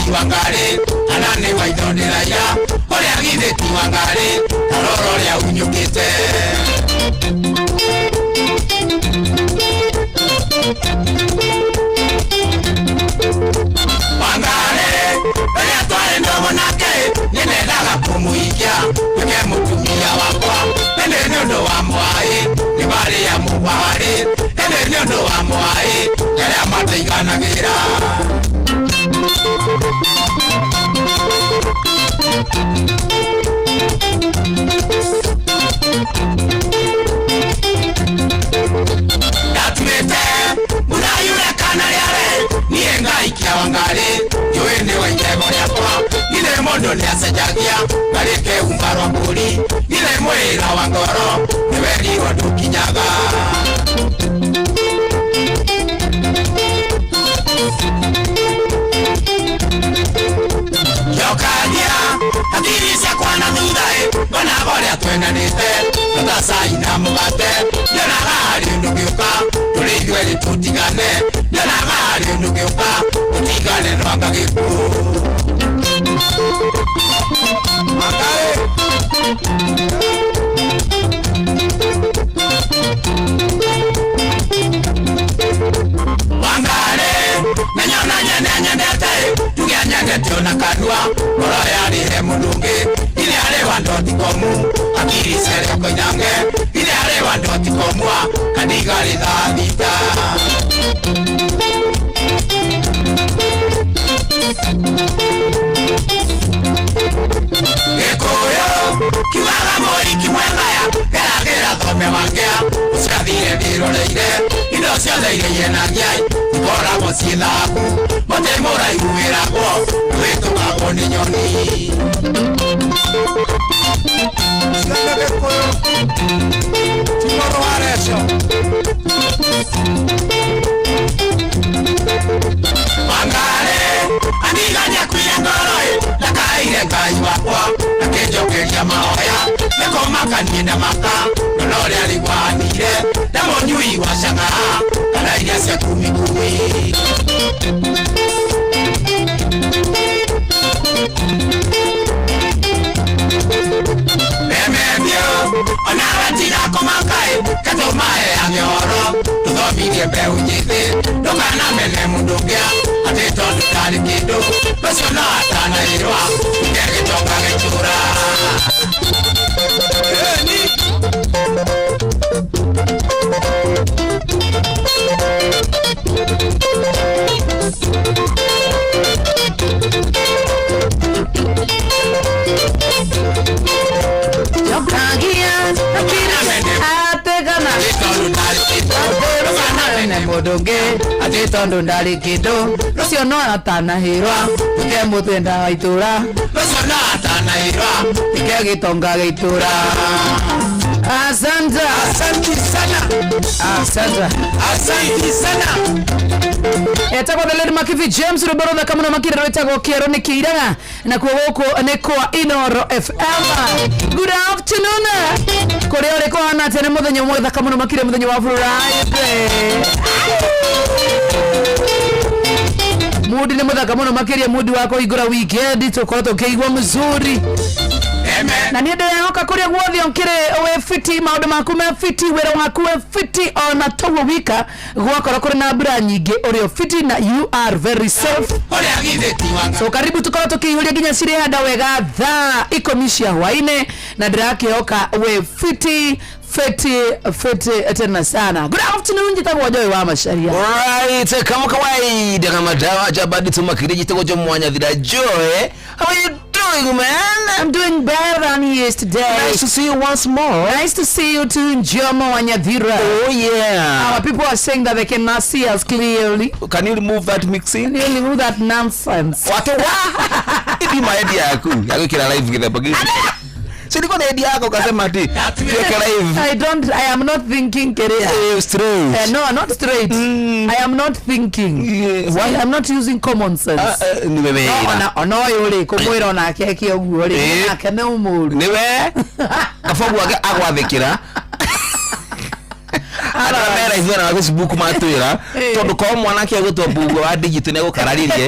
ti Wangarĩ ana nĩ waitho ndĩraiga ũrĩa githĩ ti Wangarĩ tarora ũrĩa unyũkĩte. Wangarĩ rĩrĩa twarĩ ndũgũ nake nĩnendaga kũmũhikia tuĩke mũtumia wakwa ĩndĩ nĩ ũndũ wa mwaĩ nĩ barĩa mũbarĩ ĩndĩ nĩ ũndũ wa mwaĩ arĩa mataiganagĩra. Ndatuĩte mũthayure kana rĩare niĩ ngaikia Wangarĩ njũĩ nĩ wa itego rĩakwa githĩ mũndũ nĩacenjagia ngarĩ keumba rwa mbũri githĩ mwĩra wa ngoro nĩwerirwo ndũkinyaga. Njokagia hakiri ciakwa na thutha ĩ ngonaga ũrĩa twendanĩte ta cai na mũgate nyonaga harĩ ũndũ ũngĩũka tũrĩ ithuerĩ tũtigane nyonaga harĩ ũndũ ũngĩũka tũtigane no anga gĩkuũ. Wangarĩ Wangarĩ nanyona nyene nyendete tuge nyendete ona kanua ngoro yarĩ he mũndũ ũngĩ ithe arĩ wa ndotikomu akiri cere koinange ithe arĩ wa ndotikomua kandigarĩ thaa thita. Gĩkũyũ kiugaga mũhiki mwegaya geragĩra thome wangĩa ũciathire ndĩroreire indo ciothe iria ihenagia ikoragwo ciĩ thahabu mũtĩ mũraihu wĩragwo ndũhĩtũkagwo nĩ nyoni. Ciana Gĩkũyũ ti mũrũ wa Reco. Wangarĩ andigania kuire ngoro ĩ ndakaire Ngai wakwa akĩnjokeria mahoya nĩkũmakanie ndamaka nona ũrĩa rĩgwanire na mũnyui wa cang'aa kana iria cia kumikumi. Remethio onawe tiga kũmaka ĩ ketũmaheage ũhoro tũthomirie mbeũ njĩthĩ ndũkanamene mũndũ ũngĩa atĩ tondũ ndarĩ kĩndũ ũcio no atanaĩrwa ke gĩtonga gĩtũra. Ĩni. Njokagia ategana Atĩ tondũ ndarĩ kĩndũ ndũkanamene mũndũ ũngĩ atĩ tondũ ndarĩ kĩndũ ũcio no atanahĩrwa ke mũtenda wa itũra ũcio no atanaĩrwa ke gĩtonga gĩa itũra. Asante. Asanti sana. Asante. Asanti sana. Etagwo the Lady Makibi James rwĩmbo rũthaka mũno makĩria rwĩtagwo kĩero nĩ kĩiraga nakuo gũkũ nĩ kwa Inoro FM. Good afternoon kũrĩa ũrĩ kũhana atĩa nĩ mũthenya ũmwe thaka mũno makĩria mũthenya wa Friday. Mudi nĩ mũthaka mũno makĩria mudi wa kũhingũra weekend tũkorwo tũkĩigua mzuri Amen. Na niĩ ndĩrehoka kũrĩa guothe ũkĩrĩ wĩ fiti maũndũ maku me fiti wĩra waku wĩ fiti ona toguo wika gwakorwo kũrĩ na mbura nyingĩ ũrĩ o fiti na you are very safe. Ũrĩa githĩ ti Wangarĩ So karibu tukorwo tukiihũria nginya cirĩ handa wega thaa 10 cia hwainĩ na ndĩrakĩhoka wĩ fiti fiti fiti tena sana. Good afternoon, njĩtagwo Joy wa Macharia. Right, kama kawaida kama dawa jabadi tumakiri jitego jo mwanyathira. Joy, how are you doing, man? I'm doing better than yesterday. Nice to see you once more. Nice to see you too, Njomo Wanyathira. Oh yeah. Our people are saying that they cannot see us clearly. Can you remove that mixing? Can you remove that nonsense? Wate wa? Ibi maedi yaku. Yagwikira live githemba giki. Si nilikuwa na idea yako ukasema ati tuweke live. I don't, I am not thinking career. Eh, straight. No, not straight. I am not thinking. Yeah, So why? I am not using common sense. Ah, eh, ni wewe. No, ona ũyũ rĩ kũmwĩra onake eke ũguo rĩ Eh. nake nĩ ũmũru. Niwe. Kabogu age agwathĩkĩra. Andũ arĩa me Live mwena wa Facebook matwĩra. Eh. Tondũ korwo mwanake egũtwo mbugua wa digital nĩ egũkararirie,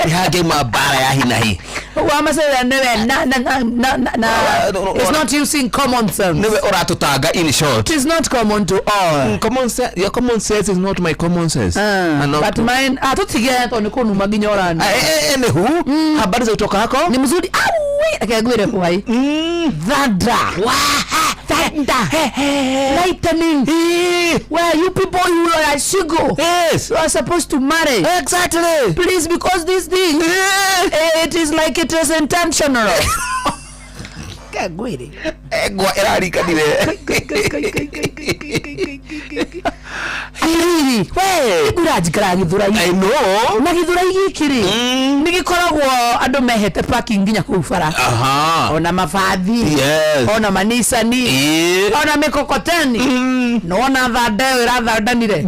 nĩ hangĩuma mbara ya hinahi. Wamacerera nĩwe na na na na na na. No, no, It's no. not using common sense. Nĩwe ũratũtanga in short. It is not common to all. Common sense, your common sense is not my common sense. And not But mine, ah, tutige tondũ nĩ kũnuma nginya ũrani. Anywho, habari za kutoka hako? Nĩ mzuri awi akegwire hwai. Thunder. Thunder. Lightning. Where you people you are single. Yes. You are supposed to marry. Exactly. Please, because this thing, it is like it is intentional. Kagwire. Ngwa ĩrarikanire. Atĩrĩrĩ, We. ngũranjikara gĩthũrai. I know. Na gĩthũrai gĩkĩ rĩ, nĩ gĩkoragwo andũ mehete parking nginya kũu bara. Aha. Ona mabathi. Yes. Ona manicani. Ĩĩ. Ona mĩkokoteni. Nĩwona thanda ĩyo ĩrathandanire.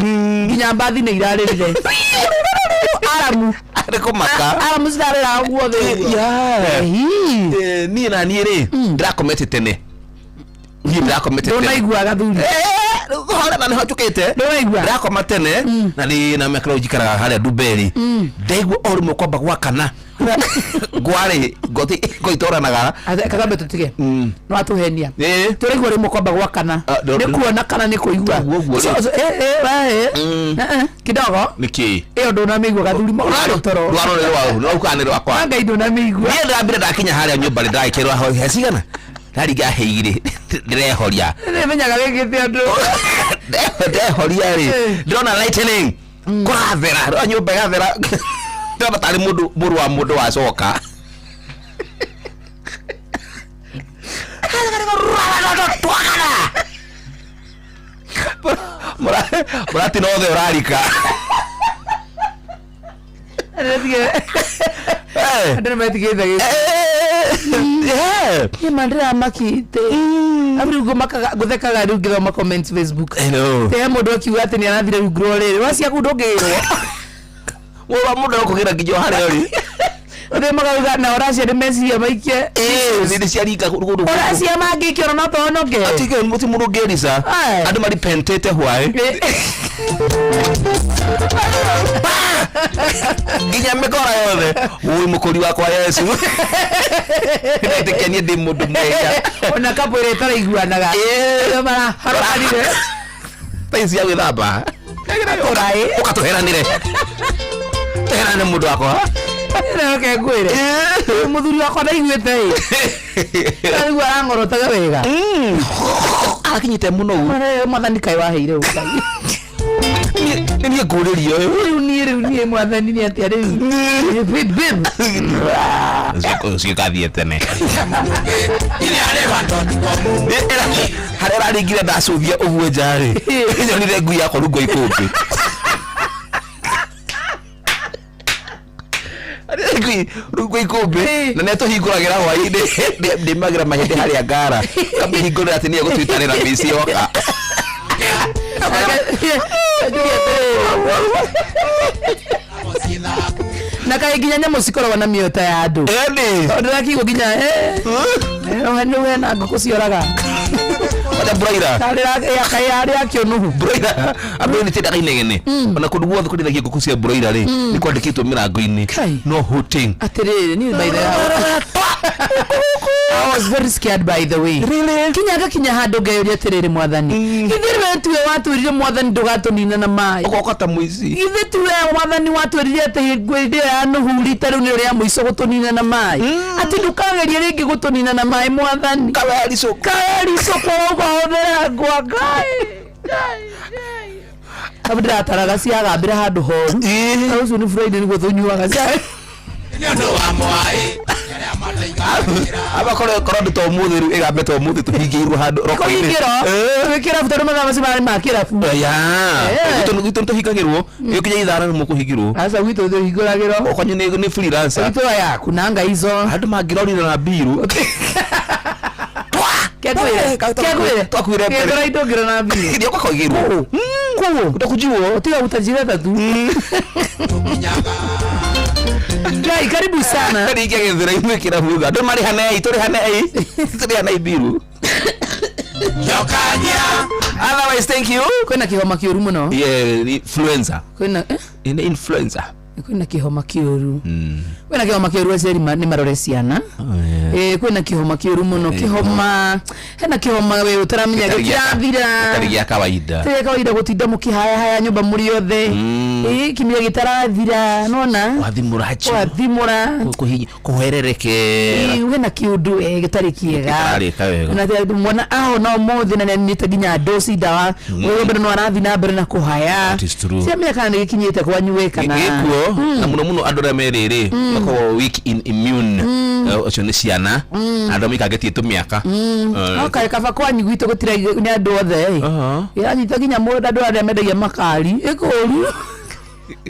Nginya mbathi nĩ irarĩrire. Aramu. Arĩ kũmaka. Aramu cirarĩra guothe ũguo. Yeah. Ĩhi. Eh, niĩ na niĩ rĩ ndĩrakomete tene, niĩ ndĩrakomete tene. Ndũnaigua gathuri. Harĩa na nĩho njũkĩte. Ndũraigua? Ndĩrakoma tene na nĩ na mĩaka rĩu njikaraga harĩa Ndumberi, ndaigua o rĩmwe kwamba gwakana ngwarĩ ngothi ngoitoranaga. Kagambe tũtige nĩwatũhenia. Ĩĩ. Tũraigua rĩmwe kwamba gwakana. Ah, Nĩ kuona kana nĩ kũigua? Ũguo, ũguo, So- so- eh, eh, we, eh. Eh, eh, kidogo. Nĩkĩ? Ĩyo ndũnamĩigua gathuri rwaro toro. Rwaro nĩ rwaũ nĩraukaga nĩ rwakwa. Ngai ndũnamĩigua. Niĩ ndĩrambire ndakinya harĩa nyũmba rĩ ndagĩkĩrwo ho he cigana ndaringa he igĩrĩ ndĩrehoria. Nĩmenyaga wĩkĩte andũ. Ndehoria rĩ, Eh. ndĩrona lightning kũrathera, ndĩrona nyũmba ĩgathera, ndĩrona tarĩ mũndũ mũrũ wa mũndũ wacoka. Mũratina othe ũrarika. Eh. Andũ nĩmetigĩte gĩko. Eh. Niĩ ma ndĩramakĩte abu rĩu ngũmakaga ngũthekaga rĩu ngĩthoma comments Facebook. I know. Te he mũndũ akiuga atĩ nĩ arathire rungu rwa rĩrĩ waciaku ndũngĩgĩrwo. Mũrũ wa mũndũ arokũgĩra nginya o harĩa ũrĩ. Ũthĩ makauga na ũracia nĩ meciria maikie. Nĩ ciaringa kũndũ. Ũracia mangĩikio ona no tohonoke. Atige mũti mũndũ ũngĩrica. Aye. Andũ maripentĩte hwaĩ nginya mĩkora yothe ũi mũkũri wakwa Yesu ndetĩkia niĩ ndĩ mũndũ mwega. Ona kapo ĩrĩa ĩtaraiguanaga. Ĩĩ. Ĩyo maraharokanire. Thaa ici cia gwĩthamba. Tũraĩ. Ũka tũheranĩre, tũheranĩre mũndũ wakwa. Reke ngwĩre mũthuri wakwa ndaiguĩte ĩ rĩu arang'orotaga wega. Arakinyĩte mũno ũguo. Mwathani kaĩ waheire ũkai. Nĩ niĩ ngũrĩrio ũyũ. Rĩu niĩ, rĩu niĩ mwathani nĩ atĩa rĩu. Babe, babe. Ũcio ũgathiĩ tene. Ile arĩ dot.com. Harĩa ũraringire ndacũthia ũguo nja rĩ, nyonire ngui yakwa rungu wa ikũmbĩ. Ngui rungu wa ikũmbĩ na nĩatũhingũragĩra hwaĩ-inĩ, ndĩmagĩra mahĩndĩ harĩa ngara kamĩhingũrĩra atĩ nĩye gũtwitanĩra mĩci yoka. Na kaĩ nginya nyamũ cikoragwo na mĩoyo ta ya andũ. Ĩni. Tondũ ndĩrakigwo nginya nĩ hena ngũkũ cioraga. Wacha broiler. Kaĩ arĩ akĩo Nuhu. Broiler andũ nĩ tendaga inegene ona kũndũ guothe kũrĩithagia ngũkũ cia broiler rĩ nĩ kwandĩkĩtwo mĩrango-inĩ Kai. no hooting. Atĩrĩrĩ, niĩ by the way I was very scared by the way. Really? Kinya ngakinya handũ ngeyũria atĩrĩrĩ, mwathani ithuĩ nĩwe tuwe watwĩrire mwathani ndũgatũnina na maĩ. Ũgoka ta mũici. Ithuĩ tiwe mwathani watwĩrire atĩ hĩndĩ ĩyo ya Nuhu rita rĩu nĩrĩo rĩa mũico gũtũnina na maĩ, atĩ ndũkagerie rĩngĩ gũtũnina na maĩ mwathani. Kawericũ. Kaericũkwo ũkahũthĩra ngwa ngai ngai ngai. Abu ndĩrataraga ciagambĩra handũ horu. Ĩĩ. Ũcio nĩ Friday nĩguo tũnyuaga cai. Nĩ ũndũ wa mwaĩ arĩa mateigagĩra. Aba korwo korwo ndĩ to ũmũthĩ rĩu ĩgambe to ũmũthĩ tũhingĩirwo handũ roko-inĩ. Kũhingĩro twĩ kĩrabu tondũ mathaa macio marĩ ma kĩrabu. Ya. Eh. Gwitũ nĩ tũhingagĩrwo ĩkinya ithano nĩ mũkũhingĩrwo. Aca gwitũ tũhingũragĩrwo. Kwanyu nĩ freelancer. Gwitũ yaku nanga izo. Andũ mangĩrorire na mbiru. Kegwĩre kegwĩre. Twakuire mbere. Gĩthũrai ndũngĩra na mbiru. Ndio kwakũigĩrwo. Kũũ. Utakujiwo. Tiga gũtajira tatu. Ngai karibu sana. Rĩngĩ gĩthũrai kĩrabu andũ marĩhanei tũrĩhanei tũrĩhanei mbiru. Jokania Otherwise, thank you. Kwĩna kĩhoma kĩũru mũno. Yeah, influenza. Kwĩna eh? Ina influenza. Kwĩna kĩhoma kĩũru. Kwĩna kĩhoma kĩũru, aciari nĩ marore ciana. Eh, kwĩna kĩhoma kĩũru mũno, kĩhoma, hena kĩhoma we ũtaramenya gĩtirathira. Gĩtarĩ gĩa kawaida. Gĩtarĩ gĩa kawaida, gũtinda mũkĩhayahaya nyũmba mũrĩ othe. Ĩ kĩmira gĩtarathira nona. Wathimũra hachu. Wathimũra. Kũhererekera. Ĩ, hena kĩũndũ gĩtarĩ kĩega. Gĩtararĩka wega. Na atĩ mwana ahona ũmũthĩ na nĩanyuĩte nginya ndoci ndawa, wewe bado no arathiĩ na mbere na kũhaya. That is true. Ciamenya kana nĩ gĩkinyĩte kwanyu we kana Gĩkuo na mũno mũno andũ arĩa merĩrĩ makoragwo weak in immune. Ũcio nĩ ciana, andũ maikangĩtie tũmĩaka. Okay, kaba kwanyu gwitũ gũtira nĩ andũ othe ĩ. Ĩranyita nginya mũndũ, andũ arĩa mendagia makari ĩkũru.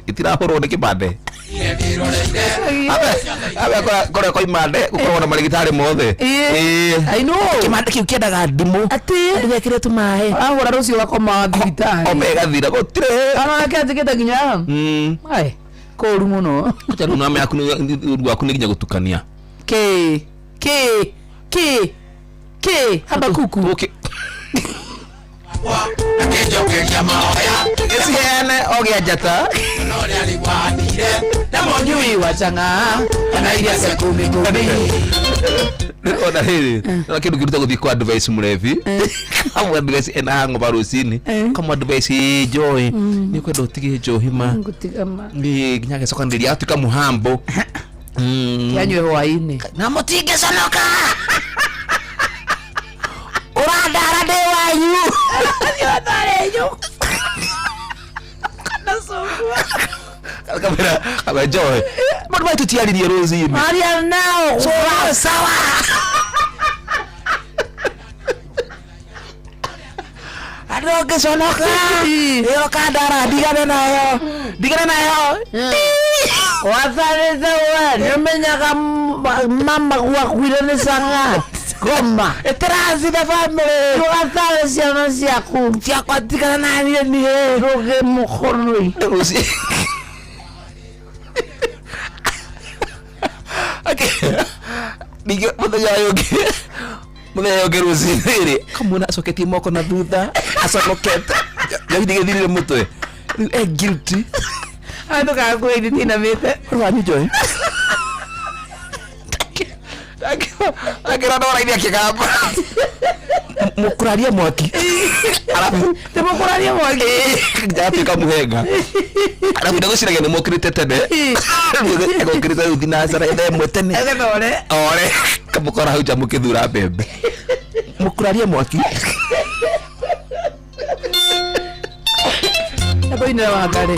Itirahũrwo nĩ kĩbande. Abe kũrĩa kwa imande gũkoragwo na marigitari mothe. Ĩĩ. I know. Kĩmande kĩu kĩendaga ndimũ. Atĩ Ndũgekĩre tũmaĩ. Ahũra rũciũ gakoma thibitarĩ. Ome ĩgathira gũtirĩ. Anake anjĩkĩte nginya ai kũru mũno. Acha rĩu name yaku nĩ waku nĩ nginya gũtukania. Kĩ kĩ kĩ kĩ habakuku. Ũkĩ Akĩnjokeria mahoya. Gĩciheane o gĩa njata. No rĩa rigwanire na mũnyui Nyui wa chang'aa kana iria cia kumi kumi. Ona rĩrĩ, na kĩndũ kĩruta gũthiĩ kwa advice mũrebi, kamwe advice ena hangover rũcinĩ, kamwe advice joy nĩ kwenda ũtige njohi ma. Ngũtiga ma. Ĩ, nginya agĩcokanĩrĩria atuĩka mũhambo. Yanyue hwaĩ-inĩ. Na mũtingĩconoka, ũrandara ndĩ wanyu. Kamera kamera joy maũndũ maya tũtiaririe rũcinĩ. Maria nao. Sawa sawa. Andũ ũngĩconoka ĩyo kandara, ndigane nayo, ndigane nayo. Watharĩte we nĩũmenyaga mama gwakuire nĩ cang'a ngoma. Ĩtĩraci the family. Ndũgatare ciana ciaku. Ciakwa tigana naniĩ niĩ. Ndũgĩ mũkũnui. Rũci ningĩ mũthenya ũyũ ũngĩ, mũthenya ũyũ ũngĩ rũcinĩ rĩ, kamwona acoketie moko na thutha aconokete, njohi gĩthirire mũtwe, rĩu e guilty. Ndũgakuĩ tinamĩte. Rwanyu njohi akĩra ndora-inĩ akĩgamba mũkũraria mwaki arabu. Tĩmũkũraria mwaki. Njatuĩka mũhenga arabu ndagũciragia nĩ mokĩrĩte tene, egũkĩrĩte rĩu thinacara thaa 1 tene. Ore. Ore kamũkora hau nja mũkĩthura mbembe, mũkũraria mwaki. Ekũinĩra Wangarĩ.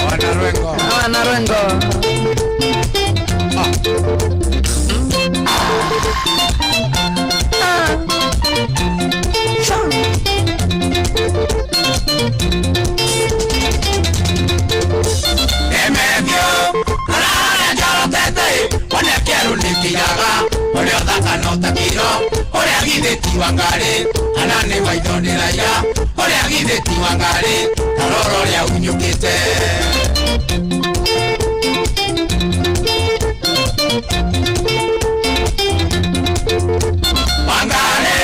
Wana rwengo. Wana rwengo. Emethio ararĩa njorotete one kĩerũ nĩ kĩigaga ũrĩa ũthaka no ta kiro ũrĩa githĩ ti Wangarĩ ana nĩ maitho nĩ raiya ũrĩa githĩ ti Wangarĩ ta roro ũrĩa unyũkĩte. Wangarĩ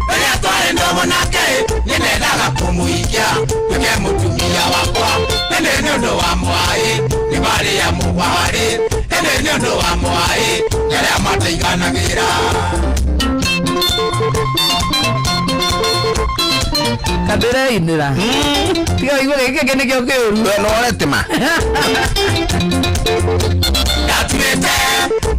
rĩrĩa twarĩ ndũgũ nake nĩnendaga kũmũhikia tuĩke mũtumia wakwa, ĩndĩ nĩ ũndũ wa mwaĩ nĩ barĩa mũgwarĩ, ĩndĩ nĩ ũndũ wa mwaĩ nĩ arĩa mataiganagĩra. Kandĩreinĩra tiga ũigue gĩkĩ kĩngĩ nĩkĩo kĩũru. We no ma. Ndatuĩte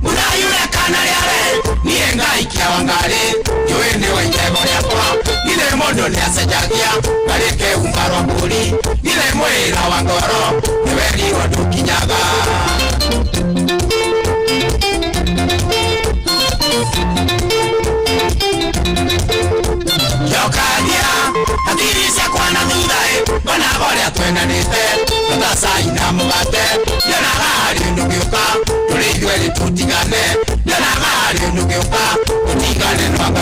mũthayure kana rĩare niĩ ngaikia Wangarĩ njũĩ nĩ wa itego rĩakwa githĩ mũndũ nĩacenjagia ngarĩ kehumba rwa mbũri githĩ mwĩra wa ngoro nĩwerirwo ndũkinyaga. Njokagia hakiri ciakwa na thutha ĩ ngonaga ũrĩa twendanĩte tũtacai na mũgate, nyonaga harĩ ũndũ ũngĩũka tũrĩ ithuerĩ tũtigane, nyonaga harĩ ũndũ ũngĩũka tũtigane nwanga.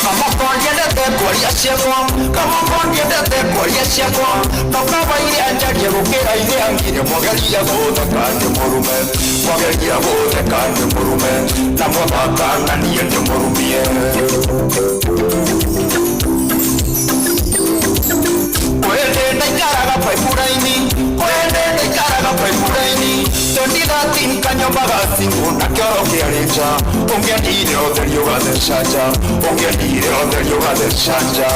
Kamoko ndiendete kwaria ciakwa, kamoko ndiendete kwaria ciakwa, no kaba iria njarie gũkĩra iria ngire. Mwageria gũtheka ndĩ mũrume, mwageria gũtheka ndĩ mũrume, na mwathaka na niĩ ndĩ mũrumie. Kwende ndaikaraga paipuraini, kwende ndaikaraga paipuraini, 2013 kanyomba ga singo na kĩoro kĩarĩ nja, ũngĩendire ũtheri ũgatheca nja, ũngĩendire ũtheri ũgatheca nja.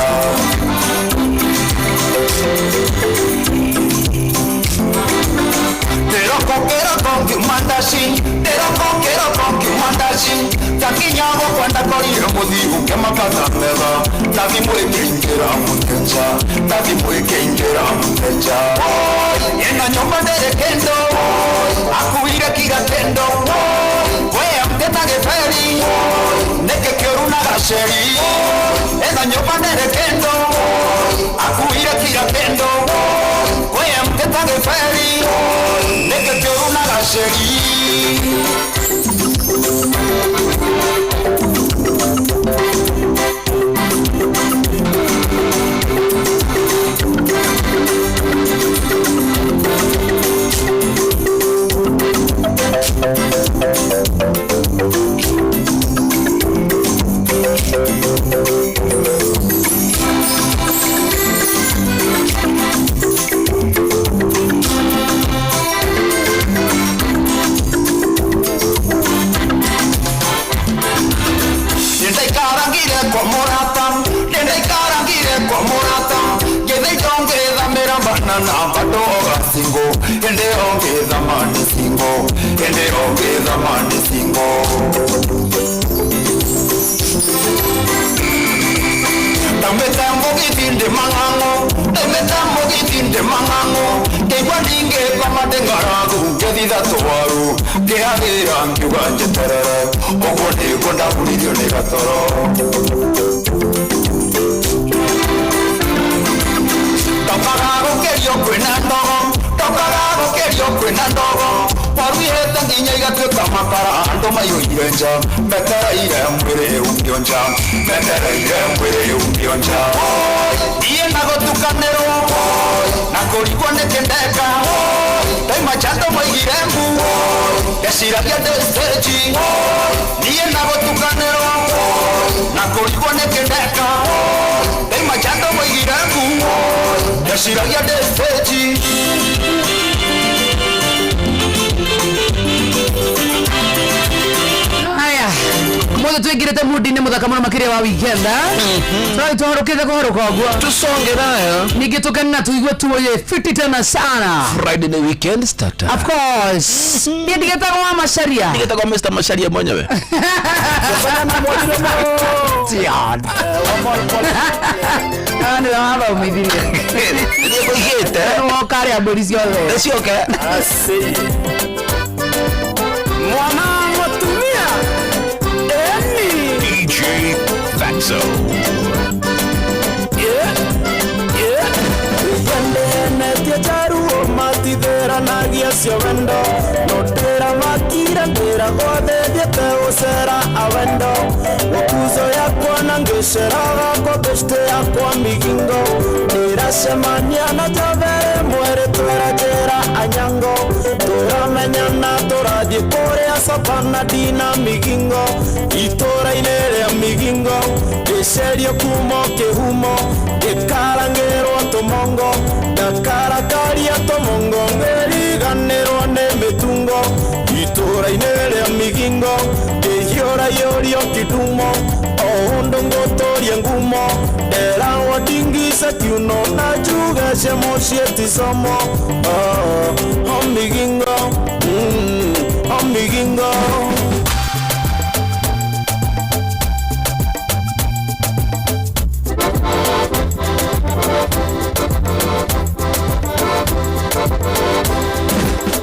Kĩroko kĩroko ngiuma ndaci, kĩroko kĩroko ngiuma ndaci, ndakinya gwakwa ndakorire mũthiu ngĩmakata metha, na thimũ ĩkĩingĩra mũteja, na thimũ ĩkĩingĩra mũteja. Ĩno nyũmba ndĩrĩ kĩndũ, akuire kira kĩndũ, we amteta gĩberi, nĩkĩ kĩũru na gaceri. Ĩno nyũmba ndĩrĩ kĩndũ, akuire kira kĩndũ, we amteta gĩberi, nĩkĩ kĩũru na gaceri. Nĩndaikarangire kwa mũrata, nĩndaikarangire kwa mũrata, ngĩthĩnjwo ngĩthamĩra banana bado ogasingo, ĩndĩ ongĩthama nĩ singo, ĩndĩ ongĩthama nĩ singo. Ndaumĩte mũgithi ndĩ mang'ang'o, ndaumĩte mũgithi ndĩ mang'ang'o, ngĩigua ndingĩkoma ndĩ ng'aragu, ngĩthitha tũwaru, ngĩhagĩra ngiuga njeterere, ũguo nĩguo ndahuririo nĩ gatoro. Ndokaga gũkĩrio kwĩna ndogo, ndokaga gũkĩrio kwĩna ndogo, waru ihĩte nginya igatuĩka makara, andũ maiyũire nja, metereire mwĩrĩ umio nja, metereire mwĩrĩ umio nja. Niĩ na gũtukanĩrwo, na kũrigwo nĩkĩ ndeka, ndaima chando moigire mbu, ndeciragia ndĩ stage. Niĩ na gũtukanĩrwo, na kũrigwo nĩkĩ ndeka, ndaima chando moigire mbu, ndeciragia ndĩ stage. Haya, mothe twingirite mudi-inĩ mũthaka mũno makĩria wa weekend tũrathiĩ tũhorũkĩte kũhorũka ũguo, Tusonge nayo. Ningĩ tũkene na tũigue tuoye fiti tena sana. Friday the weekend starter. Of course, niĩ ndigetagwo wa Macharia. Ndigetagwo Mr. Macharia mwenyewe. Ah, nĩwe wathomithirie. Nĩkũigĩte. Nĩwoka arĩa mbũri ciothe. Nĩcioke. Mwana mũtumia eni DJ Fatso. Yendenetie jaruo matitheranagia cio wendo, no ndĩramakire ndĩragwo thĩthiĩte gũcera awendo, gũkuzo yakwa na ngĩceraga kwa beshte yakwa migingo, ndĩracemania na njabere mwĩrĩ twĩra njĩra anyango, tũramenyana tũrathiĩ kũrĩa Savana ndina migingo, itũra-inĩ rĩa migingo, ngĩcerio kumo kĩhumo, ngĩkarangĩrwo tũmongo, ndakarakaria tũmongo, ngĩriganĩrwo nĩ mĩtungo, itũra-inĩ rĩa migingo, ngĩhiũrahiũrio kidumo, o ũndũ ngũtũrie ngumo, nderagwo ndingice kiuno na njuge cia mũciĩ ti somo, oh, o migingo, o migingo.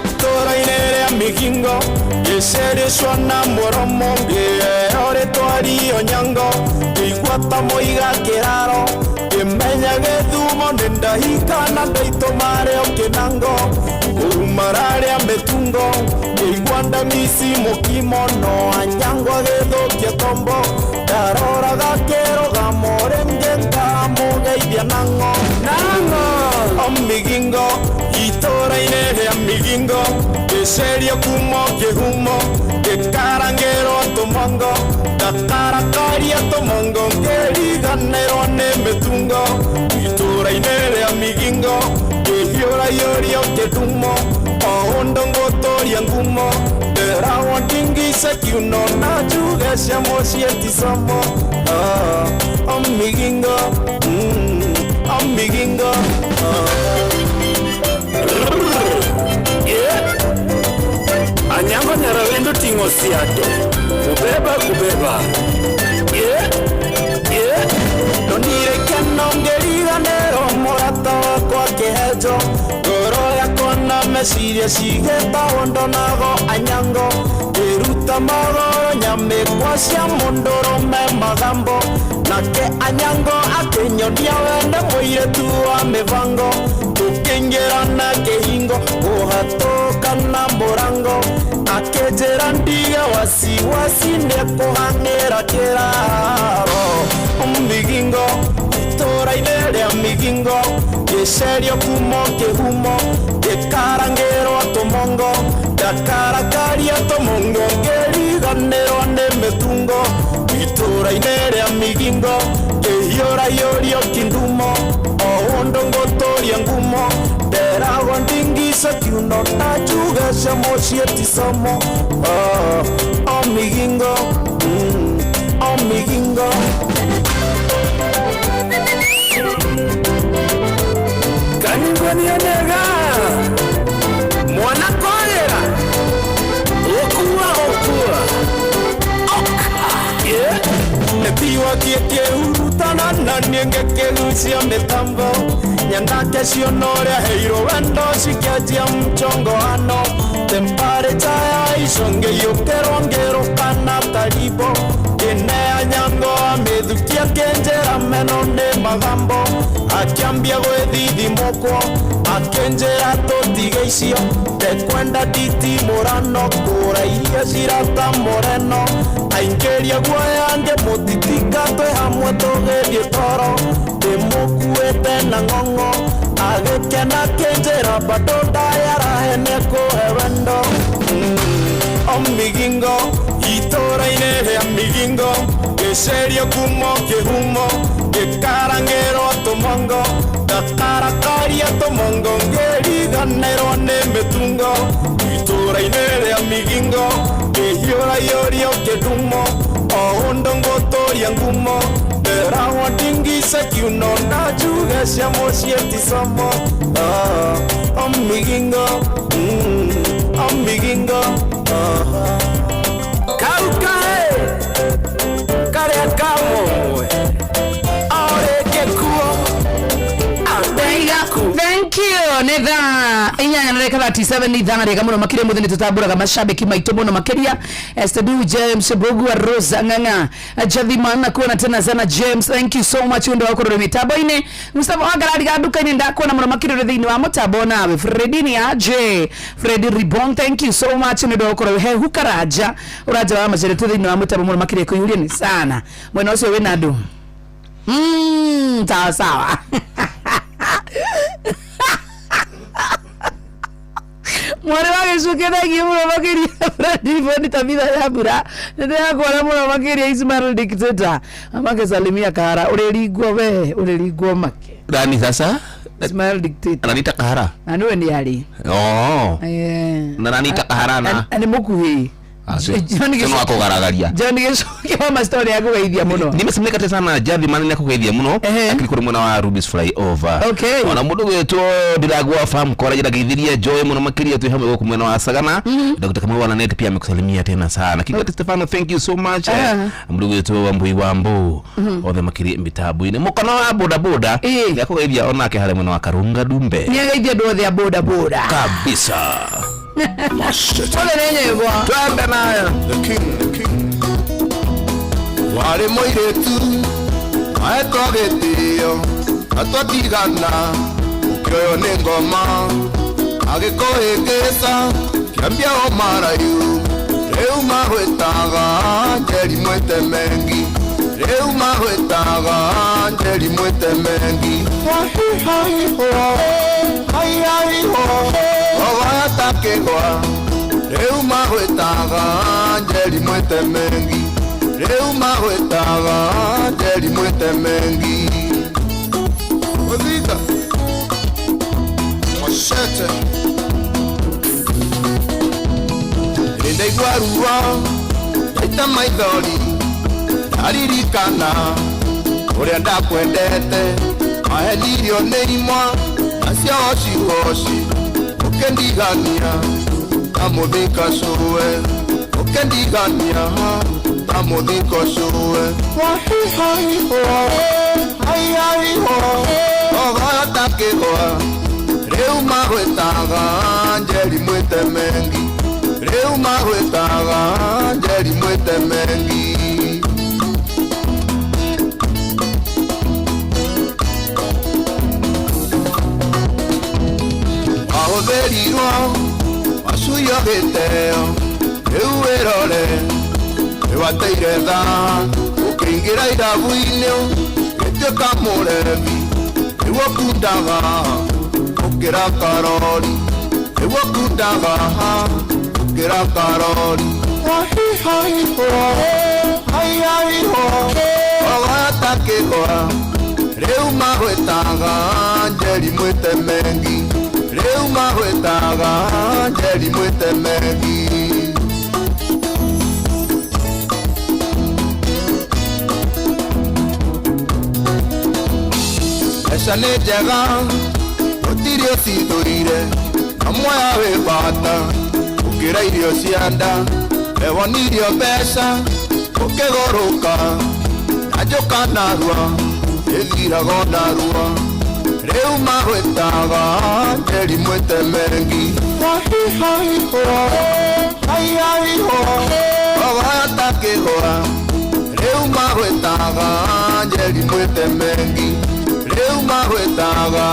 Itũra-inĩ rĩa migingo, ngĩcericwo na mũromo, ngĩheo rĩtwa Onyango, ngĩigua ta mũiga kĩraro, ngĩmenya gĩthumo nĩ ndahika na ndaitũ marĩ o kĩnango, umara rĩa mĩtungo, ngĩigua ndamici mũkimo, no Anyango agĩthũkia tombo, ndaroraga kĩrũgamo. Nango Nango Omigingo Itũra-inĩ rĩa Migingo Ngĩcerio kumo kĩhumo Ngĩkarangĩrwo tũmongo Ndakarakaria tũmongo Ngĩriganĩrwo nĩ mĩtungo Itũra-inĩ rĩa Migingo Ngĩhiũraiũrio kĩdumo O ũndũ ngũtũria ngumo Ndĩragwo ndingice kiuno na njuge cia mũciĩ ti somo. Omigingo, Omigingo. Yeah. Anyango Nyarawendo ting'o siato kubeba kubeba. Yeah. Yeah. Ndonire kĩano ngĩriganĩrwo mũrata wakwa kĩhenjo ngoro yakwa na meciria cigĩtagwo ndonago Anyango ngĩruta magoro nyamĩkwa cia mũndũrũme magambo nake Anyango akĩnyonia wende mũirĩtu wa mĩbango tũkĩingĩra na kĩhingo kũhatũka na mũrango akĩnjĩra ndige wasiwasi nĩekũhang'ĩra kĩraro Migingo itũra-inĩ rĩa Migingo ngĩcerio kumo kĩhumo ngĩkarangĩrwo tũmongo ndakarakaria tũmongo ngĩriganĩrwo nĩ mĩtungo itũra-inĩ rĩa Migingo ngĩhiũraiũrio kindumo o ũndũ ngũtũria ngumo nderagwo ndingice kiuno na njuge cia mũciĩ ti somo. Omigingo, Omigingo. Kanigwanionega mwana koyera okua okua oka. Yeah. Nĩtiwa kĩkĩhurutana na niĩ ngĩkĩgucia mĩtambo nyanake ciona ũrĩa heirwo wendo cikĩanjia mchongoano temperature ya ico ngĩiyũkĩrwo ngĩrũkana taribo ngĩne Anyango amĩthukia akĩnjĩra meno nĩ magambo akĩambia gwĩthithimũkwo akĩnjĩra tũtige icio ndekwenda nditimũrano kũraihia cirata mũreno aingĩria guoya ngĩmũtitika twĩ hamwe tũgĩthiĩ toro ndĩmũkuĩte na ng'ong'o agĩkena akĩnjĩra bado ndayarahe nĩekũhe wendo. Omigingo itũra-inĩ rĩa Migingo ngĩcerio kumo kĩhumo ngĩkarangĩrwo tũmongo ndakarakaria tũmongo ngĩriganĩrwo nĩ mĩtungo itũra-inĩ rĩa Migingo ngĩhiũraiũrio kĩdumo o ũndũ ngũtũria ngumo nderagwo ndingice kiuno na njuge cia mũciĩ ti somo. Omigingo, Omigingo. Kaukae karia kamwe oreke kuo. Thank you. Nĩ thaa inyanya na ndagĩka 37 nĩ ithaa rĩega mũno makĩria mũthĩ nĩ tũtambũraga mashabiki maitũ mũno makĩria Esther James Bogua Rosa Ng'ang'a Jathiman na kuona tena sana James, thank you so much ũndũ wa gũkorwo ũrĩ mĩtambo-inĩ Mustafa Wangarariga nduka-inĩ ndakuona mũno makĩria ũrĩ thĩinĩ wa mũtambo nawe Fredi ni aje Fredi Ribon, thank you so much nĩ ũndũ wa gũkorwo he hukaranja ũranja wa maceretu thĩinĩ wa mũtambo mũno makĩria kũiyũria nĩ sana mwena ũcio wĩna andũ sawa sawa. Mwarĩ wa gĩcuke thengiũ mũno makĩria Fredi Boni Tabitha ya mbura nĩndĩrakuona mũno makĩria Ismail Dictator amakesalimia kahara ũrĩringwo we ũrĩringwo make Nani sasa? Ismail Dictator Ananiita kahara. Na nĩwe nĩ arĩ Oh. Eh. Na naniita kahara na Na nĩ mũkuhĩ John Sio Gĩcuke wakũgaragaria. John Gĩcuke wa mastori ya kũgeithia mũno. Nimesemeka sana Jathi man nĩakũgeithia mũno Ehe. akiri kũrĩ mwena wa Rubis Flyover. Okay. Ona mũndũ gwĩtwo Ndiragwa Farm College ndageithirie Joy mũno makĩria twĩ hamwe gũkũ mwena wa Sagana. Dr. Kamau wa Net pia amekusalimia tena sana. Kigati Stefano, thank you so much. Ah. Mũndũ gwĩtwo Wambui Wambu othe makĩria mĩtambo-inĩ. Mũkono wa boda boda Ĩĩ. nĩakũgeithia onake harĩa mwena wa Karunga Dumbe. Nĩageithia andũ othe a boda boda. Kabisa. Othe nĩ nyĩmbo. Twende nayo. The king, the king. Warĩ mũirĩtu aetwo gĩtĩo na twatigana ũkĩoywo nĩ ngoma agĩkũhĩngĩca kĩambia o marayu rĩu magwĩtaga Njeri mwĩtemengi rĩu magwĩtaga Njeri mwĩtemengi ogoya ta kĩgwa rĩu magwĩtaga Njeri mwĩtemengi rĩu magwĩtaga Njeri mwĩtemengi Othika Machete Ndaigua ruo ndaita maithori ndaririkana ũrĩa ndakwendete mahenirio nĩ imwa nacio hocihoci ũkĩndigania ta mũthika cũwe ũkĩndigania ta mũthika cũwe ogoya ta kĩgwa rĩu magwĩtaga Njeri mwĩtemengi rĩu magwĩtaga Njeri mwĩtemengi wahũthĩrirwo wacuio gĩteo rĩu wĩrore nĩwateire thaa ũkĩingĩra irabu-inĩ gĩtuĩka mũrebi rĩu ũkundaga ũkĩra karori rĩu ũkundaga ũkĩra karori ogoya ta kĩgwa rĩu magwĩtaga Njeri mwĩtemengi rĩu magwĩtaga Njeri mwĩtemengi mbeca nĩ njega gũtirĩ ũcithũire na muoya wĩ bata ũkĩra irio cia nda wewonirio mbeca ũkĩgũrũka na njũka narua ĩthiraga o narua rĩu magwĩtaga Njeri mwĩtemengi ogoya ta kĩgwa rĩu magwĩtaga Njeri mwĩtemengi rĩu magwĩtaga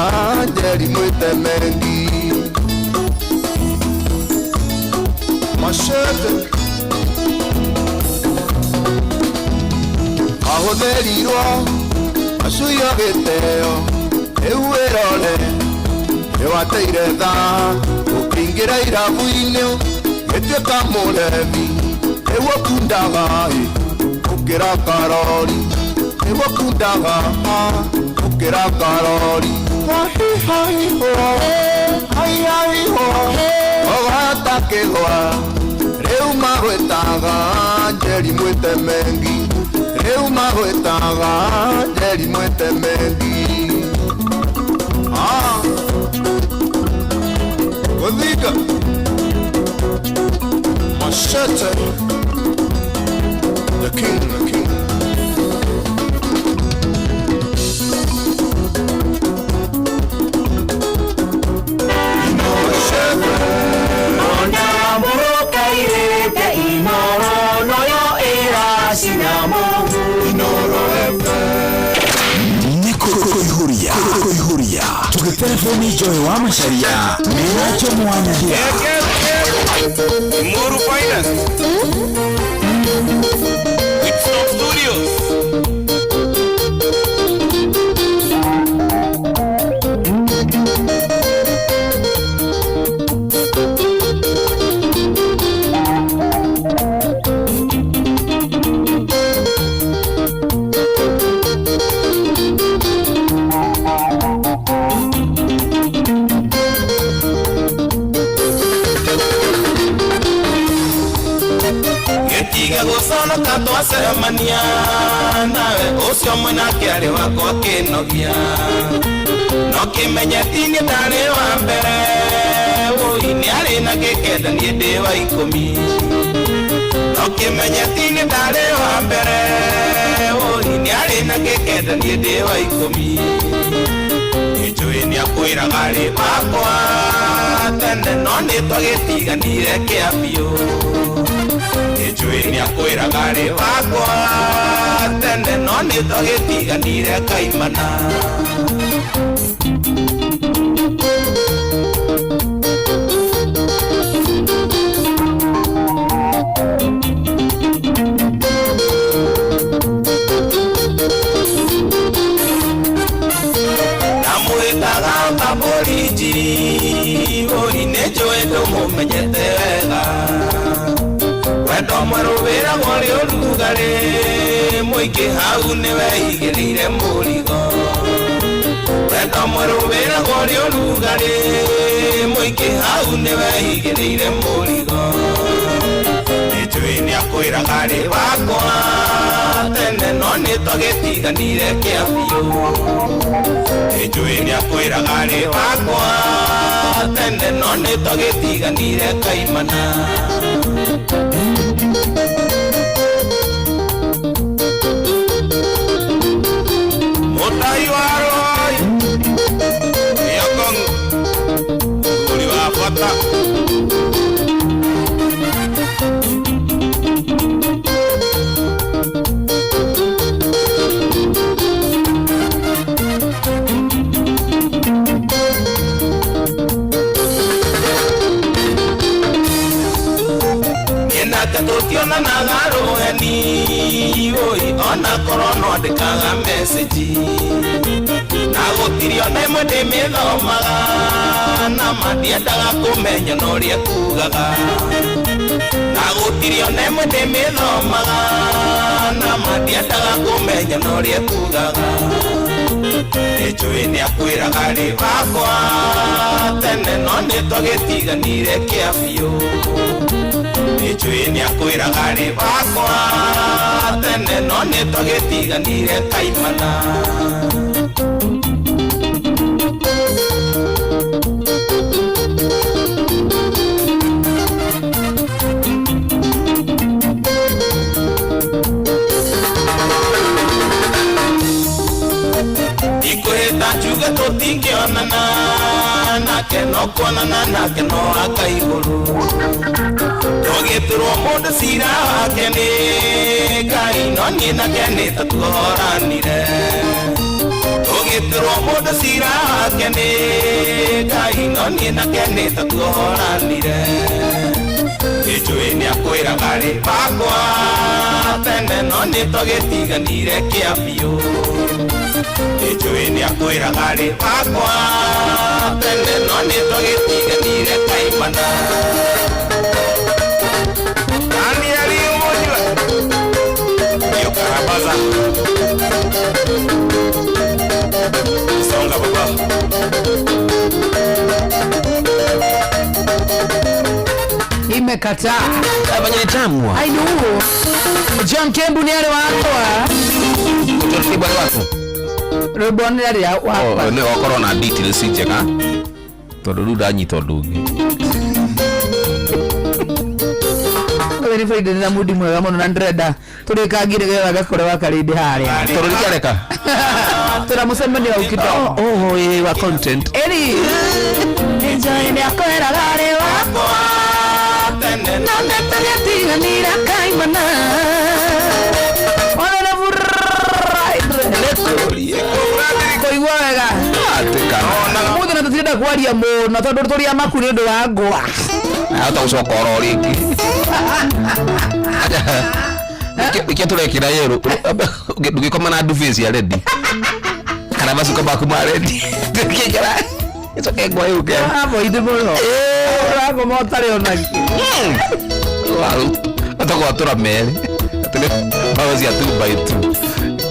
Njeri mwĩtemengi Machete ahũthĩrirwo acuio gĩteo rĩu wĩrore nĩwateire thaa ũkĩingĩra irabu-inĩ gĩtuĩka mũrebi rĩu ũkundaga ũkĩra karori rĩu ũkundaga ũkĩra karori ogoya ta kĩgwa rĩu magwĩtaga Njeri mwĩtemengi rĩu magwĩtaga Njeri mwĩtemengi Gũthinga Machete The king, the king Koihuria tugitelefoni Joy wa Macharia mena Jomo wa Nyathia Muru Finance Whipstock Studios Twaceremania nawe ũcio mwenake arĩ wakwa kĩnogia no kĩmenye ti niĩ ndarĩ wa mbere wũi nĩ arĩ na gĩkenda niĩ ndĩ wa ikũmi no kĩmenye ti niĩ ndarĩ wa mbere wũi nĩ arĩ na gĩkenda niĩ ndĩ wa ikũmi nĩnjũĩ nĩakwĩraga arĩ wakwa tene no nĩtwagĩtiganire kĩa biũ nĩnjũĩ nĩakwĩraga arĩ wakwa tene no nĩtwagĩtiganire kaimana. Ndũmũmenyete wega wendo mwerũ wĩragwo rĩ ũrugarĩ mũingĩ hau nĩwe igĩrĩire mũrigo wendo mwerũ wĩragwo rĩ ũrugarĩ mũingĩ hau nĩwe igĩrĩire mũrigo nĩnjũĩ nĩakwĩraga rĩ wakwa tene no nĩtwagĩtiganire kĩa biũ nĩnjũĩ nĩakwĩraga rĩ wakwa tene no nĩtwagĩtiganire kaimana. Mũtai wa Roy Nĩokong mũthuri wa bata. Nake tũtionanaga rũheni oi ona korwo no andĩkaga message na gũtirĩ ona ĩmwe ndĩmĩthomaga na ma ndiendaga kũmenya na ũrĩa kugaga na gũtirĩ ona ĩmwe ndĩmĩthomaga na ma ndiendaga kũmenya na ũrĩa kugaga nĩnjũĩ nĩakwĩraga rĩ wakwa tene no nĩtwagĩtiganire kĩa biũ nĩnjũĩ nĩakwĩraga rĩ wakwa tene no nĩtwagĩtiganire kaimana. Ikwĩhĩta njuge tũtingĩonana nake no kuonana nake no aka igũrũ tũgĩtũrwo mũndũ cira wake nĩ Ngai no niĩ nake nĩ ta tuohoranire tũgĩtũrwo mũndũ cira wake nĩ Ngai no niĩ nake nĩ ta tuohoranire nĩnjũĩ nĩakwĩraga rĩ wakwa tene no nĩtwagĩtiganire kĩa biũ nĩnjũĩ nĩakwĩraga rĩ wakwa tene no nĩtwagĩtiganire kaimana. Danieli Umujwa Iyo Karabaza Songa baba. Imekataa. Abanye tamu. I know. John Kembu ni ale wakwa. John Kembu ale wako. Rwĩmbo nĩ arĩa wakwa. Oh, nĩ wakorwo na details njega. Tondũ rĩu ndanyita ũndũ ũngĩ. Ni Friday na mudi mwega muno na ndĩrenda tũrĩkangire getha gakore wa karĩndĩ harĩa. Tondũ rĩkareka. Tũra mũcemanio wa ukito. Oh, ĩ wa content. Eri. Enjoy nĩakwĩraga rĩ wakwa tene no nĩtũgĩtiganire kaimana. Ona na Friday. Kũigua wega. Atĩka. Mũthĩ na tũtirenda kwaria mũno tondũ tũrĩ amaku nĩ ũndũ wa ngwa. Ahota gũcoka oro rĩngĩ. Nĩkĩo tũrekĩra yerũ ndũgĩkoma na ndubi cia rendi kana macuka maku ma rendi ndũgĩkĩra ĩcoke ngwa yũke. Avoid mũno. Ũrakoma ũtarĩ ona kĩ. Atagwatũra merĩ atĩ mbaũ cia 2 by 2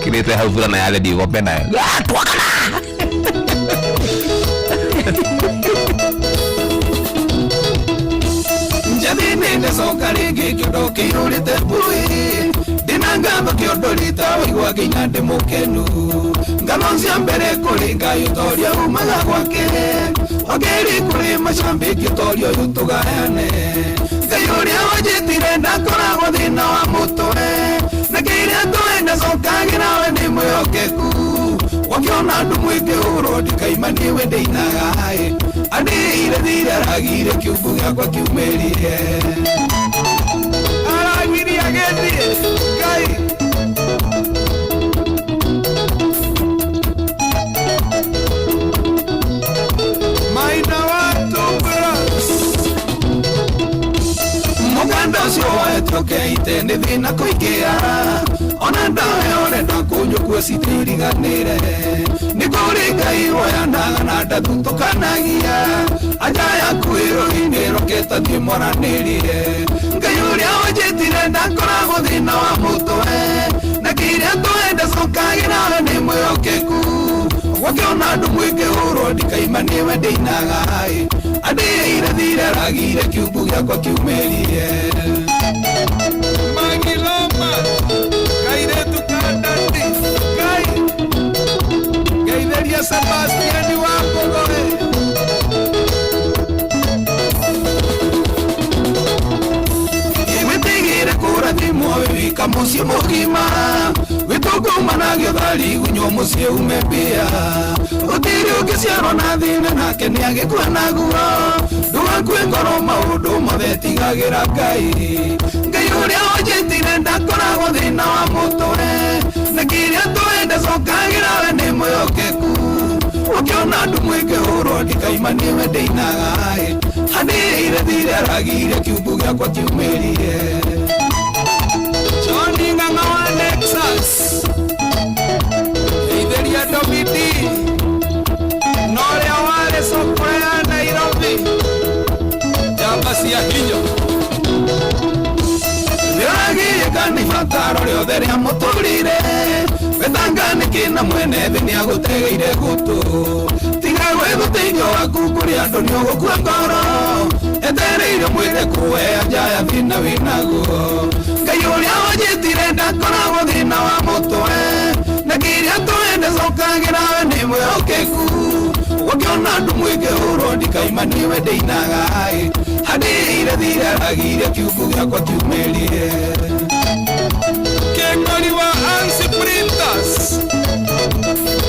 kĩrĩte hau burana ya rendi ũgombe nayo. Twakana. Njathini ndacoka rĩngĩ kĩondo kĩihũrĩte mbui ndĩna ngatho kĩondo rita waigua nginya ndĩ mũkenu ngano cia mbere kũrĩ Ngai ũtoria umaga gwake wa kerĩ kũrĩ macambĩki ũtoria ũyũ tũgayane Ngai ũrĩa wanjĩtire ndakoragwo thĩna wa mũtwe na kĩrĩa tũĩ ndacokagĩra we nĩ mwĩhokeku wakiona andũ mwĩkĩhũrwo ndikaima nĩwe ndĩinaga andĩire thirĩ aragire kiumbu gĩakwa kiumĩrire aragirie agĩthiĩ Ngai. Maina watu Muganda ũcio woetwo keite nĩ thĩna kũingĩra ona ndawe ũrenda kũnyũkua Citiriganĩre nĩ kũrĩ Ngai woyanaga na ndathutũkanagia anja yaku ĩrũinĩ roketa thiĩ mwaranĩrie. Ngai ũrĩa wanjĩtire ndakoragwo thĩna wa mũtwe na kĩrĩa twenda cokagĩra we nĩ mwĩhokeku gwakĩona andũ mwĩkĩhũrwo ndikaima nĩwe ndĩinaga andĩire thire ragire kiumbu gĩakwa kiumĩrie. Magiloma kairetu kandandi kai ngeithĩria Sebastiani wa Mbũgũrĩ. Wĩtigĩre kũrathimwo wĩ wika mũciĩ mũgima wĩtũngũmanagio thari gunywo mũciĩ ume mbia gũtirĩ ũngĩciarwo na thĩna nake nĩagĩkua naguo ndũgakue ngoro maũndũ mothe tigagĩra Ngai. Ngai ũrĩa wanjĩtire ndakoragwo thĩna wa mũtwe na kĩrĩa twenda cokagĩra we nĩ mwĩhokeku ũkĩona andũ mwĩkĩhũrwo ndikaima nĩwe ndĩinaga handĩire thire ragire kiumbu gĩakwa kiumĩrie. Johnny Ng'ang'a wa Nexus ngeithĩria Domidi na ũrĩa warĩ soko ya Nairobi njamba cia hinyo. Nĩũragiĩka nĩ ibataro rĩothe rĩa mũtũrĩre wetanga nĩkĩ na mwene thĩ nĩagũtegeire gũtũ tiga gwetha ũteithio waku kũrĩ andũ nĩũgũkua ngoro etereire mwĩre kũwe anja ya thĩna wĩnaguo. Ngai ũrĩa wanjĩtire ndakoragwo thĩna wa mũtwe na kĩrĩa twenda cokagĩra we nĩ mwĩhokeku gũkĩona andũ mwĩkĩhũrwo ndikaima nĩwe ndĩinaga handĩire thire ragire kiumbu gĩakwa kiumĩrie. Kengori wa Ansi Printers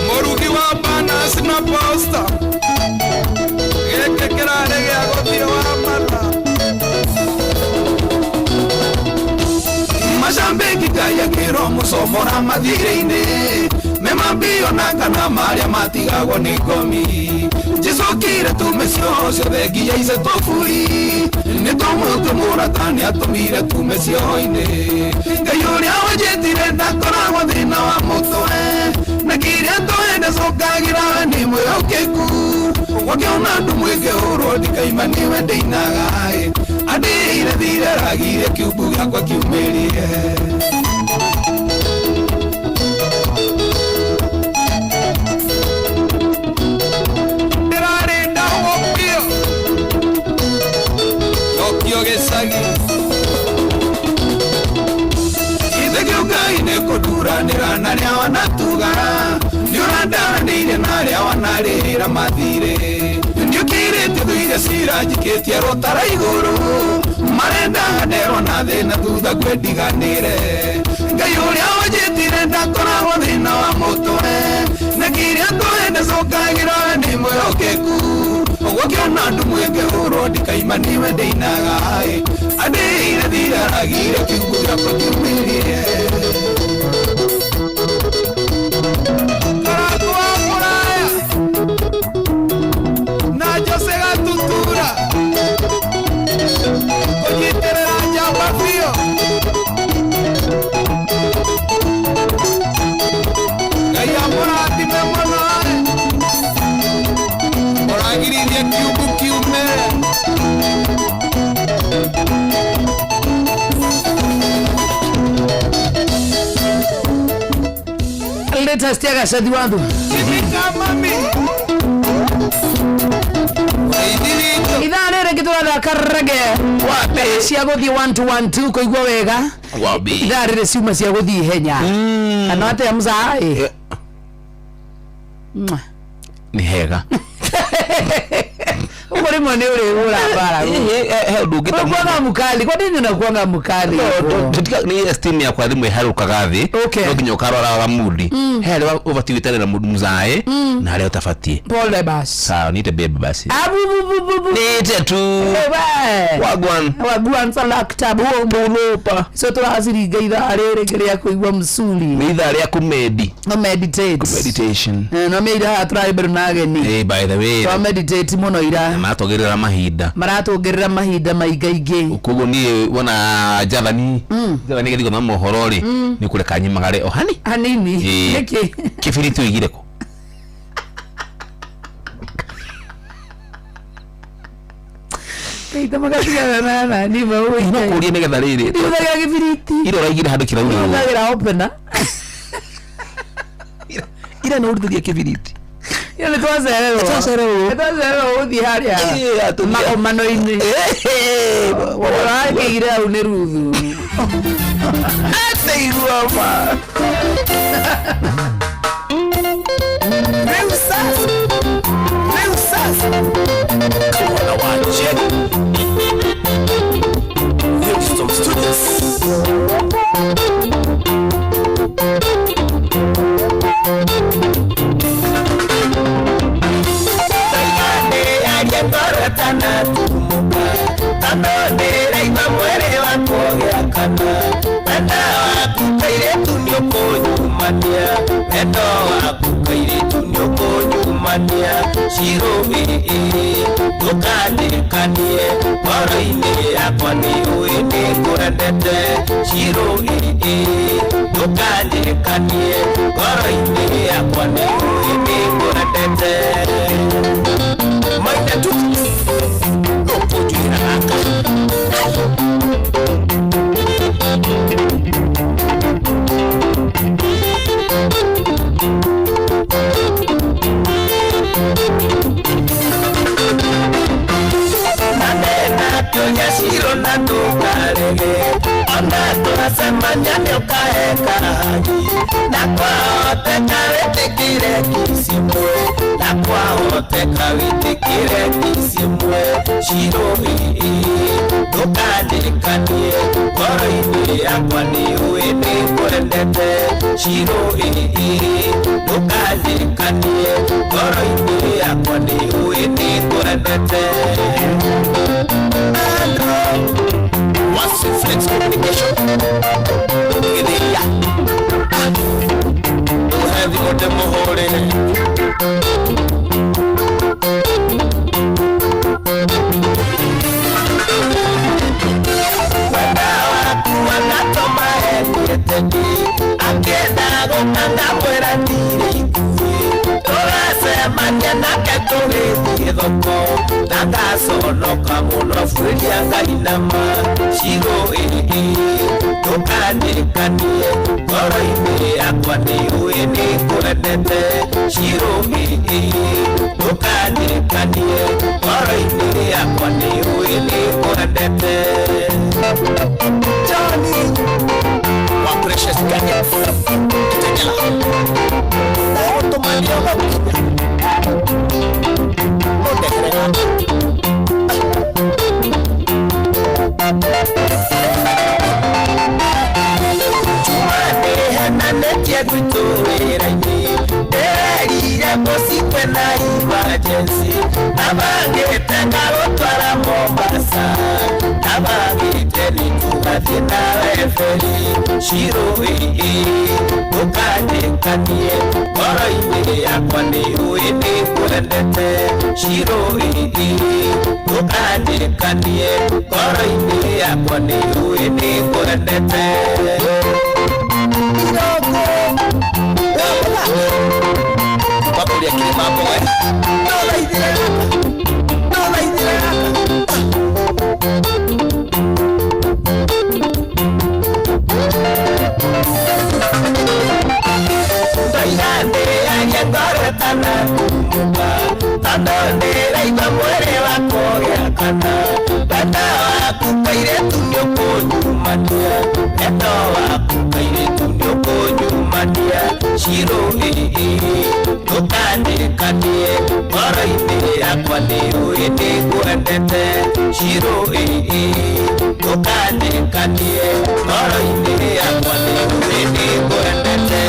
mũrugi wa banners na poster gĩkĩ kĩrarĩ gĩa gũthiĩ wa matha. Macambĩki Ngai akĩrwo mũcomora mathirĩ-inĩ memambio na kana marĩa matigagwo nĩ ngomi njĩcokire tume cioho ciothe nginya ice tũburi nĩ tũmũtũ mũrata nĩatũmire tume cioho-inĩ. Ngai ũrĩa wanjĩtire ndakoragwo thĩna wa mũtwe na kĩrĩa twenda cokagĩra we nĩ mwĩhokeku gwakĩona andũ mwĩkĩhũrwo ndikaima nĩwe ndĩinaga andĩire thire ragire kiumbu gĩakwa kiumĩrie. Ndĩrarĩ ndahwo biũ Tokyo gĩcagi. Ithe kĩũngai nĩ kũnduranĩra na arĩa wanatuga nĩũrandaranĩire na arĩa wanarĩhĩra mathirĩ nĩũkĩrĩte thuire cira njikĩtie rũtara igũrũ marendaga nderwo na thĩna thutha ngwendiganĩre. Ngai ũrĩa wanjĩtire ndakoragwo thĩna wa mũtwe na kĩrĩa twenda cokagĩra we nĩ mwĩhokeku gwakĩona andũ mwĩkĩhũrwo ndikaima nĩwe ndĩinaga andĩire thire ragire kiumbu gĩakwa kiumĩrie. Karangũ wa Mũraya na Jose Gatutura kũnyitĩrĩra njamba biũ. Ngai amũrathime mũno ũragiririe kiumbu kiumĩre. Latest ya gacathi wathu. Kimika mami ũrĩithi witũ. Ithaa rĩrĩ ngĩtũrathaka rege cia gũthiĩ 1212 kũigua wega. Wabi. Ithaa rĩrĩ ciuma cia gũthiĩ ihenya kana atĩa mzaa ĩ? Mwah. Nĩ hega. Ũguo rĩmwe nĩ ũrĩhũra mbara. He ũndũ ũngĩ ta Unakuanga mkali kwa nini unakuanga mkali hivyo? Nĩ esteem yakwa rĩmwe ĩharũkaga thĩ Okay. no nginya ũkarorarora mudi he harĩa ũbatiĩ gwĩterera mũndũ mzae na harĩa ũtabatiĩ. Pole basi. Sawa niite babe basi. Abubububu. Niite tu. Wagwan. Wagwan salakta Bulupa. So tũraciringa ithaa rĩrĩ rĩa kũigua msuri. Nĩ ithaa rĩa kũmedi. No meditate. Meditation. No mĩ ira haha tũrarĩ mbere na ageni. Hey, by the way. Twa meditate mũno ira. Na maratwagĩrĩra mahinda. Maratuongerera mahinda maingaingĩ. Koguo niĩ wona Jathani Jathani gĩthiĩ gũthoma mohoro rĩ, nĩ kũreka nyimagare o hani hanini. Ĩĩ. Nĩkĩ? Kĩbiriti ũigire kũ? Kaita magatigana na nani No mau. kũria nĩgetha rĩrĩ Ndihũthagĩra gĩbiriti. ira ũraigire handũ kĩraurĩrwo. Hũthagĩra opener. Ira nĩ ũrutithia kĩbiriti. Ira nĩ twacererwo. Twacererwo. Nĩ twacererwo gũthiĩ harĩa Ĩĩ, atũthiĩ- magomano-inĩ. Ũrakĩire hau nĩ ruthu. Ateigua ma. Rĩu sasa, rĩu sasa mwana wa Jenny Livingstone Studios. Wendo waku kairĩtu nĩũkũnyumania Shiro ĩĩ ndũkandirikanie ngoro-inĩ yakwa nĩũĩ nĩngwendete Shiro ĩĩ ndũkandirikanie ngoro-inĩ yakwa nĩũĩ nĩngwendete Maithe tu nũkũnjwĩra gaka. Nanena Shiro na ndũkarege ona twacemania nĩũkahe kahagi na kwahoteka wĩtĩkĩre kiss imwe na kwahoteka wĩtĩkĩre kiss imwe Shiro ĩĩ ndũkandirikanie ngoro-inĩ yakwa nĩũĩ nĩngwendete Shiro ĩĩ ndũkandirikanie ngoro-inĩ yakwa nĩũĩ nĩngwendete. What's Flex Communication? Gĩthĩia. Ũhe thimũ ndĩmũhũrĩre. Wenda waku agatũma endete niĩ akĩenda gũka ngamwĩra ndirĩ ikuhĩ tũgacemania nake tũgĩthiĩ thoko na ngaconoka mũno buĩria ngainama Shiro ĩĩ ndũkandirikanie ngoro-inĩ yakwa nĩũĩ nĩngwendete Shiro ĩĩ ndũkandirikanie ngoro-inĩ yakwa nĩũĩ nĩngwendete. Johnny wa Precious Gadgets Kitegela ndagũtũmania ũgakinya ũndekere gaka. Juma nĩhenanĩtie gwitũ wĩra-inĩ ndĩrerire mũcikwe na emergency nabangĩte ngagũtwara Mombasa nabangĩte nĩtũgathiĩ nawe feri Shiro ĩĩ ndũkandirikanie ngoro-inĩ yakwa nĩũĩ nĩngwendete Shiro ĩĩ ndũkandirikanie ngoro-inĩ yakwa nĩũĩ nĩngwendete. Iroko wa mũthaka Wakũrĩa kĩrĩma mboga. Ndũthaithĩre gaka, ndũthaithĩre gaka. Ndoiga ndĩarie ngoro ĩtanatumũka tondũ ndĩraigua mwĩrĩ wakwa ũgĩakana wendo waku kairĩtu nĩũkũnyumania wendo waku kairĩtu nĩũkũnyumania Shiro ĩĩ ndũkandirikanie ngoro-inĩ yakwa nĩũĩ nĩngwendete Shiro ĩĩ ndũkandirikanie ngoro-inĩ yakwa nĩũĩ nĩngwendete.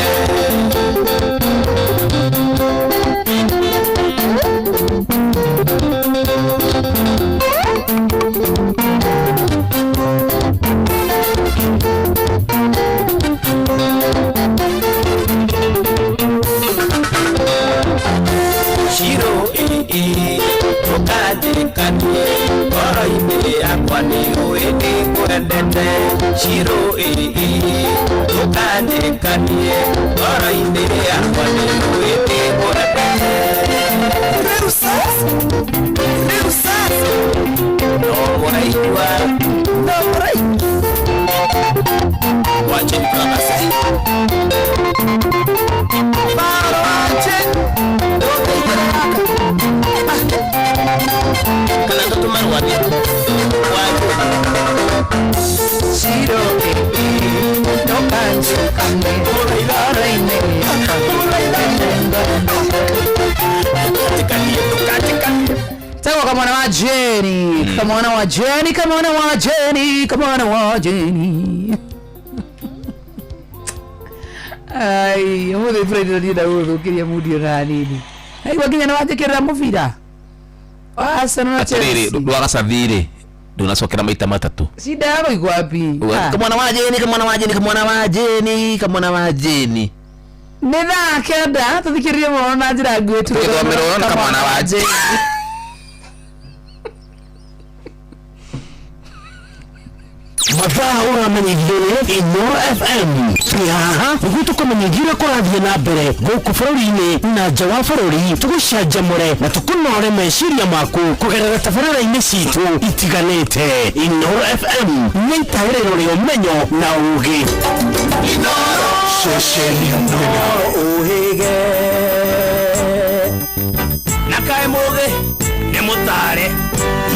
Shiro ĩĩ ndũkandirikanie. yakwa nĩũĩ ndĩkwendete Shiro ĩĩ ndũkanjĩkanie ngoro-inĩ yakwa nĩũĩ ndĩkwendete Rĩu sasa, rĩu sasa, no mũraigua no mũraigua. Wacheni Brothers. Baro wache, ndũkaingĩre gaka. Kana tũtũmarũanie Wanjũ Shiro ĩĩ ndũkanjĩkanie ngoro-inĩ Ndũkanjĩkanie ndũkanjĩkanie Tagwo kamwana wa Jenny, kamwana wa Jenny, kamwana wa Jenny, kamwana wa Jenny. Ai, umuthi Friday ndienda gũgũthũkĩria mundi ona hanini. Aigua nginya nĩwanjĩkĩrĩra mũbira wa Arsenal na Atĩrĩrĩ, Chelsea. rwa gacathi-rĩ ndũnacokera maita matatũ. Shida yako iko wapi? Ah, Kamwana wa Jeni, kamwana wa Jeni, kamwana wa Jeni, kamwana wa Jeni. Nĩ thaa 9 tũthikĩrĩrie mohoro na njĩra nguhĩ Tũgĩthomerwo na kamwana wa Jeni. Mathaa ũramenyithio nĩ Inooro FM. Twĩ haha nĩguo tũkũmenyithie ũrĩa kũrathiĩ na mbere gũkũ bũrũri-inĩ na nja wa bũrũri, tũgũcanjamũre na tũkũnore meciria maku kũgerera tabarĩra-inĩ citũ itiganĩte. Inooro FM nĩ itaĩrĩro rĩa ũmenyo na ũũgĩ. Ceceni ũhĩge na kaĩ mũgĩ nĩ mũtare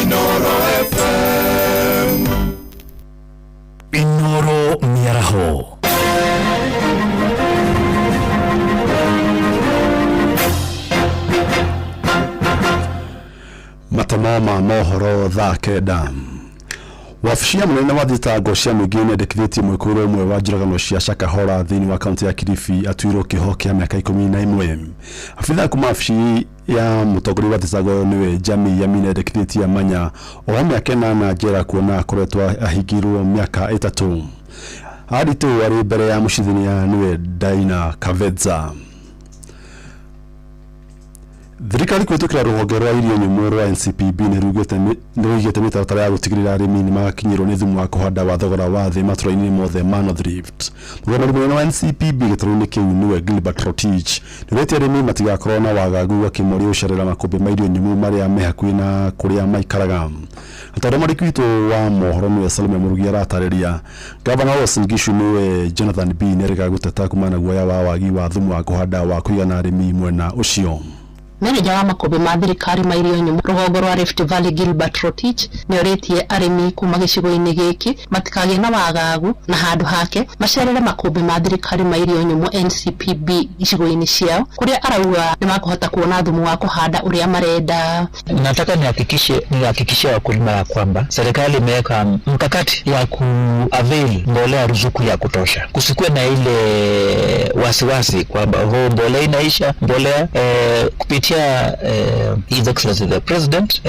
Inooro FM. Inooro mĩaraho. Mathomo ma mohoro thaa 9. Wabici ya mũnene wa thitango cia mũingĩ nĩendekithĩtie mwĩkũĩrwo ũmwe wa njũragano cia Shakahola thĩinĩ wa kaunti ya Kilifi atuĩrwo kĩoho kĩa mĩaka 11. Abithaa kuma wabici ya mũtongoria wa thitango nĩwe Jamii Yamin endekithĩtie Amanya oho mĩaka 8 njera kuona akoretwo ahingĩirwo mĩaka 3. Aritũ arĩ mbere ya mũcirithania nĩwe Daina Kavedza. Thirikari kũhĩtũkĩra rũhonge rwa irio nyũmũ rwa NCPB nĩ rũigĩte mĩtaratara ya gũtigĩrĩra arĩmi nĩ magakinyĩrwo nĩ thumu wa kũhanda wa thogora wa thĩ matũra-inĩ mothe ma North Rift. Mũrũgamĩrĩri mũnene wa NCPB gĩtarũ-inĩ kĩu nĩwe Gilbert Rotich nĩorĩtie arĩmi matigakorwo na wagagu akĩmoria gũcerera makũmbĩ ma irio nyũmũ marĩa me hakuhĩ na kũrĩa maikaraga. Ta ũrĩa mwandĩki witũ wa mohoro nĩwe Salome Mũrugi aratarĩria, gavana wa Uasin Gishu nĩwe Jonathan B nĩarega gũteta kumana na guoya wa wagi wa thumu wa kũhanda wa kũigana arĩmi mwena ũcio. Meneja wa makũmbĩ ma thirikari ma irio nyũmũ rũgongo rwa Rift Valley Gilbert Rotich nĩorĩtie arĩmi kuma gĩcigo-inĩ gĩkĩ matikagĩe na wagagu na handũ hake macerere makũmbĩ ma thirikari ma irio nyũmũ NCPB icigo-inĩ ciao kũrĩa arauga nĩmakũhota kuona thumu wa kũhanda ũrĩa marenda. Nataka nihakikishie wakulima ya kwamba serikali imeweka mkakati ya kuavail mbolea ruzuku ya kutosha. Kusikuwe na ile wasiwasi kwamba oh, mbolea inaisha, mbolea kupitia His Excellency the President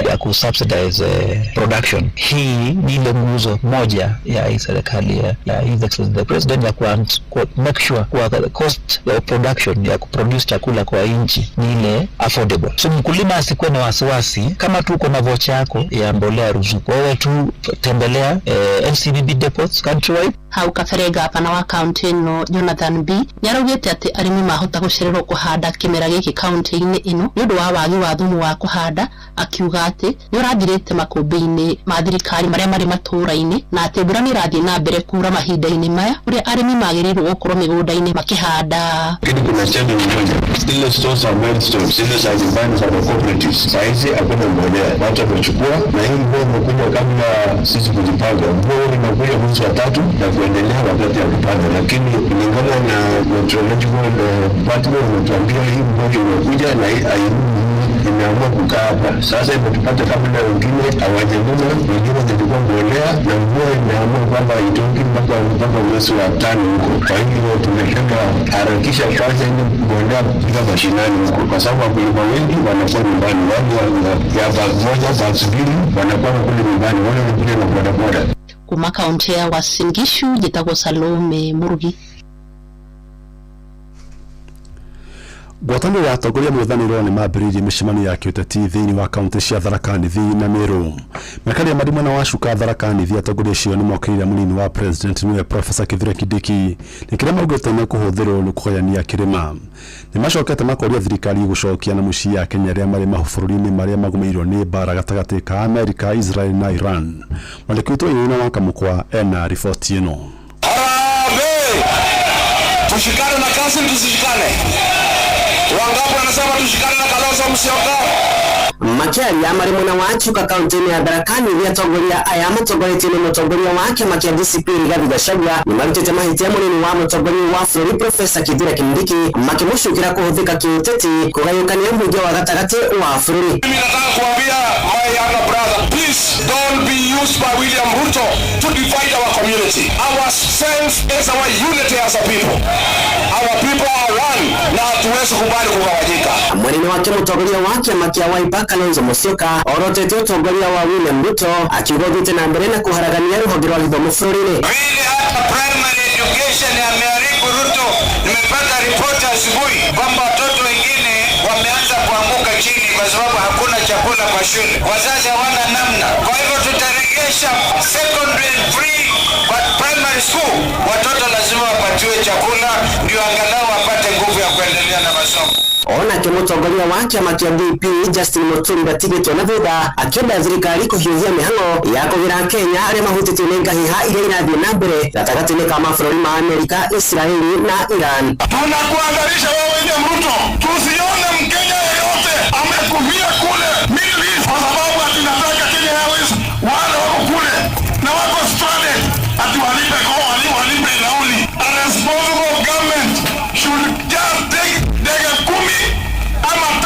ya kusubsidize production. Hii ni ile nguzo moja ya hii serikali ya His Excellency the President ya ku make sure kuwa cost ya production ya kuproduce chakula kwa nchi ni ile affordable. So mkulima asikuwe na wasiwasi, kama tu uko na vocha yako ya mbolea ruzuku, wewe tu tembelea NCBB depots countrywide. Hau kabere gavana wa kaunti ĩno Jonathan B nĩaraugĩte atĩ arĩmi mahota gũcererwo kũhanda kĩmera gĩkĩ kaunti-inĩ ĩno nĩ ũndũ wa wagi wa thumu wa kũhanda, akiuga atĩ nĩ ũrathirĩte makũmbĩ-inĩ ma thirikari marĩa marĩ matũũra-inĩ na atĩ mbura nĩ ĩrathiĩ na mbere kura mahinda-inĩ maya ũrĩa arĩmi magĩrĩirwo gũkorwo mĩgũnda-inĩ makĩhanda. Lakini kuna challenge moja, zile stores za milestones zile za nyumbani za cooperatives, saa hizi hakuna mbolea, watu wamechukua, na hii mvua imekuja kabla sisi kujipanga. Mvua inakuja mwezi wa 3 na kuendelea wakati ya kupanda, lakini kulingana na meteorological department wametuambia hii mvua imekuja na hii hairudi, imeamua kukaa hapa. Sasa imetupata kabla wengine hawajavuna, wengine wamechukua mbolea na mvua imeamua kwamba haitoki mpaka mwezi wa 5 huko. Kwa hivyo tumesema harakisha kwanza ile mbolea kufika mashinani huko, kwa sababu wakulima wengi wanakuwa nyumbani, wale ya bag moja bag 2 wanakuwa kule nyumbani, wale wanakuja na bodaboda. Kuma kaunti ya Uasin Gishu njĩtagwo Salome Murugi. Ngwatanĩro ya atongoria mũng'ethanĩro nĩ mambĩrĩirie mĩcemanio ya kĩũteti thĩinĩ wa kaunti cia Tharaka Nithi na Meru. Makaria marĩ mwena wa Chuka Tharaka Nithi, atongoria acio nĩ mokĩrĩire mũnini wa president nĩwe Professor Kithure Kindiki nĩ kĩrĩa maugĩte nĩ kũhũthĩrwo nĩ kũgayania kĩrĩma. Nĩ macokete makoria thirikari gũcokia na mũciĩ ya Kenya arĩa marĩ mabũrũri-inĩ marĩa magũmĩirwo nĩ mbara gatagatĩ ka Amerika, Israel na Iran. Mwandĩki witũ Wainaina wa Kamũkwa ena riboti ĩno. Harambee! Tushikane na kasi, tusishikane? Wangapi wanasema tushikane na Kalonzo Musyoka? Makĩaria marĩ mwena wa Chuka kaunti-inĩ ya Tharaka Nithi, atongoria aya matongoretio nĩ mũtongoria wa kĩama kĩa DCP Rigathi Gachagua nĩ marutĩte mahĩtia mũnini wa mũtongoria wa bũrũri Profesa Kithure Kindiki, makĩmũcukĩra kũhũthĩka kĩũteti kũgayũkania mũingĩ wa gatagatĩ wa bũrũri. Mimi nataka kuambia my younger brother, please don't be used by William Ruto to divide our community. Our strength is our unity as a people. Our people are one na hatuwezi kubali kugawanyika. Mwena-inĩ wake mũtongoria wa kĩama kĩa Wiper Kalonzo Musyoka orotete ũtongoria wa William Ruto, akiuga ũthiĩte na mbere na kũharagania rũhonge rwa gĩthomo bũrũri-inĩ. Vile hata primary education ameharibu Ruto. Nimepata ripoti asubuhi kwamba watoto wengine wameanza kuanguka chini kwa sababu hakuna chakula kwa shule, wazazi hawana namna. Kwa hivyo tutaregesha secondary and free but primary school, watoto lazima wapatiwe chakula ndio angalau wapate nguvu ya kuendelea na masomo. Onake mũtongoria wa kĩama kĩa DP Justin Muturi ndatigĩtwo na thutha, akĩenda thirikari kũhiũhia mĩhang'o ya kũgĩra Kenya arĩa mahutĩtio nĩ ngahĩha iria irathiĩ na mbere gatagatĩ-inĩ ka mabũrũri ma Amerika, Israeli na Iran. Tunakuangalisha wewe William Ruto, tusione Mkenya yeyote amekufia kule Middle East kwa sababu ati nataka Kenya Airways wale wako kule na wako stranded ati walipe walipe nauli. A responsible government should just take ndege 10 ama 5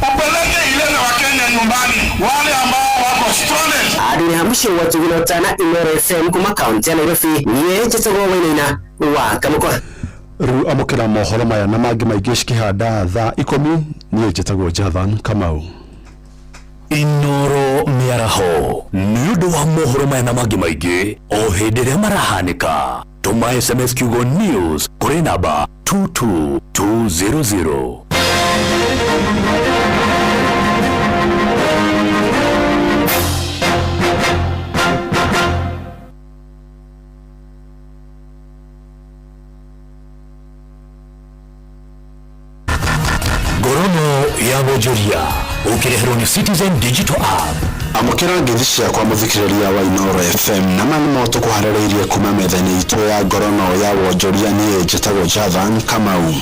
upeleke ilete Wakenya nyumbani, wale ambao wako stranded. Adini Hamshi wa Tugulotana, Inooro FM, kuma kaunti ya Nairobi, niĩ njĩtagwo Wainaina wa Kamũkwa. Rĩu amũkĩra mohoro maya na mangĩ maingĩ cikĩhanda thaa 10. Niĩ njĩtagwo Jathan Kamau. Inoro mĩaraho nĩ ũndũ wa mohoro maya na mangĩ maingĩ o hĩndĩ ĩrĩa marahanĩka, tũma SMS kiugo news kũrĩ namba 22200. Ngorono ya wonjoria ũkĩreherwo nĩ Citizen Digital App. Amũkĩra ngeithi ciakwa mũthikĩrĩria wa Inooro FM, na ma nĩmo tũkũharĩrĩirie kuma metha-inĩ itũ ya ngorono ya wonjoria. Niĩ njĩtagwo Jathan Kamau.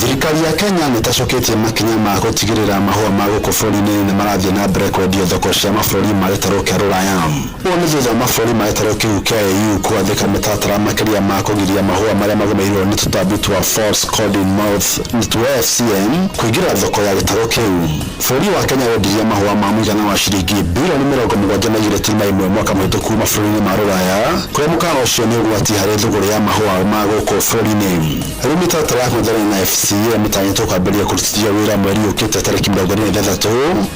Thirikari ya Kenya nĩ ĩtacũkĩtie makinya ma gũtigĩrĩra mahũa ma gũkũ bũrũri-inĩ nĩ marathiĩ na mbere kwendio thoko cia mabũrũri ma gĩtarũ kĩa Rũraya. Ũũ nĩ thutha wa mabũrũri ma gĩtarũ kĩu kĩa AU kũgathĩka mĩtaratara makĩria ma kũgiria mahũa marĩa magũmĩirwo nĩ tũtambi twa false codling moth, nĩtuo FCM, kũingĩra thoko ya gĩtarũ kĩu. Bũrũri wa Kenya wendirie mahũa ma mũigana wa ciringi bilioni 71.1 mwaka mũhĩtũku mabũrũri-inĩ ma Rũraya, kũrĩa mũkana ũcio nĩ ũgwati harĩ thũgũrĩ ya mahũa ma gũkũ bũrũri-inĩ. Rĩu mĩtaratara ya kũng'ethanĩra na FCA mĩtanyĩtwo kwambĩrĩria kũrutithio wĩra mweri ũkĩte tarĩki 26,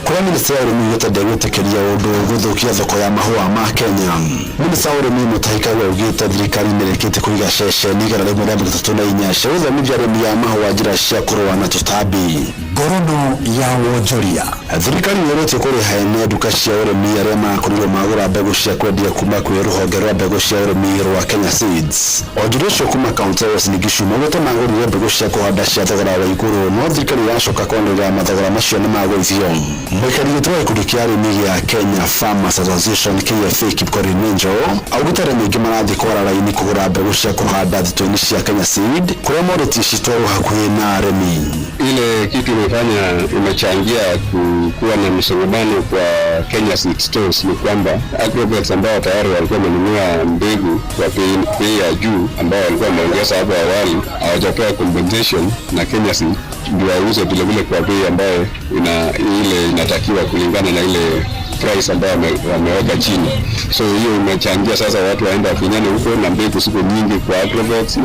kũrĩa minista ya ũrĩmi ugĩte ndegwĩtĩkĩria ũndũ gũthũkia thoko ya mahũa ma Kenya. Minista wa ũrĩmi Mutahi Kagwe augĩte thirikari nĩ ĩrĩkĩtie kũiga ceceni 134 cia gũthomithia arĩmi a mahũa njĩra cia kũrũa na tũtambi. Ngorono ya wonjoria. Thirikari nĩ ĩrĩtie kũrĩha ene nduka cia ũrĩmi arĩa marakorirwo magũra mbegũ cia kwendia kuma kwĩ rũhonge rwa mbegũ cia ũrĩmi rwa Kenya Seeds. Onjoria ũcio kuma kaunti ya Uasin Gishu maugĩte magũrire mbegũ cia kũhanda cia thogora wa igũrũ, no thirikari iracoka kwanĩrĩra mathogora macio nĩ magũithio. Mũikari gĩtĩ wa gĩkundi kĩa arĩmi gĩa Kenya Farmers Association KFA Kipkorir Menjo augĩte arĩmi aingĩ marathiĩ kwara raini kũgũra mbegũ cia kũhanda thitoo-inĩ cia Kenya Seed, kũrĩa morĩtie citwarwo hakuhĩ na arĩmi. Ile kitu imefanya imechangia kuwa na msongamano kwa Kenya Seed Stores ni kwamba agrovets ambao tayari walikuwa wamenunua mbegu kwa bei ya juu ambao walikuwa wameongeza hapo awali hawajapewa compensation na Kenya Seed ndio wauze vilevile kwa bei ambayo ile inatakiwa kulingana na ile price ambayo wameweka chini. So hiyo imechangia sasa watu waenda wafinyane huko na mbegu siku nyingi kwa agrovets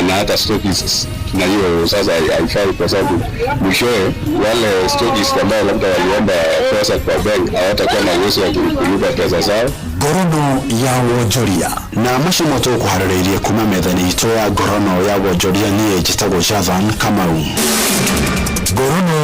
na hata stockists, na hiyo sasa haifai kwa sababu mwishowe wale stockists ambao labda waliomba pesa kwa bank hawatakuwa na uwezo wa kulipa pesa zao. Ngorono ya wonjoria. Na macio mo tũkũharĩrĩirie kuma metha-inĩ itũ ya ngorono ya wonjoria. Niĩ njĩtagwo Jathan Kamau. Ngorono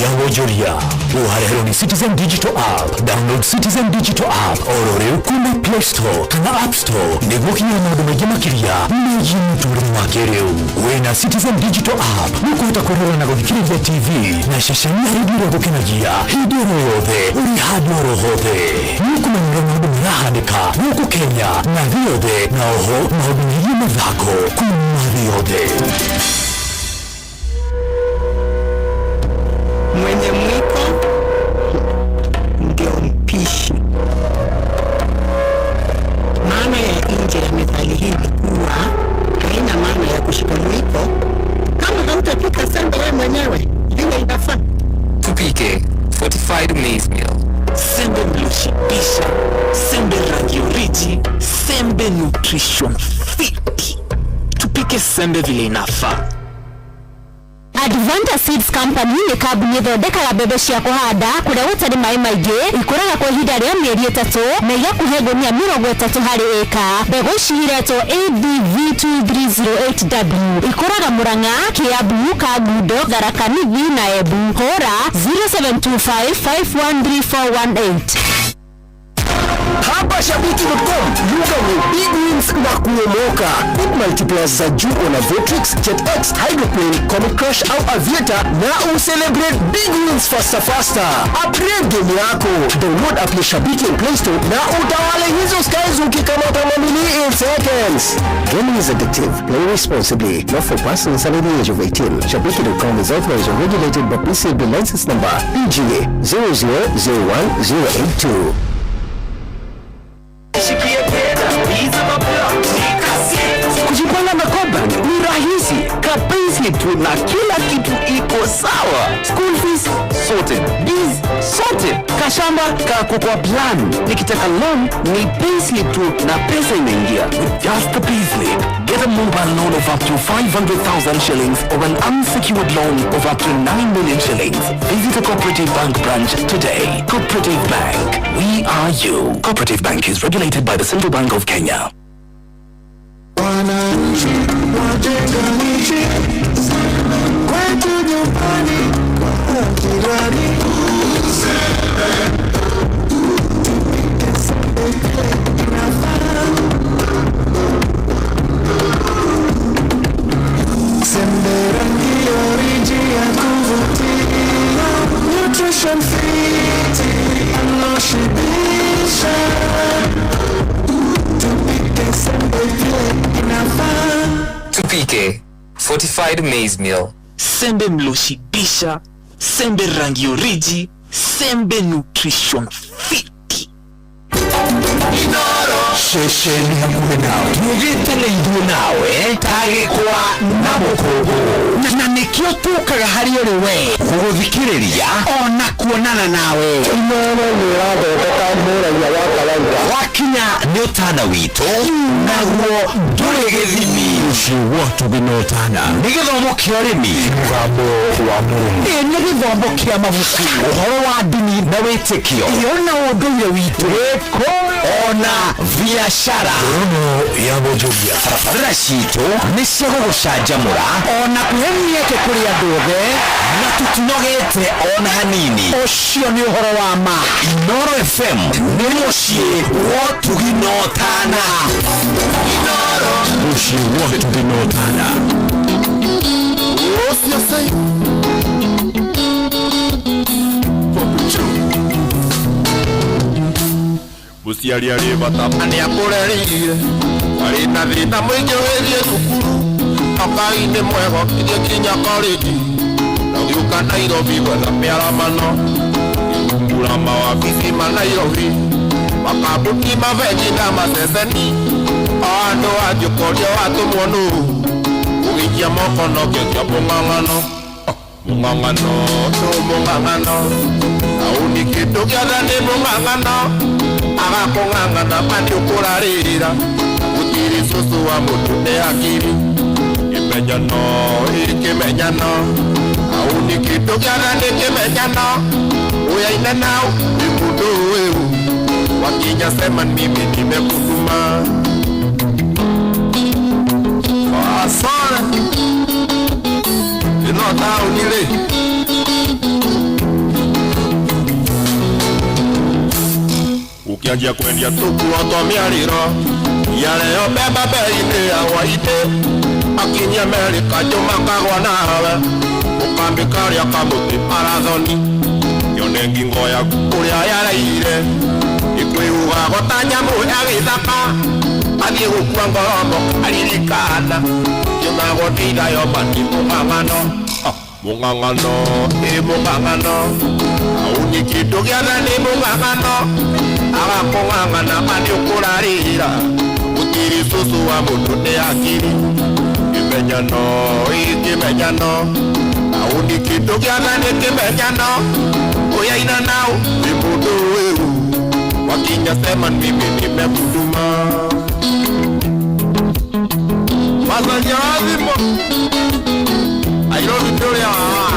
ya wonjoria ũhareherwo nĩ Citizen Digital App. Download Citizen Digital App oro rĩu kuma Play Store kana App Store nĩguo ũkinyĩre maũndũ maingĩ makĩria megiĩ mũtũrĩre wa kĩrĩu. Wĩna Citizen Digital App nĩũkũhota kwĩrorera na gũthikĩrĩria TV na ceceni ya redio ĩrĩa ĩgũkenagia hĩndĩ oro yothe ũrĩ handũ oro hothe. Nĩũkũmenya ũrĩa maũndũ marahanĩka gũkũ Kenya na thĩ yothe, na oho maũndũ megiĩ mathako kuma thĩ yothe. Mwenye mwiko ndio mpishi. Maana ya nje ya methali hii ni kuwa haina maana ya kushika mwiko kama hautapika sembe wewe mwenyewe vile inafaa. Tupike fortified maize meal. Sembe mloshibisha, sembe rangi oriji, sembe nutrition fit. Tupike sembe vile inafaa. Advanta Seeds Company nĩ kambuni ĩthondekaga mbembe cia kũhanda kũrĩa gũtarĩ maĩ maingĩ, ikũraga kwa ihinda rĩa mĩeri 3 na igakuhe ngũnia 30 harĩ ĩka. Mbegũ ici iretwo ADV2308W, ikũraga Murang'a, Kiambu, Kangundo, Tharaka Nithi na Embu. Hũra 0725513418. Hapa Shabiki.com lugha ni big wins na kuomoka. Put multipliers za juu ona Votrix, JetX, Hydroplane, Comet Crush au Aviator na ucelebrate big wins faster faster. Upgrade game yako. Download app ya Shabiki on Play Store na utawale hizo skies ukikamata mamili in seconds. Gaming is addictive. Play responsibly. Not for persons under the age of 18. Shabiki.com is authorized and regulated by PCB license number PGA 0001082. Kujipanga na Cobank ni rahisi kabisa tu na kila kitu iko sawa. School fees sorted, bills sorted, kashamba kako kwa plan. Nikitaka loan ni payslip tu na pesa inaingia. With just the payslip, get a mobile loan of up to 500,000 shillings or an unsecured loan of up to 9 million shillings. Visit a Cooperative Bank branch today. Cooperative Bank, we are you. Cooperative Bank is regulated by the Central Bank of Kenya. Wananchi wajenga nchi kwetu nyumbani kwa jirani. Sembe rangi oriji ya kuvutia, nutrition fiti aloshibisha. Tupike sembe vile inafaa. Tupike fortified maize meal. Sembe mloshibisha, sembe rangi oriji, sembe nutrition fit. Ceceni hakuhĩ nawe tugĩte nĩ ithuĩ nawe tagĩkwa na mũkũngũ na nĩkĩo tũkaga harĩ ũrĩ we gũgũthikĩrĩria ona kuonana nawe. Inoro nĩrathondeka mũraia wa kawaida wakinya nĩ ũtana witũ naguo ndũrĩ gĩthimi. Ũcio wotũgĩ na ũtana nĩ gĩthomo kĩa ũrĩmi, mũgambo wa mũrĩmi, ĩ nĩ gĩthomo kĩa mabuku, ũhoro wa ndini na wĩtĩkio, iyo na ũndũire witũ, ona biashara. Ngorono ya wonjoria barabara citũ nĩ cia gũgũcanjamũra ona kũhe mĩeke kũrĩ andũ othe na tũtinogete ona hanini. Ũcio nĩ ũhoro wa ma. Inoro FM nĩ mũciĩ wa ũtugi na ũtana. Mũciĩ wa ũtugi na ũtana. Mũciari arĩ bata nĩ akũrerire arĩ na thĩna mũingĩ wĩgiĩ cukuru akainĩ mwega ithie kinya korĩnji na ũgĩũka Nairobi gwetha mĩaramano gĩkumbura mawabici ma Nairobi makambuni mabengi na maceceni o andũ anjĩ ũkoria watũmwo nũ ũgĩikia moko no kĩo mũng'ang'ano mũng'ang'ano nũ mũng'ang'ano auni kĩndũ gĩothe nĩ mũng'ang'ano agakũng'ang'ana ma nĩ ũkũrarĩrĩra gũtirĩ cũcũ wa mũndũ nĩ hakiri kĩmenyano ĩ kĩmenyano auni kĩndũ gĩothe nĩ kĩmenyano uyaine nao nĩ mũndũ ũyũ wakinya sema mimi nimekutuma asante ĩno taũni rĩ. Ukianjia kwendia tukuo twa mĩarĩro yareo mbemba bei-inĩ ya hwainĩ akinyia Amerika njũma kagwa nawe ũkambi karĩa kamũtĩ marathoni yone ngingo yaku ũrĩa yaraire ĩkwĩhugago ta nyamũ ya gĩthaka athiĩ gũkua ngoromo aririkana kĩmagwo nĩ ithayo mati mũng'ang'ano mũng'ang'ano ĩ mũng'ang'ano auni kĩndũ gĩothe nĩ mũng'ang'ano agakũng'ang'ana ma nĩ ũkũrarĩra gũtirĩ cũcũ wa mũndũ nĩ akiri kĩmenyano ĩ kĩmenyano auni kĩndũ gĩothe nĩ kĩmenyano ũyaina nao nĩ mũndũ ũyũ wakinya sema mimi nimekutuma macaria wa thimũ Nairobi tũrĩa wa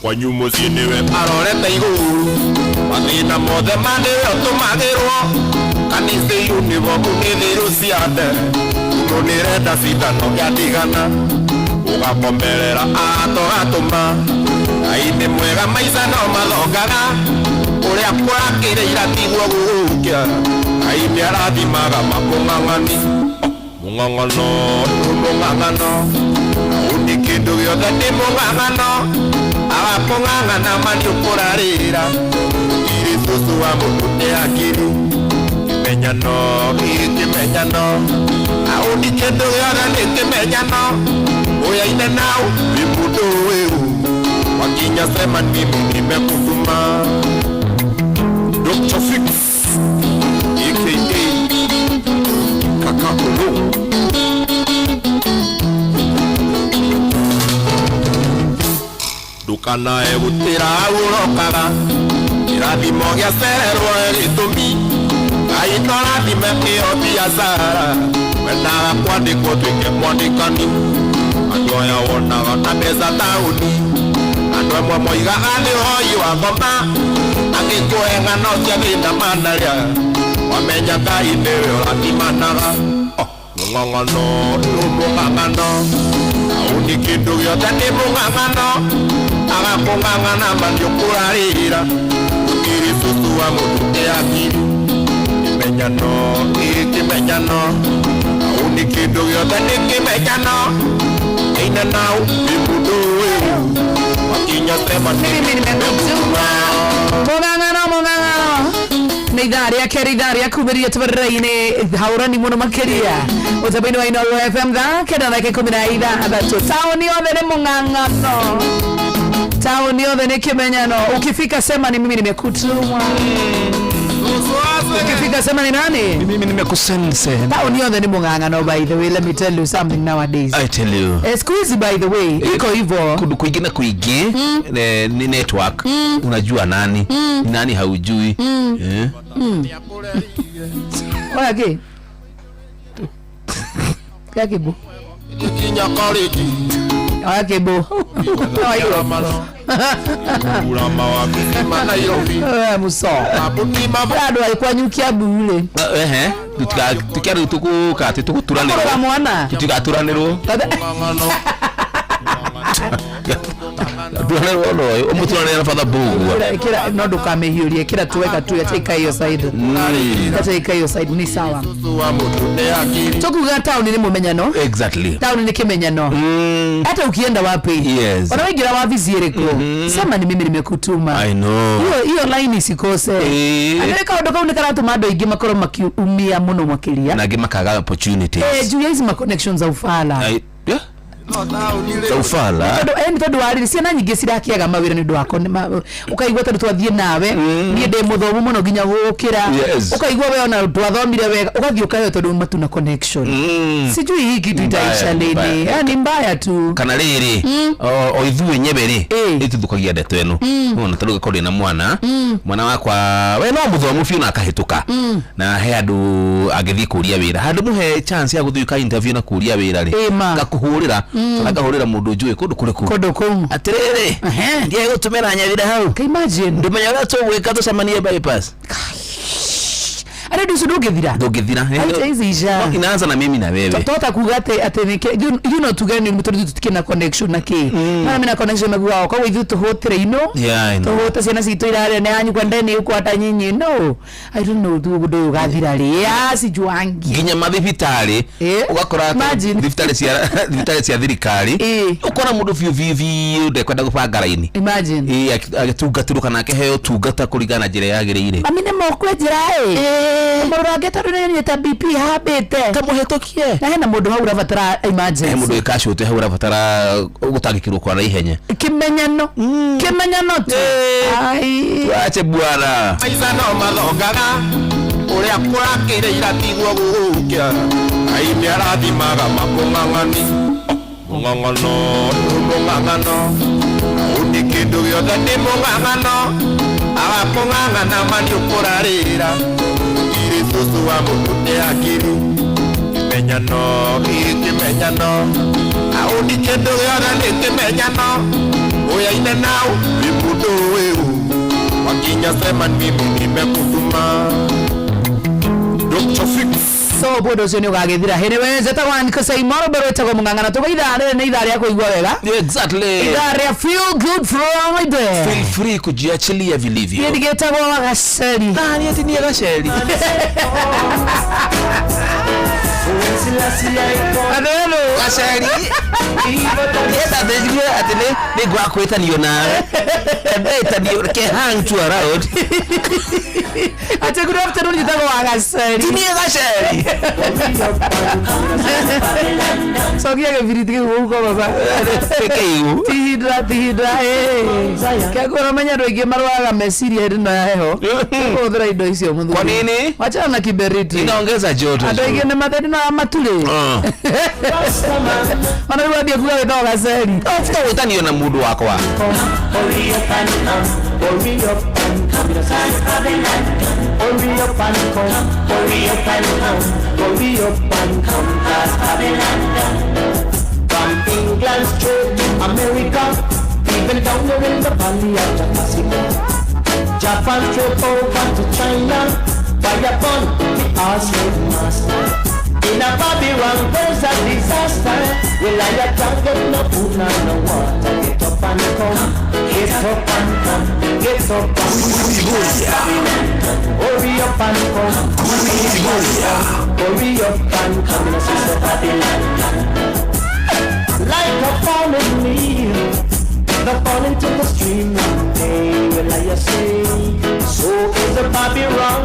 kwanyu mũciĩ nĩwe arorete igũrũ mathĩna mothe ma nĩwe ũtũmagĩrwo kanitha unibomu nĩ thĩrũ ciande mũndũ nĩrenda cindano gĩatigana ũgakomerera atogatũma Ngai nĩ mwega maica no mathongaga ũrĩa kũrakĩrĩ ira tiguo gũgũkia Ngai nĩarathimaga makũng'ang'ani mũng'ang'ano mũng'ang'ano auni kĩndũ gĩothe nĩ mũng'ang'ano agakũng'ang'ana ma nĩ ũkũrarĩra gũtirĩ cũcũ wa mũndũ nĩ akiri kĩmenyano ĩ kĩmenyano auni kĩndũ gĩothe nĩ kĩmenyano ũyaine nao wĩ mũndũ ũyũ wakinya sema mimi nimekutuma Dr. Fix aka Kaka Olo ndukanae gũtĩra hau ũrokaga kĩrathimo gĩacererwo gĩtũmi Ngai no rathime ĩyo biacara wendaga kwandĩkwo tuĩke mwandĩkani andũ aya wonaga na mbeca taũni andũ amwe moigaga nĩ ũhoi wa ngoma angĩ kũhe ng'ano cia thĩna manarĩa wamenya Ngai nĩwe ũrathimanaga mũng'ang'ano mũng'ang'ano auni kĩndũ gĩothe nĩ mũng'ang'ano agakũng'ang'ana ma nĩ ũkũrarĩra gũtirĩ cũcũ wa mũndũ nĩ akiri kĩmenyano ĩ kĩmenyano auni kĩndũ gĩothe nĩ kĩmenyano aina nao nĩ mũndũ ũyũ wakinya sema Mimi nimekutuma mũng'ang'ano mũng'ang'ano nĩ ithaa rĩa kerĩ ithaa rĩa kumĩria tabarĩra-inĩ haũrani mũno makĩria ũtambo-inĩ wa Inooro FM thaa kenda na dakika 16 taũni yothe nĩ mũng'ang'ano taũni yothe nĩ kĩmenyano ukifika sema ni mimi nimekutuma ukifika sema ni nani Mimi nimekusense. taũni yothe nĩ mũng'ang'ano by the way let me tell you something nowadays I tell you. siku hizi by the way iko hivyo Kundu kwingĩ na kwingĩ ni network unajua nani nani haujui eh? Oya kĩ Oya kĩbũ kinya korĩki Oya kĩbũ urama wa kĩthima Nairobi Oya muso kambuni mabu andũ arĩ kwanyu Kiambu rĩ Ehe, tutika tukuka atĩ Kũrora tũgũturanĩrwo mwana tutigaturanĩrwo turanĩrwo no ũyũ ũmũturanĩre na batha mbũgua Ĩkĩra no ndũkamĩhiũrie ĩkĩra tu weka tu acha ikae hiyo side acha ikae hiyo side ni sawa wa mũndũ nĩ akiri tukuga taũni nĩ mũmenyano exactly taũni nĩ kĩmenyano hata ukienda wapi Yes. ona waingĩra wabici ĩrĩkũ sema ni mimi nimekutuma I know hiyo hiyo line isikose Eh. anä kaũndũ kau nĩ karatũma andũ aingĩ makorwo makiumia mũno makĩria na angĩ makaga opportunities Eh, juu ya hizi ma connections za ufala I, yeah. Za ufala tondũ eh, nĩ tondũ wa rĩrĩ ciana nyingĩ cirakĩaga mawĩra nĩ ũndũ wa ũkaigua tondũ twathiĩ nawe niĩ ndĩ mũthomu mũno nginya gũkĩra Yes. ũkaigua we ona twathomire wega ũgathiĩ ũkaheo tondũ uma tu na connection sijui hii kitu Mbaya, itaisha lini mbaya. yani mbaya tu kana rĩrĩ o ithuĩ nyewe rĩ ĩtũthũkagia ndeto ĩno ona tarĩu gakorwo ndĩna mwana mwana wakwa we no mũthomu biũ na akahĩtũka na he andũ angĩthiĩ kũria wĩra handũ mũhe chance ya gũthiĩ ka interview na kũria wĩra rĩ Ĩma. ngakũhũrĩra kana ngahũrĩra mũndũ njũĩ kũndũ kũrĩkũ kũndũ kũu atĩrĩrĩ ndiaĩ gũtũmĩra nyabira hau Can imagine ndũmenya ũrĩa tũgwĩka tũcemanie bypass Arĩ ũndũ ũcio ndũngĩthira. Ndũngĩthira. Aita ici ica. No, inaanza na mimi na wewe. Tota kuga atĩ atĩ nĩkĩ you know tuge nĩ tondũ tũtikĩ na connection na kĩ mana mena connection maguaga koguo ithuĩ tũhũtĩre ino. Yeah, I know. Tũhũte ciana citũ irarĩa nĩ yanyu kwa ndeni ũkwata nyinyi. No, I don't know tu ũndũ ũyũ ũgathira rĩ ya sijuangi. Nginya mathibitarĩ ũgakora atĩ thibitarĩ cia thirikari ũkora mũndũ biũ biũ biũ ndekwenda gũbanga raini. Imagine. Ĩĩ, agĩtungatĩrwo kana akĩheo ũtungata kũringana na njĩra yagĩrĩire. Mami nĩ mokwenjera ĩ mũrũrange tondũ nĩ BP hambĩte kamũhetũkie na hena mũndũ hau ũrabatara he emergency. Mũndũ wĩkacũte hau ũrabatara gũtangĩkĩrwo kwa naihenya. Kĩmenyano kĩmenyano tu. Ai. Wache bwana. Maica no mathongaga ũrĩa kũrakĩrĩ iratigwo gũgũkia Ngai nĩarathimaga makũng'ang'ani mũng'ang'ano mũng'ang'ano ũndĩ kĩndũ gĩothe nĩ mũng'ang'ano agakũng'ang'ana maniũkũrarĩra irĩ cũcũ wa mũndũ nĩ akiri kĩmenyano ĩ kĩmenyano aũndĩ kĩndũ gĩothe nĩ kĩmenyano ũyaine nau wĩ mũndũ wĩu wakinya sema mimi nimekutuma Dr. Fix. So ũndũ ũcio nĩ ũgagĩthira hĩndĩ we zetagwo Anikosaimoro mbere wĩtagwo mũng'ang'ano tũgwa ithaa rĩrĩ nĩ ithaa rĩa kũigua wega. Exactly. Ithaa rĩa Feel Good Friday. Feel free kujiachilia vilivyo. Niĩ ndigĩtagwo Wagaceri. Nani ati ni Gaceri? Adelo. Gaceri. Yeta thejire ati nĩ ngwakwĩtanio nawe. Ndetanio ke hang to around. Ati good afternoon njĩtagwo Wagaceri. Ti niĩ Gaceri. Cokia gĩbiriti kĩu gũkũ baba. Kĩu. Tihindra tihindra kĩakũra menya andũ aingĩ marwaraga meciria hĩndĩ ĩno ya heho kũhũthĩra indo icio mũthuri. Kwa nini? Wachana na kiberiti. Inaongeza joto. Andũ aingĩ nĩ mathĩna na maturĩ. Ona rĩu ambia kuga wĩtagwo Gaceri. Tafuta gwĩtanio na mũndũ wakwa. Hurry up and come, hurry up and come, hurry up and come, 'cause Babylon done. From England straight to America, even down there in the valley of Jaffa, Japan straight over to China, fire upon the slave master. In a Babylon there's a disaster. Well, I can't get no food nor no water. Get up and come, get up and come, get up and come. Hurry up and come, hurry up and come, in a sister Babylon. Like a fallen leaf, the falling to the stream one day, will I say, so is the Babylon.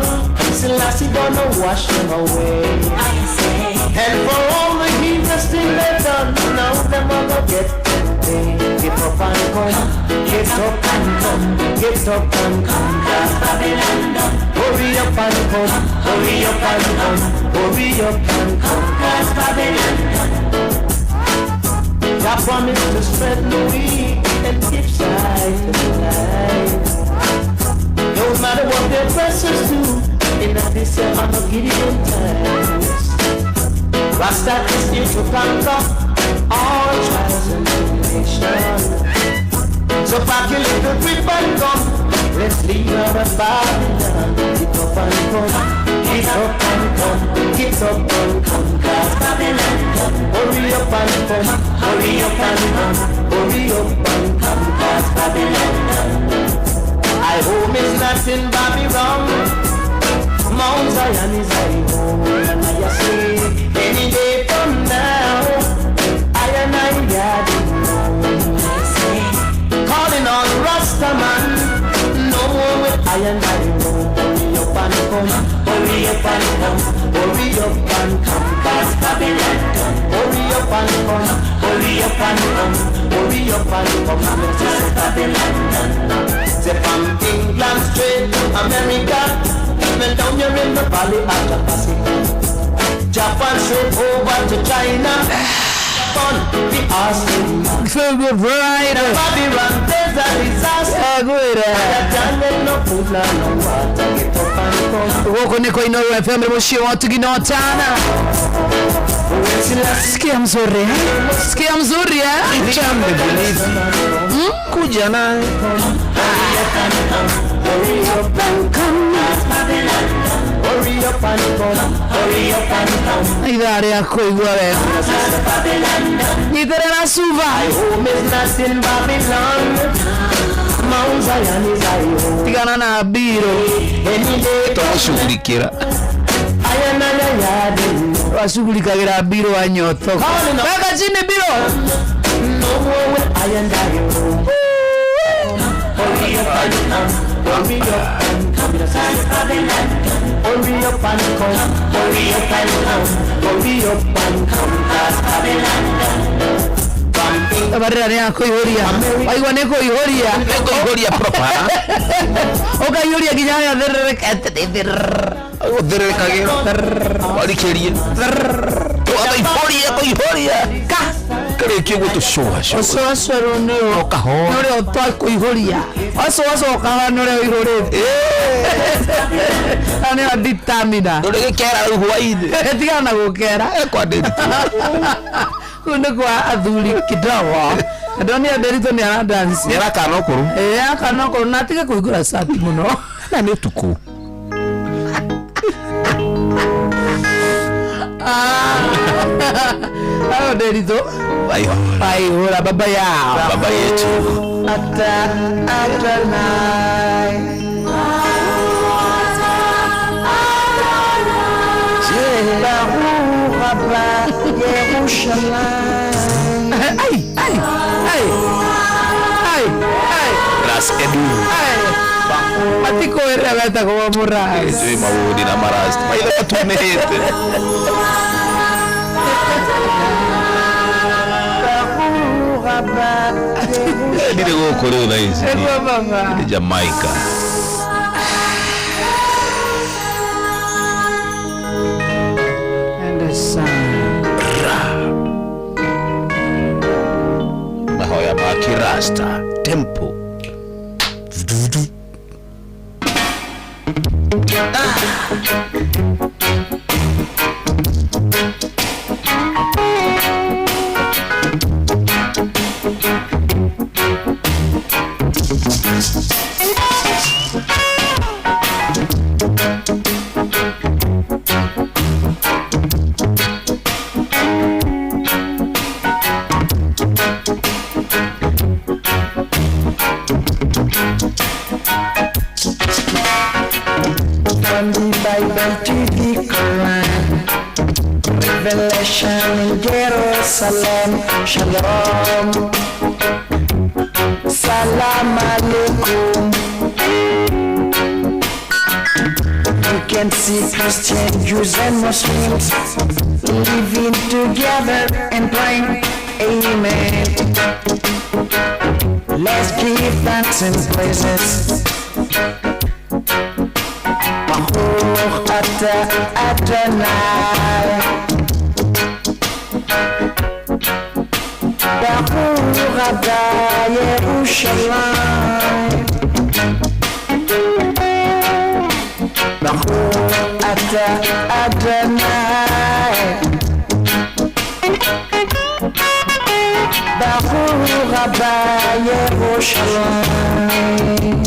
Selassie gonna wash them away. I say, and for all the heathen thing they've done, now them all go get paid. Get up and come, get up and come, get up and come, 'cause Babylon done. Hurry up and come, hurry up and come, hurry up and come, 'cause Babylon done. God promised to spread the weak and give sight to the blind. No matter what their oppressors do, in this Armageddon times, Rasta is here to conquer all trials and tribulations. So pack your little grip and come, let's leave out of Babylon. Get up and come, get up and come, get up and come, 'cause Babylon done. Hurry up and come, hurry up and come, hurry up and come, 'cause Babylon done. I home is not in Babylon. Mount Zion is I home, and I say any day from now, I and I are the home. Calling on Rasta man, no more with I and I home. Hurry up and come, hurry up and come, hurry up and come, 'cause Babylon done. Hurry up and come, hurry up and come, hurry up and come, 'cause Babylon done. Say from England straight to America, even down here in the valley of Jaffa, Japan straight over to China. On the Austin. Feel Good Friday. Babylon, there's a disaster. Good. I can't get no food nor no water. Get up and come. Gũkũ nĩ kwa Inooro FM mũciĩ wa ũtugi na ũtana. Sikia mzuri eh? Sikia mzuri eh? Chambe vilivyo. Kuja naye. Hurry up and come, Babylon. Hurry up and come, hurry up and come. Ithaa rĩa kũigua wega. Nyitĩrĩra cuba. My home is not in Babylon. Mount Zion is I home. Tigana na mbirũ. Any day Tũgũcugurikĩra. I am an yard. Wacugurikagĩra mbirũ wa nyoto. Weka chini mbirũ. No more will I and I roam. Hurry up and come, hurry up and come. Hurry up and come, hurry up and come, hurry up and come. 'Cause Babylon done. Tabarĩra nĩ ya kũihũria. Waigua nĩ kũihũria. Nĩ kũihũria proper. Ũkaihũria nginya harĩa thĩrĩrĩkete. Ũthĩrĩrĩkagĩra. Warikĩrie. Ũgaihũria kũihũria. Ka. Kĩrĩkie ũguo tũcũacũa. Ũcũacũa nĩ Ũkahora. nĩ ũrĩa ũtakũihũria. Wacũacũa ũkahora nĩ ũrĩa ũihũrĩte. Na nĩyo determiner. Ndũrĩgĩkera rĩu hwainĩ. Tigana na gũkera. Kwa Nderitu. Kũu nĩ kwa athuri kidogo. Ndonire Nderitu nĩ aradance. Nĩ arakana ũkũrũ. Ĩĩ akana ũkũrũ na atige kũhingũra cati mũno. Na nĩ ũtukũ. Ayo Nderitu. Waihũra baba yao. Baba yetu. Ata Adonai. Baruch haba Yerushalayim. Ai, ai, ai. Ai, ai. Ras Edu. Ai. Matikwĩrĩra wetagwo mũras. Njũĩ maũndĩ na marasta. Maitho matunĩhĩte. Baruch haba Yerushalayim. Ndirĩ gũkũ rĩu thaa ici. Nĩguo baba. Nĩ Jamaica. And the sun. Mahoya ma Kirasta Temple. From the Bible to the Quran, Revelation in Jerusalem, Shalom, Salam Alaikum. You can see Christian, Jews and Muslims living together and praying, Amen. Let's give thanks and praises. Baruch atah Adonai. Baruch haba Yerushalayim. Baruch atah Adonai. Baruch haba Yerushalayim.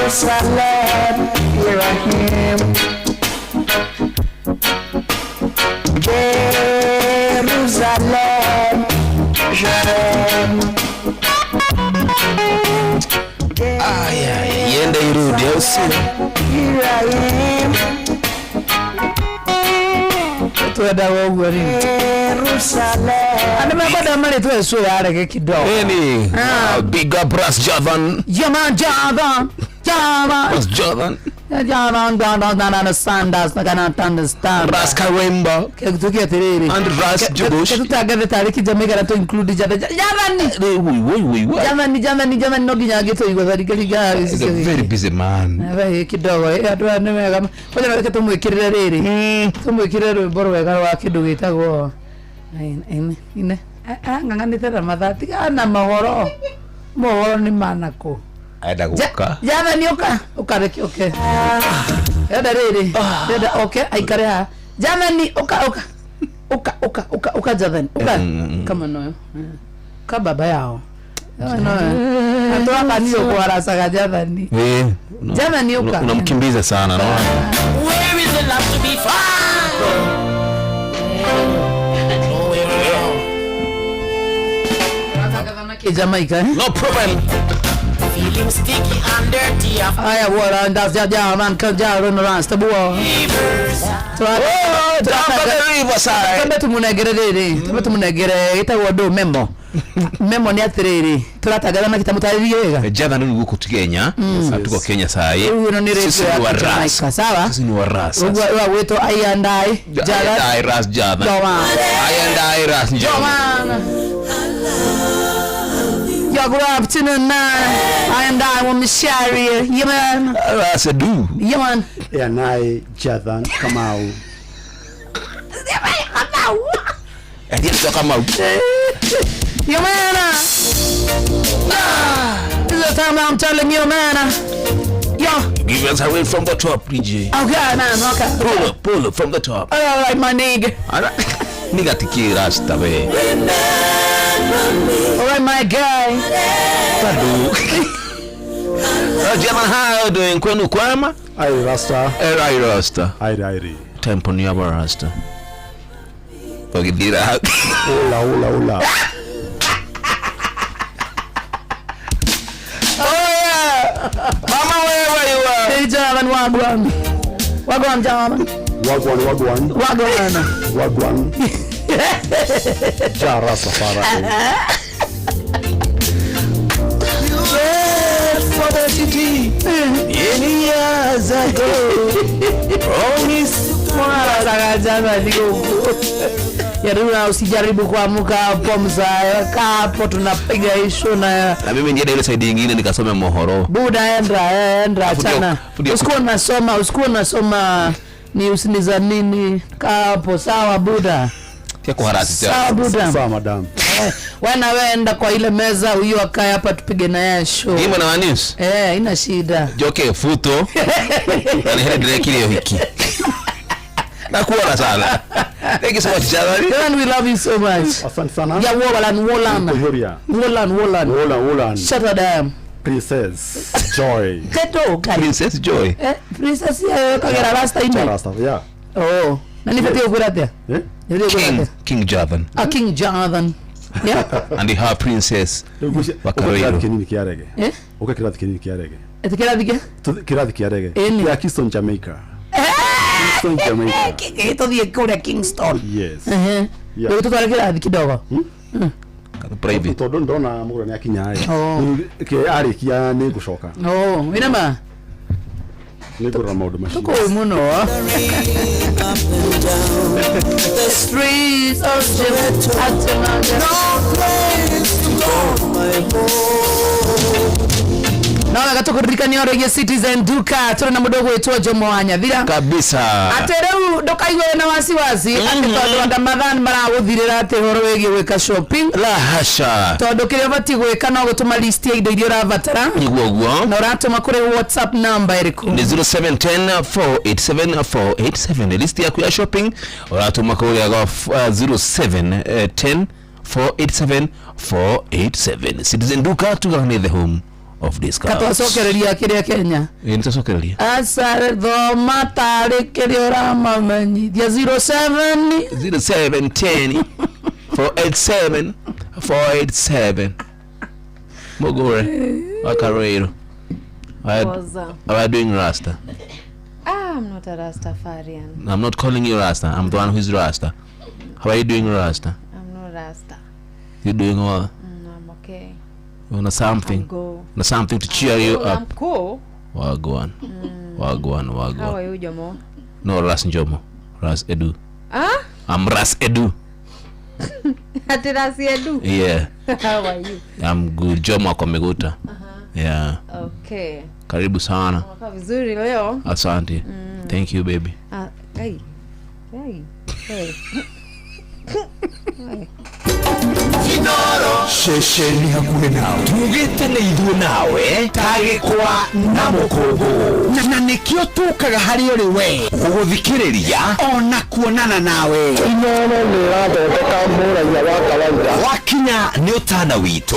Jerusalem, here I am. Jerusalem, je t'aime. Aya, iende irudi au sio? Here I am. Twendaga ũguo rĩ. Jerusalem. Andũ mekwenda marĩtwa ĩcio yarege kidogo. Eni. Big up Ras Javan. Jaman Javan. Javan. Ras Javan. Javan don't understand us. I cannot understand. Ras Karemba. Tuke atiriri. And Ras Jubush. Tutangathe tarĩ Jamaica na tu include Javan. Javani. Woi woi woi woi. Javani Javani Javani no nginya angĩtũigua tharika He's a very busy man. Wehe kidogo andũ aya nĩ wega. Ngoja reke tũmwĩkĩrĩre rĩrĩ. Tũmwĩkĩrĩre rwĩmbo rwega rwa kĩndũ gĩtagwo ine ang'ang'anĩte na mathaa tigana na mohoro. Mohoro nĩ manakũ. Enda gũka. Jathani ũka ũka reke ũke. Enda rĩrĩ. Enda oke aikare haha. Jathani ũka ũka. Ũka ũka ũka ũka Jathani ũka. Kama noyo. Ka baba yao. Atwakanio kuharasaga Jathani. Eh, Jathani uka. Unamkimbiza sana, naona. Where is the love to be found? Jamaica, eh? No problem. Feeling sticky and dirty after Aya bora ndazi ya man kan ja run rasta bua. Tambe tumunegere riri, tambe tumunegere itagwo ndu memo. Memo ni atiriri, turatangatha na kitamutaririe wega. Jathani rĩu gũkũ ti Kenya, tuko Kenya sai. Rĩu ĩno nĩ Sisi radio ni ya wa Ras. Jamaica, sawa? Sisi ni wa Ras. Ũguo ũgwĩtwo I and I I and I Ras Jathan. Joman. I and I Ras Jathan. Joman. Yo, good afternoon, man. I and I want to share you. Yeah, man. Ras Edu. Yeah, man. And I Jathan Kamau. Ndiye Kamau. Yeah, man. This is the time I'm telling you, man. Yeah. Give us a way from the top, DJ. Okay, man. Okay. Pull up from the top. All right, my nigga. All right. Nigga tiki rasta we. All right, my guy. Kadu. German, how you doing? Kwenu kwema? Ai rasta. Ai rasta. Ai ai. Tempo ni aba rasta. Pagidira. Hola hola hola. Oh yeah. Mama wherever you are. Hey German, wagwan. Wagwan German. Wagwan wagwan. Wagwan. Wagwan. Ja Rastafari. For the city many years ago. Promise. Yaruna usijaribu kuamuka hapo mzae, kaa hapo tunapiga issue na na mimi ndiye ile side nyingine nikasome mohoro. Buda endra achana. Usikuwa unasoma ni usiniza nini, kaa hapo sawa buda. Kia kuharasi sawa buda. Sawa madam. Wana weenda kwa ile meza huyo akae hapa tupige na yeye show. Ni mwana wa news? Ina shida. Joke futo. Na ni direct ile hiki. Nakuona sana. Thank you so much, Jadari. And we love you so much. Asante sana. Yeah, Wolan. Wolan. Shut up damn. Princess Joy. Keto, Princess Joy. Princess kagera rasta ime. Rasta, yeah. Oh. Na nipatie ukuratia. Eh? King Jathan. Ah, King Jathan. Yeah. And her princess. Wakaroiro. Eh? Uka kirathi kinini kia rege. Eti kirathi kia? Kirathi kia rege. Ya Kingston Jamaica. Kingston Jamaica. Tuthiĩ kũrĩa Kingston. Yes. Yeah. Rĩu tutware kĩrathi kidogo. Private. Tondũ ndona mũgũra nĩ akinya ĩ. Ke arĩkia nĩ ngũcoka. Oh, wĩna ma? Nĩ ngũrora maũndũ macio. Tũkũĩ mũno. The streets of Jamaica. No place to go, my home. No wega tukuririkania ũrĩgie Citizen Duka tũrĩ na mũndũ ũgwĩtwo Jomo wa Nyathira kabisa. Atĩ rĩu ndũkaigue na wasiwasi atĩ tondũ andũ Ramadhan maragũthirĩra atĩ ũhoro wĩgiĩ gwĩka shopping. La hasha. Tondũ kĩrĩa ũbatiĩ gwĩka no gũtũma list ya indo iria ũrabatara. Nĩguo guo. Na ũratũma kũrĩ WhatsApp number ĩrĩkũ? Ni 0710 487 487. List yaku ya shopping ũratũma kũrĩa gwa 0710 487 487. Citizen Duka tugaga the home of discounts. Katwacokereria kiria Kenya. Nitacokereria. Asa thoma tarĩ kĩrĩa ũramamenyithia 07 0710 487 487. Mugure Wakaroiro. How are you doing, Rasta? I'm not a Rastafarian. I'm not calling you Rasta. I'm the one who's Rasta. How are you doing, Rasta? I'm not Rasta. You doing well? I'm okay. You want something? I'm something to cheer you up. I'm cool. Wagwan. Wagwan, wagwan. How are you, Jomo? No, Ras Njomo. Ras Edu. Huh? I'm Ras Edu. Ati Ras Edu? Yeah. How are you? I'm good. Jomo akomeguta. Yeah. Okay. Karibu sana. Unakaa vizuri leo. Asante. Thank you, baby. Hey. Hey. Hey. Ceceni hakuhĩ nawe tugĩte nĩ ithuĩ nawe tagĩkwa na mũkũngũ na nĩkĩo tũkaga harĩ ũrĩ we gũgũthikĩrĩria ona kuonana nawe. Inooro nĩ ĩrathondeka mũraiya wa kawaida. Wa Hinya nĩ ũtana witũ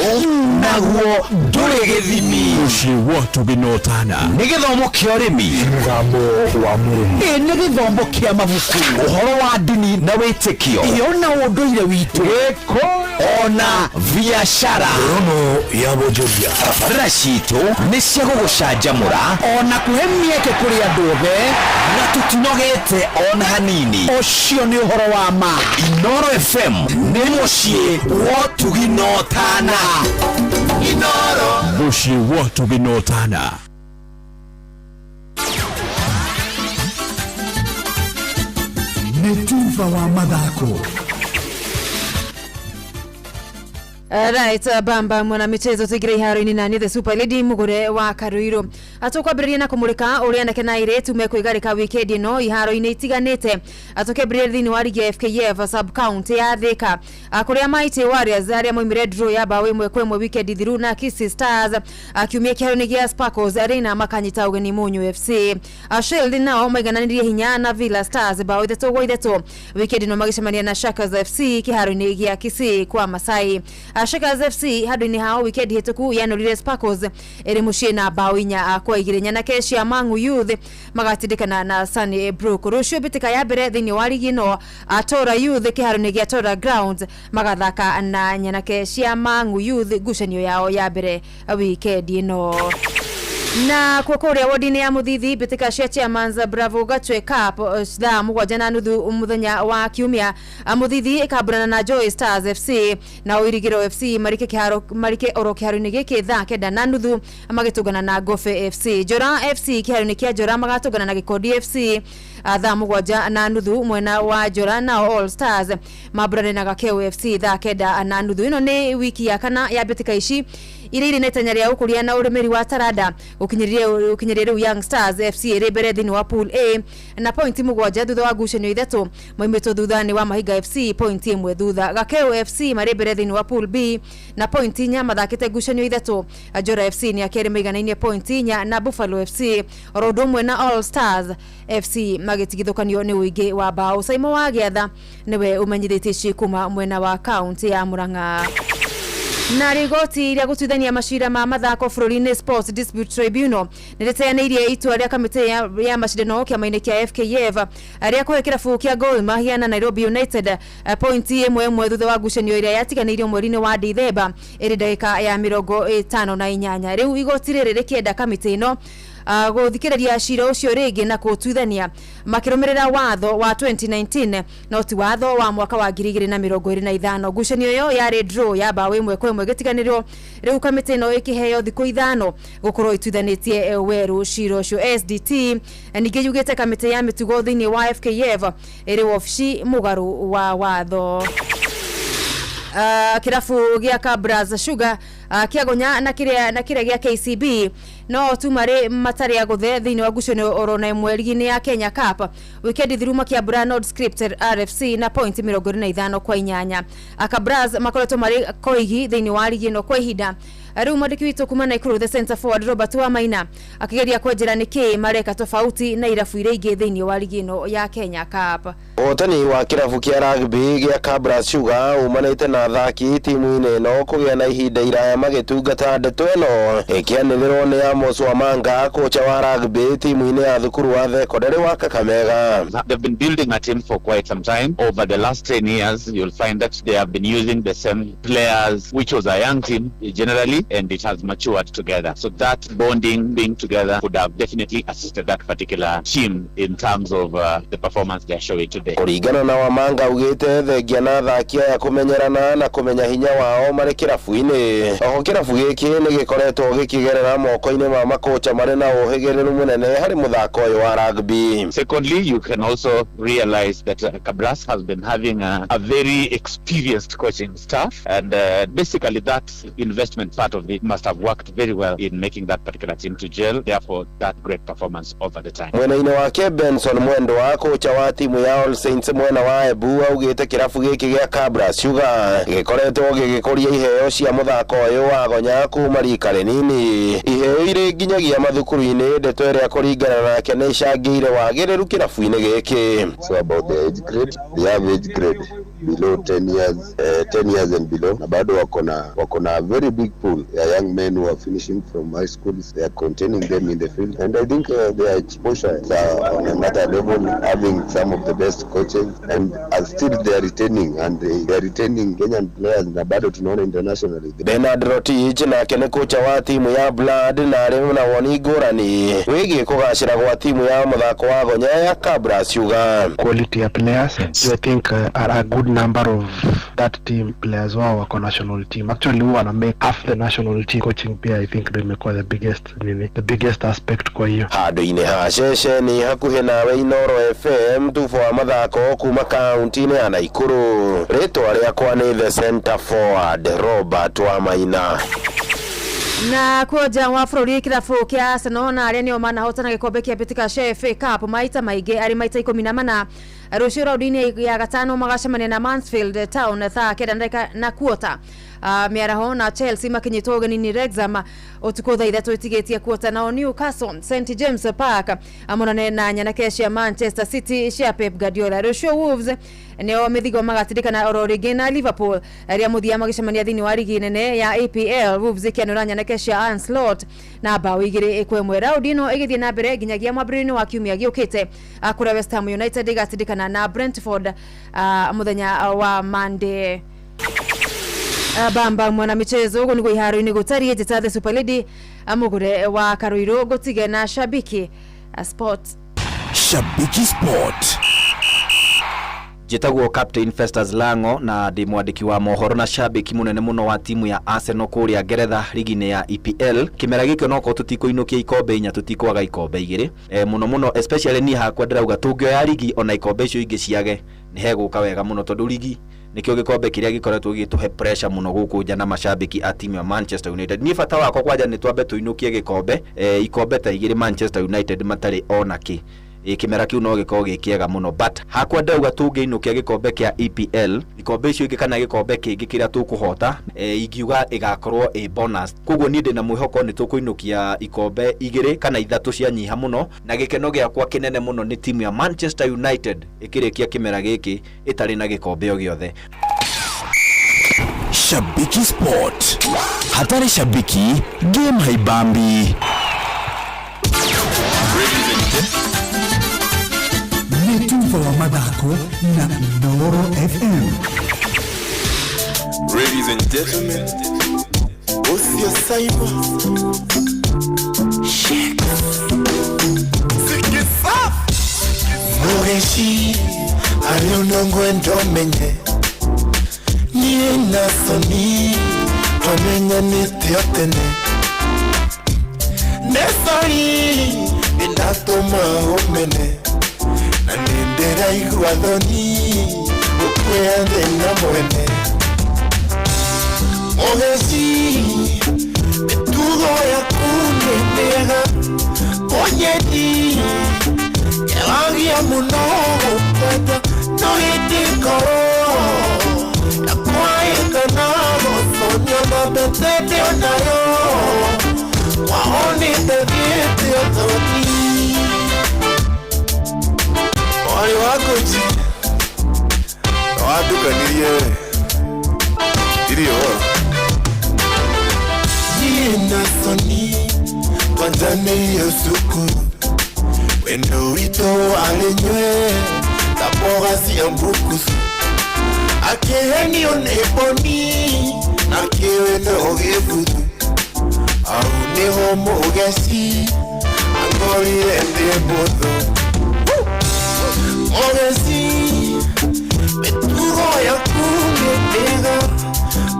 naguo ndũrĩ gĩthimi. Mũciĩ wa ũtugi na ũtana. Nĩ gĩthomo kĩa ũrĩmi. Mũgambo wa mũrĩmi. Ĩ nĩ gĩthomo kĩa mabuku. Ũhoro wa ndini na wĩtĩkio. Iyo na ũndũire witũ. Gĩkũyũ. Ona biacara. Rono ya bonjoria. Tabarĩra citũ nĩ cia gũgũcanjamũra ona kũhe mĩeke kũrĩ andũ othe na tũtinogete ona hanini. Ũcio nĩ ũhoro wa ma. Inoro FM nĩ mũciĩ wa ũtugi na ũtana. Inoro. Mũciĩ wa ũtugi na ũtana. Nĩ tuba wa mathako. Right, bamba mwana michezo tuingire iharo-inĩ na niĩ the super lady mugure wa Karuiru. Tũkwambĩrĩria na kũmũrĩka ũrĩa anake na airĩtu mekwĩgarĩka wikendi ĩno iharo-inĩ itiganĩte. Tũkĩambĩrĩria thĩinĩ wa rigi ya FKF sub county ya Thika, kũrĩa Mighty Warriors arĩa moimire draw ya bao 1-1 wikendi thiru na Kisii Stars, kiumia kĩharo-inĩ gĩa Sparkles Arena makanyita ũgeni Munyu FC. Shield nao maigananirie hinya na Villa Stars bao 3-3 wikendi ĩno magĩcemania na Shakers FC kĩharo-inĩ gĩa Kisii kwa Masai. Shakers FC handũ-inĩ hao wikendi hĩtũku yanũrire Sparkles ĩrĩ mũciĩ na bao 4-2. Nyanake cia Mang'u Youth magatindĩkana na Sunnybrook. Rũciũ mbĩtĩka ya mbere thĩinĩ wa rigi ĩno, Tora Youth kĩharo-inĩ gĩa Tora Grounds magathaka na nyanake cia Mang'u Youth ngucanio yao ya mbere wikendi ĩno. Na kuo kũrĩa wodi-inĩ ya Mũthithi, mbĩtĩka cia Chairman's Bravo Gatwe Cup thaa 7:30 mũthenya wa kiumia, Mũthithi ĩkambũrana na Joy Stars FC na Ũirigĩro FC marike kĩharo marike oro kĩharo-inĩ gĩkĩ thaa 9:30 magĩtũngana na Gofe FC. Njora FC kĩharo-inĩ kĩa Njora magatũngana na Gĩkondi FC thaa 7:30 mwena wa Njora, nao All Stars mambũrane na Gakeu FC thaa 9:30. Ĩno nĩ wiki ya kana ya mbĩtĩka ici iria irĩ na itanya rĩa ũkũria na ũrĩmĩri wa taranda gũkinyĩria rĩu Young Stars FC ĩrĩ mbere thĩinĩ wa pool A na pointi 7 thutha wa ngucanio 3 moimĩtwo thutha nĩ wa Mahiga FC pointi 1 thutha. Gakeu FC marĩ mbere thĩinĩ wa pool B na pointi 4 mathakĩte ngucanio 3. Njora FC nĩ akerĩ maiganainie pointi 4 na Buffalo FC oro ũndũ ũmwe na All Stars FC magĩtigithũkanio nĩ ũingĩ wa bao. Saimo wa Gĩatha nĩwe ũmenyithĩtie ici kuma mwena wa kaunti ya Murang'a. Na rigoti rĩa gũtuithania macira ma mathako bũrũri-inĩ Sports Dispute Tribunal nĩ rĩteanĩirie itua rĩa kamĩtĩ ya macindano kĩama-inĩ kĩa FKF rĩa kũhe kĩrabu kĩa Gor Mahia na Nairobi United pointi 1-1 thutha wa ngucanio ĩrĩa yatiganĩirio mweri-inĩ wa Dithemba ĩrĩ ndagĩka ya 58. Rĩu igoti rĩrĩ rĩkĩenda kamĩtĩ ĩno gũthikĩrĩria cira ũcio rĩngĩ na kũũtuithania makĩrũmĩrĩra watho wa 2019 no ti watho wa mwaka wa 2025. Ngucanio ĩyo yarĩ draw ya bao 1-1 ĩgĩtiganĩrio. Rĩu kamĩtĩ ĩno ĩkĩheo thikũ 5 gũkorwo ituithanĩtie werũ cira ũcio. SDT ningĩ yugĩte kamĩtĩ ya mĩtugo thĩinĩ wa FKF ĩrĩ wabici mũgarũ wa watho. Kĩrabu gĩa Kabras Sugar kĩagonya na kĩrĩa gĩa KCB no tu marĩ matarĩ agũthe thĩinĩ wa ngucanio oro na ĩmwe rigi-inĩ ya Kenya Cup wikendi thiru makĩambũra Nordscript RFC na pointi 25-8. Kabras makoretwo marĩ koigi thĩinĩ wa rigi ĩno kwa ihinda. Rĩu mwandĩki witũ kuma Nakuru the center forward Robert Wamaina akĩgeria kwenjera nĩkĩ mareka tofauti na irabu iria ingĩ thĩinĩ wa rigi ĩno ya Kenya Cup. Ũhotani wa kĩrabu kĩa rugby gĩa Kabras Sugar umanĩte na athaki timu-inĩ ĩno kũgĩa na ihinda iraya magĩtungata ndeto ĩno ĩkĩanĩrĩrwo nĩ Amos Wamanga, kocha wa rugby timu-inĩ ya thukuru wa thekondarĩ wa Kakamega. They've been building a team for quite some time. Over the last 10 years, you'll find that they have been using the same players, which was a young team generally, and it has matured together. So that bonding, being together, could have definitely assisted that particular team in terms of the performance they are showing today. Kũringana na Wamanga augĩte thengia na athaki aya kũmenyerana na kũmenya hinya wao marĩ kĩrabu-inĩ. Oho kĩrabu gĩkĩ nĩ gĩkoretwo gĩkĩgerera moko-inĩ ma makocha marĩ na ũhĩgĩrĩru mũnene harĩ mũthako ũyũ wa rugby. Secondly, you can also realize that Kabras has been having a very experienced coaching staff, and basically that investment part part of it must have worked very well in making that particular team to gel, therefore that great performance over the time. Mwena-inĩ wake Benson Mwendwa, kocha wa timu ya All Saints mwena wa Embu, augĩte kĩrabu gĩkĩ gĩa Kabras Sugar gĩkoretwo gĩgĩkũria iheo cia mũthako ũyũ wa gonya kuma rika rĩnini, iheo irĩ nginyagia mathukuru-inĩ, ndeto ĩrĩa kũringana nake nĩ icangĩire wagĩrĩru kĩrabu-inĩ gĩkĩ. So about the age grade, they have age grade below 10 years, 10 years and below, na bado wako na very big pool ya young men who are finishing from high schools. They are containing them in the field, and I think their exposure is on another level, having some of the best coaches, and still they are retaining, and they are retaining Kenyan players, na bado tunaona internationally. Bernard Rotich nake nĩ kocha wa timu ya Blood na arĩ na woni ngũrani wĩgiĩ kũgacĩra gwa timu ya mũthako wa gonya ya Kabras Sugar. Quality ya players, so I think are a good number of that team players wao wako national team, actually huwa wana make half the national team. Coaching pia I think ndio imekuwa the biggest nini, the biggest aspect kwa hiyo. Handũ-inĩ ha ceceni hakuhĩ nawe Inoro FM, tubo wa mathako kuma kaunti-inĩ ya Naikuru, rĩtwa rĩakwa nĩ the center forward Robert Wamaina. Na kuo nja wa bũrũri, kĩrabu kĩa Arsenal na arĩa nĩo manahotana gĩkombe kĩa mbĩtĩka cia FA Cup maita maingĩ, arĩ maita 14, rũciũ raundi-inĩ ya gatano magacemania na Mansfield Town thaa 9 na ndagĩka na kuota. Mĩaraho na Chelsea makinyĩtwo ũgeni nĩ Wrexham ũtukũ thaa 3 ĩtigĩtie kuota. Nao Newcastle St James Park amonane na nyanake cia Manchester City cia Pep Guardiola. Rũciũ Wolves nĩo mĩthigo magatindĩkana oro rĩngĩ na Liverpool arĩa mũthia magĩcemania thĩinĩ wa rigi nene ya EPL, Wolves ĩkĩanũra nyanake cia Arne Slot na bao 2-1. Raundi ĩno ĩgĩthiĩ na mbere nginyagia mwambĩrĩrio-inĩ wa kiumia gĩũkĩte, kũrĩa West Ham United ĩgatindĩkana na Brentford mũthenya wa Monday. Bamba mwana michezo, ũguo nĩguo iharo-inĩ gũtariĩ. Njĩta the super lady mũgũre wa Karũirũ, ngũtige na Shabiki Sport. Shabiki Sport. Njĩtagwo Captain Festus Lango na ndĩ mwandĩki wa mohoro na shabiki mũnene mũno wa timu ya Arsenal kũrĩa Ngeretha rigi-inĩ ya EPL. Kĩmera gĩkĩ onokorwo tũtikũinũkia ikombe 4, tũtikwaga ikombe 2, mũno mũno especially niĩ hakwa ndĩrauga tũngĩoya rigi ona ikombe icio ingĩ ciage nĩ hegũka wega mũno, tondũ rigi nĩkĩo gĩkombe kĩrĩa gĩkoretwo gĩgĩtũhe pressure mũno gũkũ nja na mashabiki a timu ya Manchester United. Niĩ bata wakwa kwanja nĩ twambe tũinũkie gĩkombe, ikombe ta 2 Manchester United matarĩ ona kĩ, kĩmera kĩu no gĩkorwo gĩ kĩega mũno, but hakwa ndauga tũngĩinũkia gĩkombe kĩa EPL, ikombe icio ingĩ kana gĩkombe kĩngĩ kĩrĩa tũkũhota, ingiuga ĩgakorwo ĩ bonus. Koguo niĩ ndĩna mwĩhoko nĩ tũkũinũkia ikombe 2 kana 3 cianyiha mũno, na gĩkeno gĩakwa kĩnene mũno nĩ timu ya Manchester United ĩkĩrĩkia kĩmera gĩkĩ ĩtarĩ na gĩkombe o gĩothe. Shabiki Sport. Hatari shabiki, game haibambi. Nĩ tuba wa mathako na Noro FM. Ladies and gentlemen, Osio Simon. Mugeshi ariunongwe ndomenye niĩ na Soni twamenyanĩte o tene. Nĩ sorry nĩndatũma ũmene na nĩndĩraigua thoni gũkwĩra thĩna mwene. Mũgeci, mĩtugo yaku nĩ mĩega, kũnyendi kĩragia mũno gũkwenda, no hĩndĩ ngoro yakwaĩkana gũconia na mbete onayo kwao nĩndathiĩte ũthoni. Mwarĩ wa ngũnji nĩwandukanirie ndirĩ ũhoro. Niĩ na Soni twanjanĩire cukuru, wendo witũ warĩ nywe ta mboga cia mbukucu, akĩhenio nĩ mboni na kĩwendo gĩbuthu, hau nĩho mũgeci angorire ndĩ mũthũ. Mũgeci, mĩtugo yaku nĩ mĩega,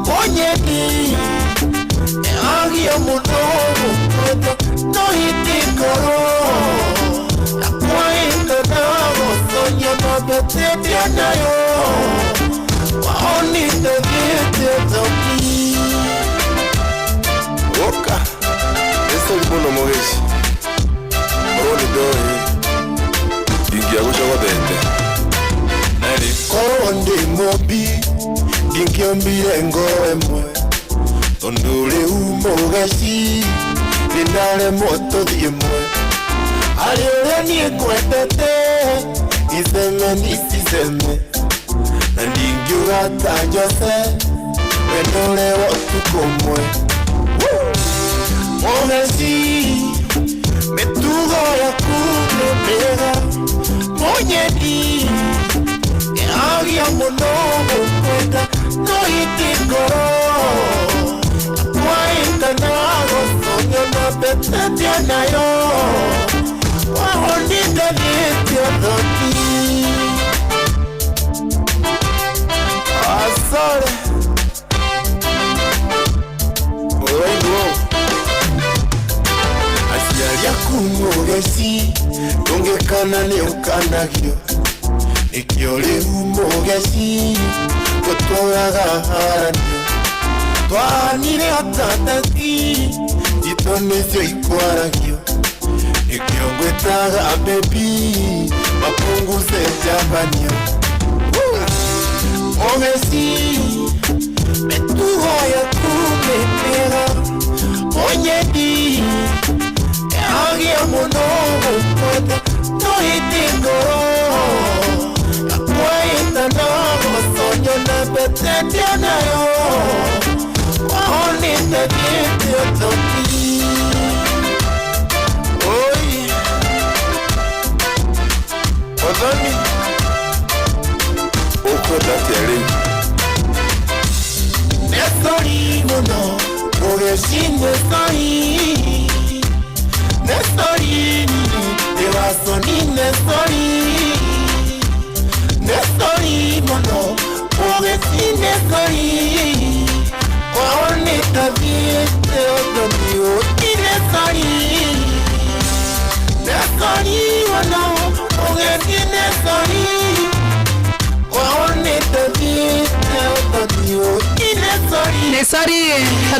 kũnyendi ĩragia mũno gũkwenda, no hĩndĩ ngoro yakwaĩkana gũconia na mbete ndĩonayo kwao nĩndathiĩte thoni. Oka Estori mũno mũgeci Korwo nĩ ndoĩ Ndingĩagũcogothete Korwo ndĩ mũmbi Ndingĩombire ngoro ĩmwe Tondũ rĩu mũgeci Nĩndaremwo tũthiĩ mwe Harĩ ũrĩa niĩ ngwendete Niseme nisiseme Na ndingiuga ta Jose Wendo ũrĩa wa ũtukũ ũmwe Mũgeci Mĩtugo yaku nĩ mĩega Mũnyendi Nĩagia mũno gũkwenda No iti ngoro Kwaitana gũcũnio na mbetetia nayo Wahonithanĩtie thoni Asore Ũraigua aciari aku mũgeci ndũngĩkana nĩ ũkanagio nĩkĩo rĩu mũgeci gũtũraga haranio twahanire atatati itũ nĩcio ikwaragio nĩkĩo ngwĩtaga bebi mapunguze njabanio mũgeci mĩtugo yaku nĩ mĩega mũnyendi Agia mũno gũkwenda no iti ngoro Akwaitana gũconio na mbetetia nayo Wahonithanĩtie thoni Oi Ũthoni Ũkwenda atĩa rĩu Nĩ sori mũno mũgeci nĩ sori Nestori, Ewasoni Nestori, Nestori mono, Ogesi Nestori, Kwaone taviete odoni oti Nestori, Nestori mono, Ogesi Nestori, Kwaone taviete odoni oti Nestori. Nesori,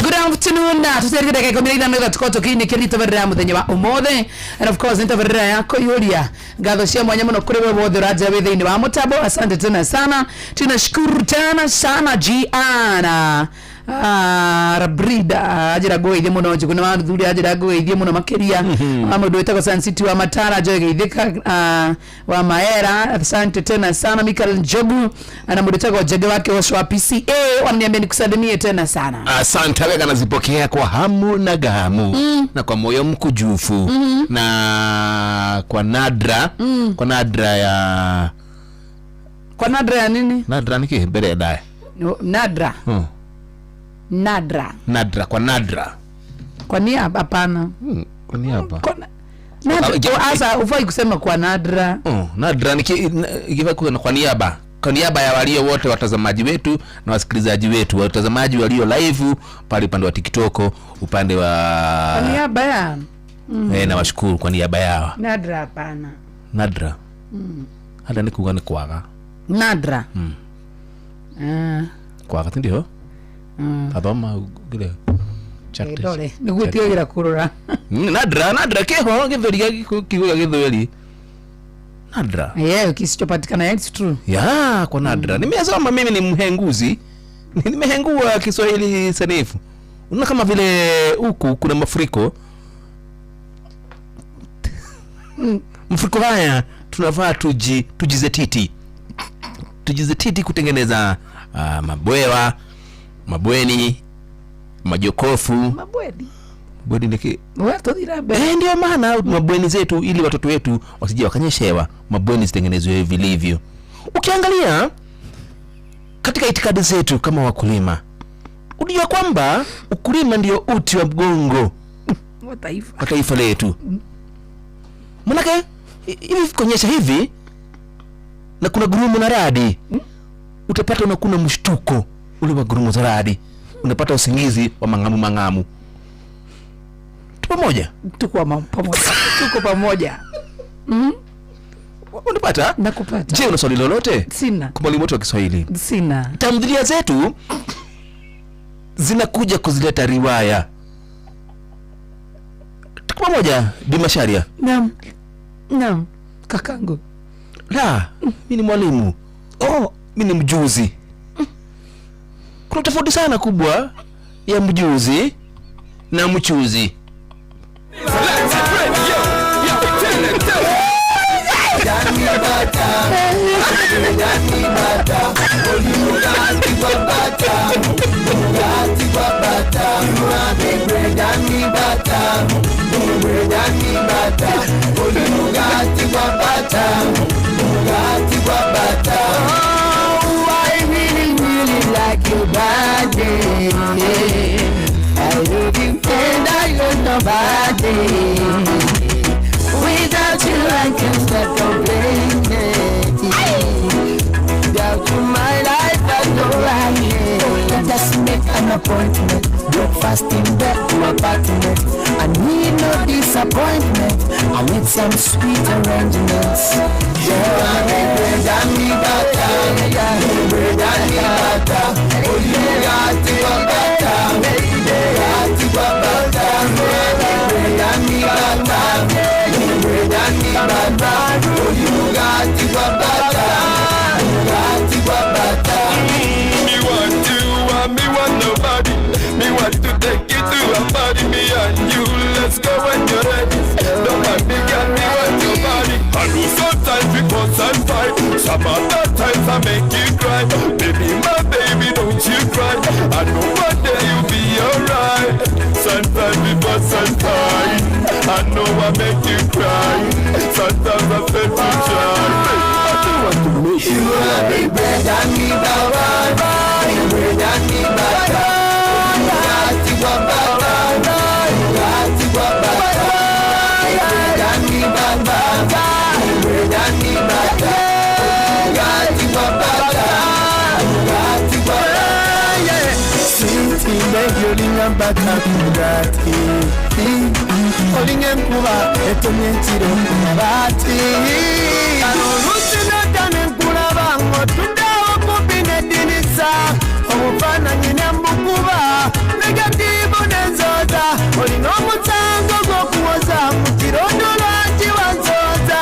good afternoon. Tuterike dakika 15 gatuko tukiini kirito berera muthenya wa umothe. And of course nitaberera yako yuria. Ngatho cia mwanya muno kuri we wothe ũranja wĩ thĩinĩ wa mũtambo. Asante tena sana. Tunashukuru tena sana Giana. Rabrida ajira ngũgeithie mũno Njũgũ na wathuri ajira ngũgeithie mũno makĩria wa mũndũ wĩtagwo Sun City wa Matara njoe geithĩka wa Maera asante tena sana Michael Njogu na mũndũ wĩtagwo Njege wa Kĩhoco wa PCA wananiambia nikusalimie tena sana. Asante wega, nazipokea kwa hamu na gamu na kwa moyo mkujufu na kwa nadra kwa nadra ya kwa nadra ya nini? Nadra niki mbere ya daya no, nadra Nadra. Nadra kwa nadra. Kwa niaba hapana. Kwa niaba. Kwa nadra. Asa ufai kusema kwa nadra. Nadra nikiwa kwa niaba. Kwa niaba ya walio wote watazamaji wetu na wasikilizaji wetu, watazamaji walio live pale upande wa TikTok, upande wa kwa niaba ya na washukuru kwa niaba yao. Nadra hapana. Nadra. Hata nikuga ni kwaga. Nadra. Kwaga ndio? Athoma gire chat. Ndore niguo tigira kurora. Nadra nadra keho githweri kiugo githweri. Nadra. Yeah, kisichopatikana it's true. Yeah, kwa nadra. Nimesoma mimi ni mhenguzi. Nimehengua Kiswahili sanifu. Unaona kama vile huku kuna mafuriko. Mafuriko haya tunavaa tujizetiti. Tujizetiti kutengeneza mabwewa, mabweni, majokofu. Mabweni. Mabweni niki. Ndio maana mabweni zetu ili watoto wetu wasije wakanyeshewa, mabweni zitengenezwe vilivyo. Ukiangalia katika itikadi zetu kama wakulima, unajua kwamba ukulima ndio uti wa mgongo wa taifa, wa taifa letu. Manake hivi kuonyesha hivi na kuna gurumo na radi, utapata unakuna mshtuko ule wa gurumo za radi, unapata usingizi wa mangamu mangamu. Tuko pamoja? Tuko pamoja. Tuko pamoja. Unapata? Nakupata. Je, una swali lolote? Sina. Kwa mwalimu wetu wa Kiswahili? Sina. Tamthilia zetu zinakuja kuzileta riwaya. Tuko pamoja Bi Macharia. Naam. Naam. Kakangu. La, mi ni mwalimu. Oh, mi ni mjuzi. Kuna tofauti sana kubwa ya mjuzi na mchuzi. Oh, I really, really like your body. I love you and I love nobody. Without you, I can't stop complaining. Without you, my life, I know I am. Let us make an appointment. Breakfast in bed to apartment. I need no disappointment. I need some sweet arrangements. Me want you and me want nobody. Me want to take you to a party. Me and you, let's go when you're ready. Don't mind me, girl, me want your body. I know sometimes we fuss and fight. Some other times I make you cry. Baby, my baby, don't you cry. I know one day you'll be alright. Sometimes we fuss and fight. I know I make you cry. Sometimes I feel to try. I don't want to make you cry. You are the bread and me butter. Bread and me butter. Olinga enkuba etonye ekiro ku mabaati. Kano oluusi nedda ne nkulaba ng'otuddeawo kumpi n'eddirisa. Obufaananyi ne mbukuba negatiivu n'enzooza. Olina omusango gw'okuwoza mu kirondo lwaki wanzooza.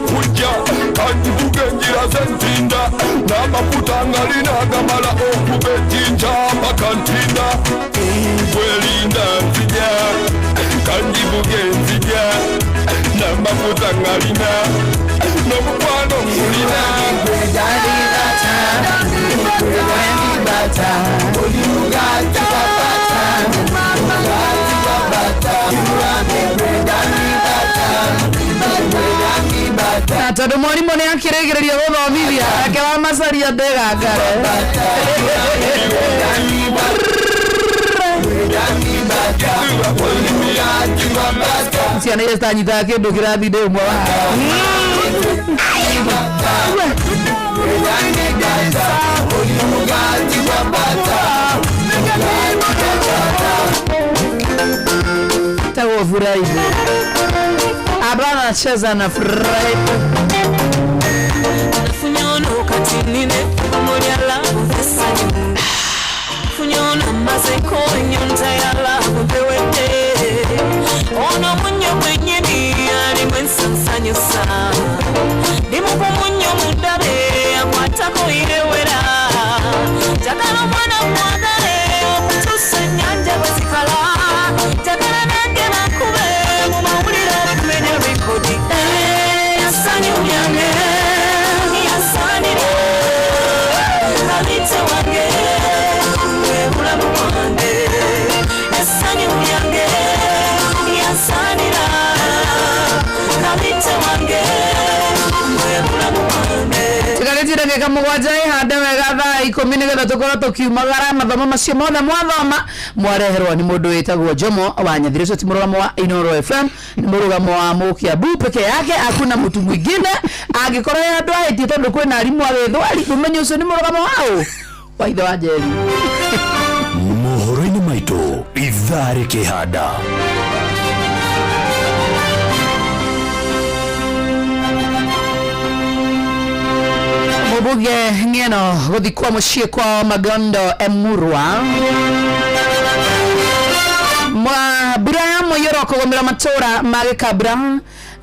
Kujja kanjivuga enjira zentinda n'amafuta ngalina gamala okuba ejjinja paka ntinda gwelinda nzija kanjivuga enzija n'amafuta ngalina n'omukwano ngulina. Na tondu mwarimu ni akĩrĩgĩrĩria gũthomithia ake wa Macharia ndegangare. Ciana iria citanyitaga kĩndũ kĩrathi ndĩ ũmwe wao. Tagwo furahi. Abana anacheza na furahi. Ndagĩka mũgwanja ĩhande wega thaa ikũmi nĩgetha tũkorwo tũkiumagara mathomo macio mothe mwathoma mwareherwo nĩ mũndũ wĩtagwo Jomo wa Nyathiri. Ũcio ti mũrũgamo wa Inooro FM, nĩ mũrũgamo wa Mũkĩambu peke yake, hakuna mtu mwingine. Angĩkorwo he andũ ahĩtie tondũ kwĩna arimũ a gĩthweri, ũmenye ũcio nĩ mũrũgamo wao wa ithe wa Njeri. Mohoro-inĩ maitũ ithaa rĩkĩhanda. Mũmbunge Ng'eno gũthikwo mũciĩ kwao Magondo Emurwa. Mbura ya mũiyũro kũgũmĩra matũra ma Gĩkabra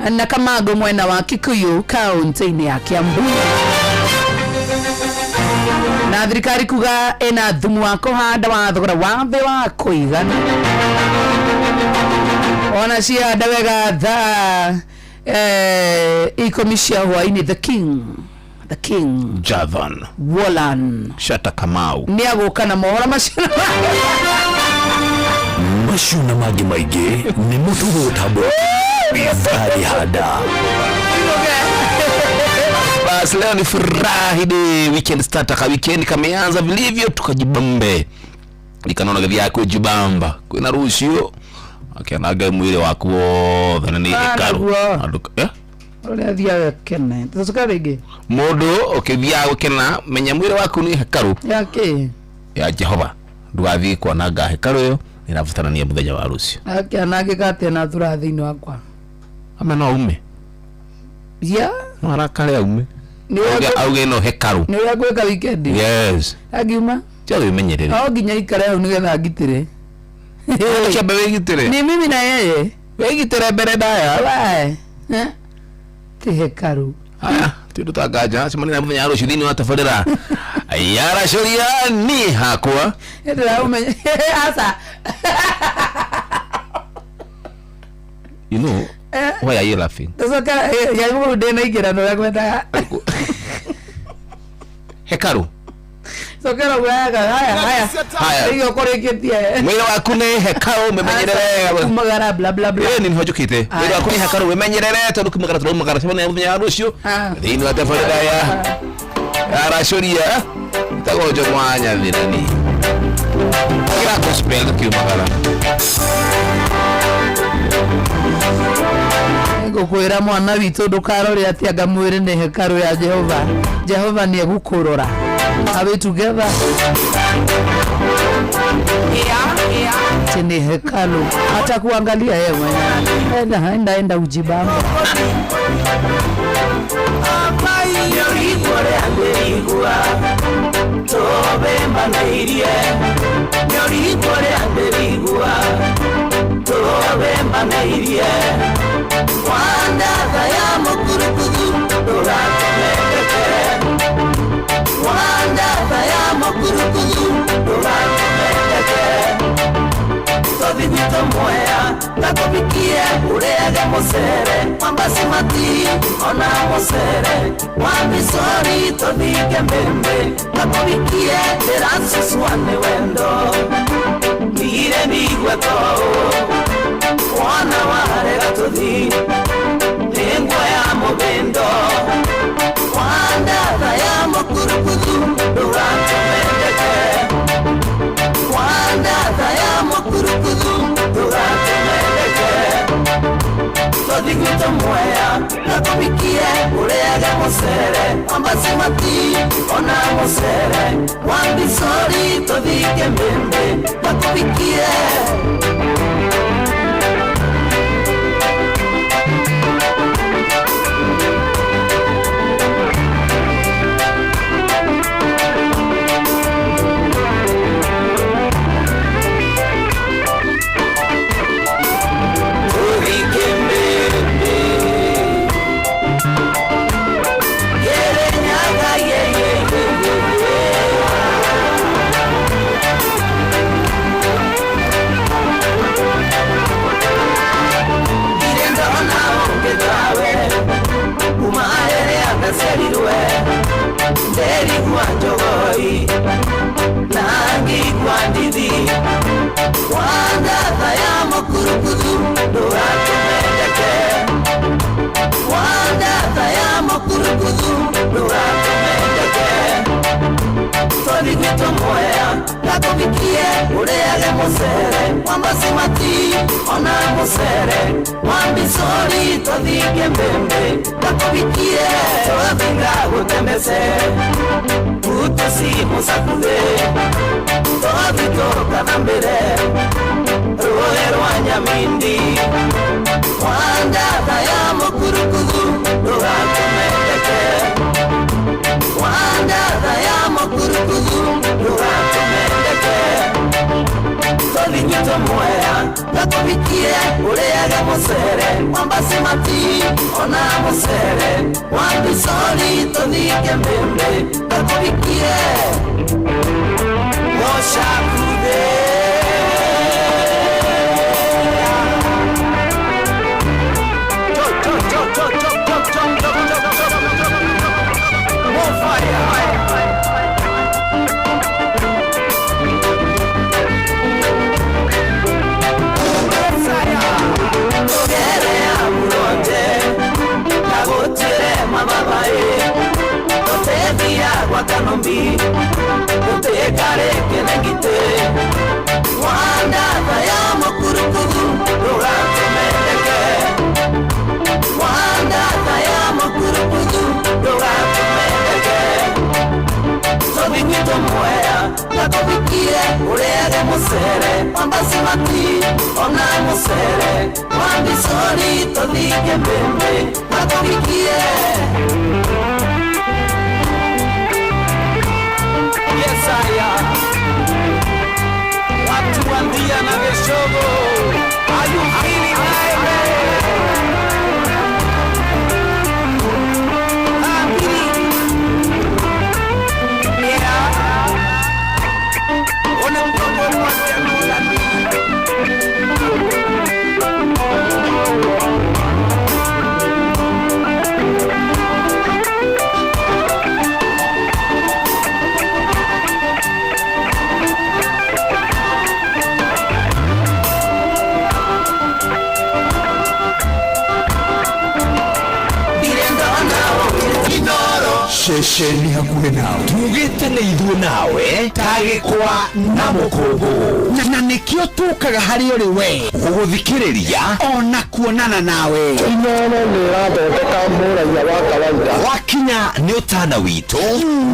na Kamango mwena wa Kikuyu kaunti-inĩ ya Kiambu. Na thirikari kuga ĩna thumu wa kũhanda wa thogora wa thĩ wa kũigana. Ona ciahanda wega thaa 10 cia hwaĩ-inĩ. The King, the King Javan Wolan Shata Kamau nĩ agũka na mohoro macio. Macio na mangĩ maingĩ nĩ mũtũgũtambũra Itharĩ handa. Bas, leo ni furahi day, weekend starter ka weekend kameanza vilivyo, tukajibambe ikanona githia kujibamba kwina rucio akĩananga mwĩrĩ waku wothe na nĩ Ah, hekaru. naguo. Eh? Ũrĩa athiaga kene tũcoka rĩngĩ. Mũndũ ũkĩthiaga gũkena, menya mwĩrĩ waku nĩ hekaru yake ya Jehova, ndũgathiĩ kwananga hekaru ĩyo, nĩrabatarania mũthenya wa rũciũ. Akĩanangĩka atĩa na thura thĩinĩ wakwa? Ame no aume. Ya. No arakare aume. Nĩ Auge ĩno hekaru. Nĩ ũrĩa ngwĩka weekend. Yes. Angiuma tiga wĩmenyerere. No nginya ikare hau nĩgetha ngitĩre. Kĩambe wĩgitĩre. Ni mimi na yeye. Wĩgitĩre mbere ndaya. Wae. Eh? Ti hekaru. Haya, ti ũndũ tanganja cemania na mũthenya wa rũciũ thĩinĩ wa tabarĩra yaracũria ni hakwa. Ndĩraũmenya aca. You know why are you laughing? Tũcoka yaigũrũ ndĩna ingĩrano ũrĩa ngwendaga. Hekaru. Cokera ũguo haya haya. Haya. Rĩu ũkũrĩkĩtie. Mwĩrĩ waku nĩ hekaru, ũmenyerere. Kumagara bla bla bla. Ĩĩ nĩ nĩho njũkĩte. Mwĩrĩ waku nĩ hekaru, wĩmenyerere tondũ kumagara tũraumagara. Cemania na mũthenya wa rũciũ thĩinĩ wa tabarĩra ya yaracũria ĩtagwo Njomo wa Nyathirani kĩra gospel tũkiumagara. Ngũkwĩra mwana witũ ndũkarore atĩ anga mwĩrĩ nĩ hekarũ ya Jehova. Jehova nĩ egũkũrora. Are we together? Ati ni hekalu hata kuangalia yeye mwenyewe. Enda enda enda ujibambe. Takubikie ureage mucere wambasimati ona mucere wambisori tuthike mbembe takubikie ndĩracucua nĩ wendo ndigire ndigwe to wona warega tuthi nĩ nguo ya mũbĩndo wandatha ya mũkurukuthu ndũgatũmendeke wandatha ya mũkurukuthu ndũgatũmendeke tũthi gwitũ Mwea nakũbikie ũrĩage mũcere wambasimati ona mũcere wambicori tũthike mbĩmbĩ nakũbikie. Ndaciarirwe nderigua njogoi na ngigua ndithi wandatha ya mũkurukuthu ndũgatũmendeke wandatha ya mũkurukuthu ndũgatũmendeke tũthi gwitũ Mwea nakũbikie ũrĩage mũcere wambasimati ona mũcere wambicori tũthike mbembe nakũbikie tũthinga gũtembece utusimusakuve tũthi tũkathambĩre rũĩ rwa Nyamindi wandatha ya mũkurukuthu ndũgatũmendeke. gwitũ Mwea ngakũhikie ũrĩage mũcere wa basimati ona mũcere wa mbicori tũthiĩ mbĩmbĩ ngakũhikie gũcakuthe. Wakanombi utekare kenegite wanda ya mukurukugu rugatumendeke wanda ya mukurukugu rugatumendeke tobigwito Mwea ngakubikie ureage mucere wa basimati ona mucere wa mbicori tuthike mbĩmbĩ ngakubikie. Yes, I am. Watu wandia na geshogo. Are you feeling irate? Happy. Yeah. Ona mtoto mmoja nulani. Ceceni hakuhĩ nawe tugĩte nĩ ithuĩ nawe tagĩkwa na mũkũngũ na nĩkĩo tũkaga harĩ ũrĩ we gũgũthikĩrĩria ona kuonana nawe. Inooro nĩ ĩrathondeka mũraiya wa kawaida wakinya nĩ ũtana witũ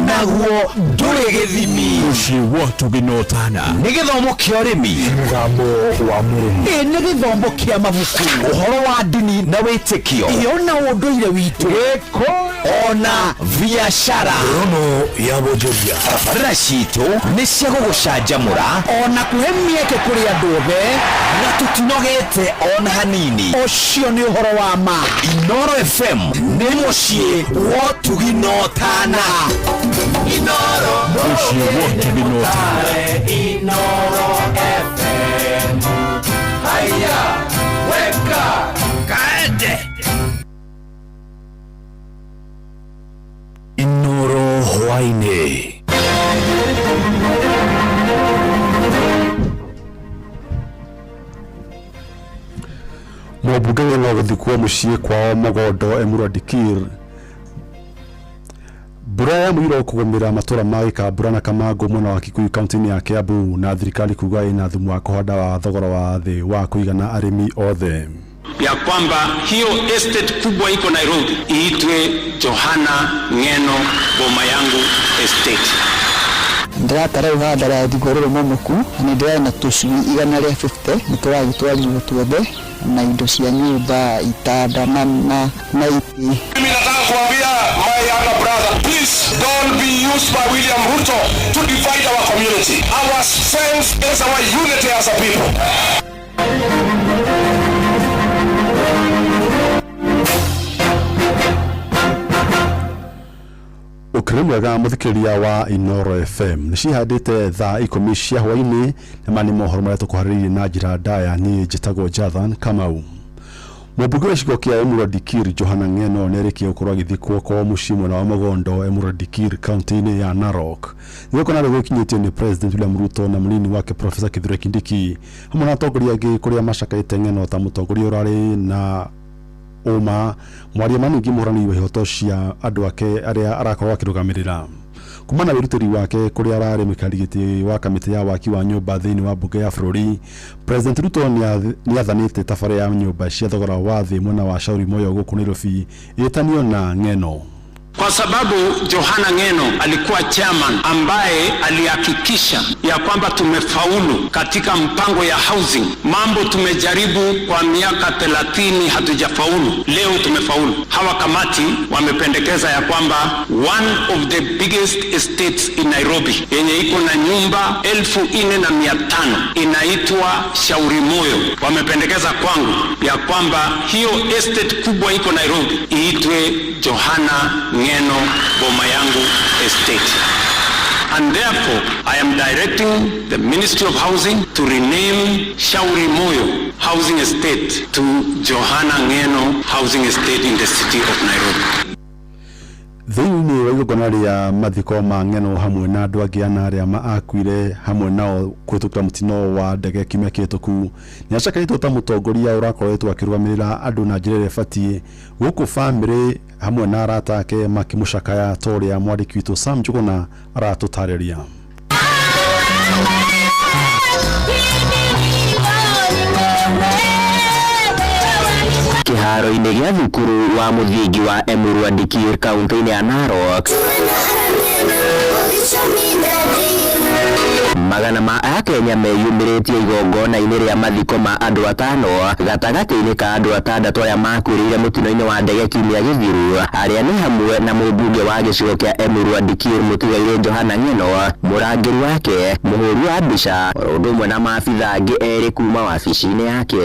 naguo ndũrĩ gĩthimi. Mũciĩ wa ũtugi na ũtana nĩ gĩthomo kĩa ũrĩmi mũgambo wa mũrĩmi ĩ nĩ gĩthomo kĩa mabuku ũhoro wa ndini na wĩtĩkio ĩ ona ũndũire witũ ona biashara rono ya bonjoria. Tabarĩra citũ nĩ cia gũgũcanjamũra ona kũhe mĩeke kũrĩ andũ othe na tũtinogete ona hanini. Ũcio nĩ ũhoro wa ma. Inooro FM nĩ mũciĩ wa ũtugi na ũtana. Inooro mũciĩ wa ũtugi na ũtana. Inooro FM. Haya, weka kaende. Inooro hwaĩ-inĩ. Mũmbunge no gũthikwo mũciĩ kwao Mũgondo Emurua Dikirr. Mbura ya mũiyũro kũgũmĩra matũra ma Gĩkambura na Kamangũ mwena wa Kikuyu kaunti-inĩ ya Kiambu na thirikari kuga ĩna thumu wa kũhanda wa thogora wa thĩ wa kũigana arĩmi othe. Ya kwamba hiyo estate kubwa iko Nairobi iitwe Johana Ng'eno Boma Yangu Estate. Ndĩratara ũganda rũthingo rũrũ momoku na nĩ ndĩrarĩ na tũcui 150 nĩ tũragĩtwarirwo tuothe na indo cia nyũmba itanda na itĩ. Mimi nataka kuambia my younger brother, please don't be used by William Ruto to divide our community. Our strength is our unity as a people. Ũkĩrĩ mwega mũthikĩrĩria wa Inooro FM nĩ cihandĩte thaa 10 cia hwaĩ-inĩ na maya nĩ mohoro marĩa tũkũharĩrĩirie na njĩra ndaya. Niĩ njĩtagwo Jathan Kamau. Mũmbunge wa gĩcigo kĩa Emurua Dikirr Johana Ng'eno nĩarĩkia gũkorwo agĩthikwo kwao mũciĩ mwena wa Mũgondo Emurua Dikirr kaunti-inĩ ya Narok. Igongona rĩu rĩkinyĩtio nĩ President William Ruto na mũnini wake Professor Kithure Kindiki hamwe na atongoria angĩ kũrĩa macakaĩte Ng'eno ta mũtongoria ũrarĩ na ũma mwaria ma ningĩ mũhũrani wa ihoto cia andũ ake arĩa arakorwo akĩrũgamĩrĩra. Kuma na wĩrutĩri wake kũrĩa ararĩ mũikarĩri gĩtĩ wa kamĩtĩ ya waki wa nyũmba thĩinĩ wa mbunge ya bũrũri, President Ruto nĩathanĩte tabarĩra ya nyũmba cia thogora wa thĩ mwena wa Shauri Moyo gũkũ Nairobi ĩtanio na Ng'eno. Kwa sababu Johana Ng'eno alikuwa chairman ambaye alihakikisha ya kwamba tumefaulu katika mpango ya housing. Mambo tumejaribu kwa miaka 30 hatujafaulu, leo tumefaulu. Hawa kamati wamependekeza ya kwamba one of the biggest estates in Nairobi yenye iko na nyumba 4,500 inaitwa Shauri Moyo. Wamependekeza kwangu ya kwamba hiyo estate kubwa iko Nairobi iitwe Johana Ng'eno Boma Yangu Estate. And therefore, I am directing the Ministry of Housing to rename Shauri Moyo Housing Estate to Johana Ng'eno Housing Estate in the city of Nairobi. Thĩinĩ wa igongona rĩa mathiko ma Ng'eno hamwe na andũ angĩ ana arĩa akuire hamwe nao kũhĩtũkĩra mũtino wa ndege kiumia kĩhĩtũku, nĩ acakarĩtwo ta mũtongoria ũrakoretwo akĩrũgamĩrĩra andũ na njĩra ĩrĩa ĩbatiĩ, gũkũ bamĩrĩ hamwe na arata ake makĩmũcakaya ta ũrĩa mwandĩki witũ Sam Njuguna aratũtarĩria. Kĩharo-inĩ gĩa thukuru wa mũthingi wa Emurua Dikirr kaunti-inĩ ya Narok, magana ma akenya meyumĩrĩtie igongona-inĩ rĩa mathiko ma andũ atano gatagatĩ-inĩ ka andũ atandatũ arĩa makuĩrĩire mũtino-inĩ wa ndege kiumia gĩthiru, arĩa nĩ hamwe na mũmbunge wa gĩcigo kĩa Emurua Dikirr mũtigairĩ Johana Ng'eno, mũrangĩri wake, mũhũri wa mbica, oro ũndũ ũmwe na maabitha angĩ erĩ kuma wabici-inĩ yake.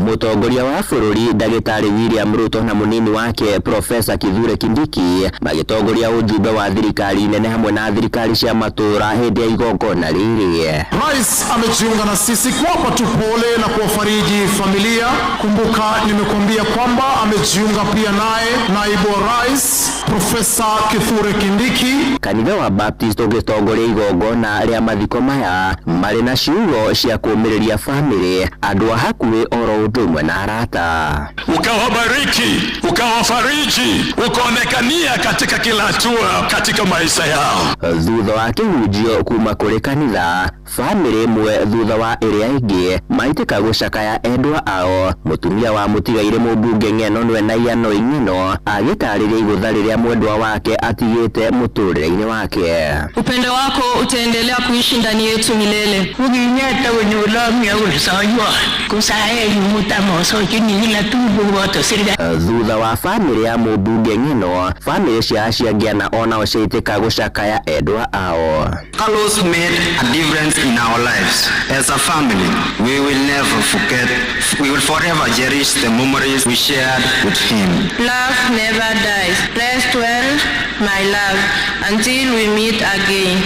Mũtongoria wa bũrũri Ndagĩtarĩ William Ruto na mũnini wake Profesa Kithure Kindiki magĩtongoria ũjumbe wa thirikari nene hamwe na thirikari cia matũũra hĩndĩ ya igongona rĩrĩ. Rais amejiunga na sisi kuwapa tu pole na kuwafariji familia. Kumbuka nimekuambia kwamba amejiunga pia naye naibu wa rais Profesa Kithure Kindiki. Kanitha wa Baptist ũgĩtongoria igongona rĩa mathiko maya marĩ na ciugo cia kũũmĩrĩria bamĩrĩ, andũ a hakuhĩ oro ũndũ ũmwe na arata. Ukawabariki, ukawafariji, ukaonekania katika kila hatua katika maisha yao. Thutha wa kĩhunjio kuma kũrĩ kanitha, bamĩrĩ ĩmwe thutha wa ĩrĩa ĩngĩ maitĩka gũcakaya endwa ao. Mũtumia wa mũtigairĩ mũmbunge Ng'eno nĩwe Naiyanoi Ng'eno agĩtarĩria igũtha rĩrĩa mwendwa wake atigĩte mũtũrĩre-inĩ wake. Upendo wako utaendelea kuishi ndani yetu milele. Thutha wa bamĩrĩ ya mũmbunge Ng'eno, bamĩrĩ cia acio angĩ ana onao ciaitĩka gũcakaya endwa ao. Carlos made a difference in our lives. As a family, we will never forget, we will forever cherish the memories we shared with him. Love never dies. Rest well, my love, until we meet again.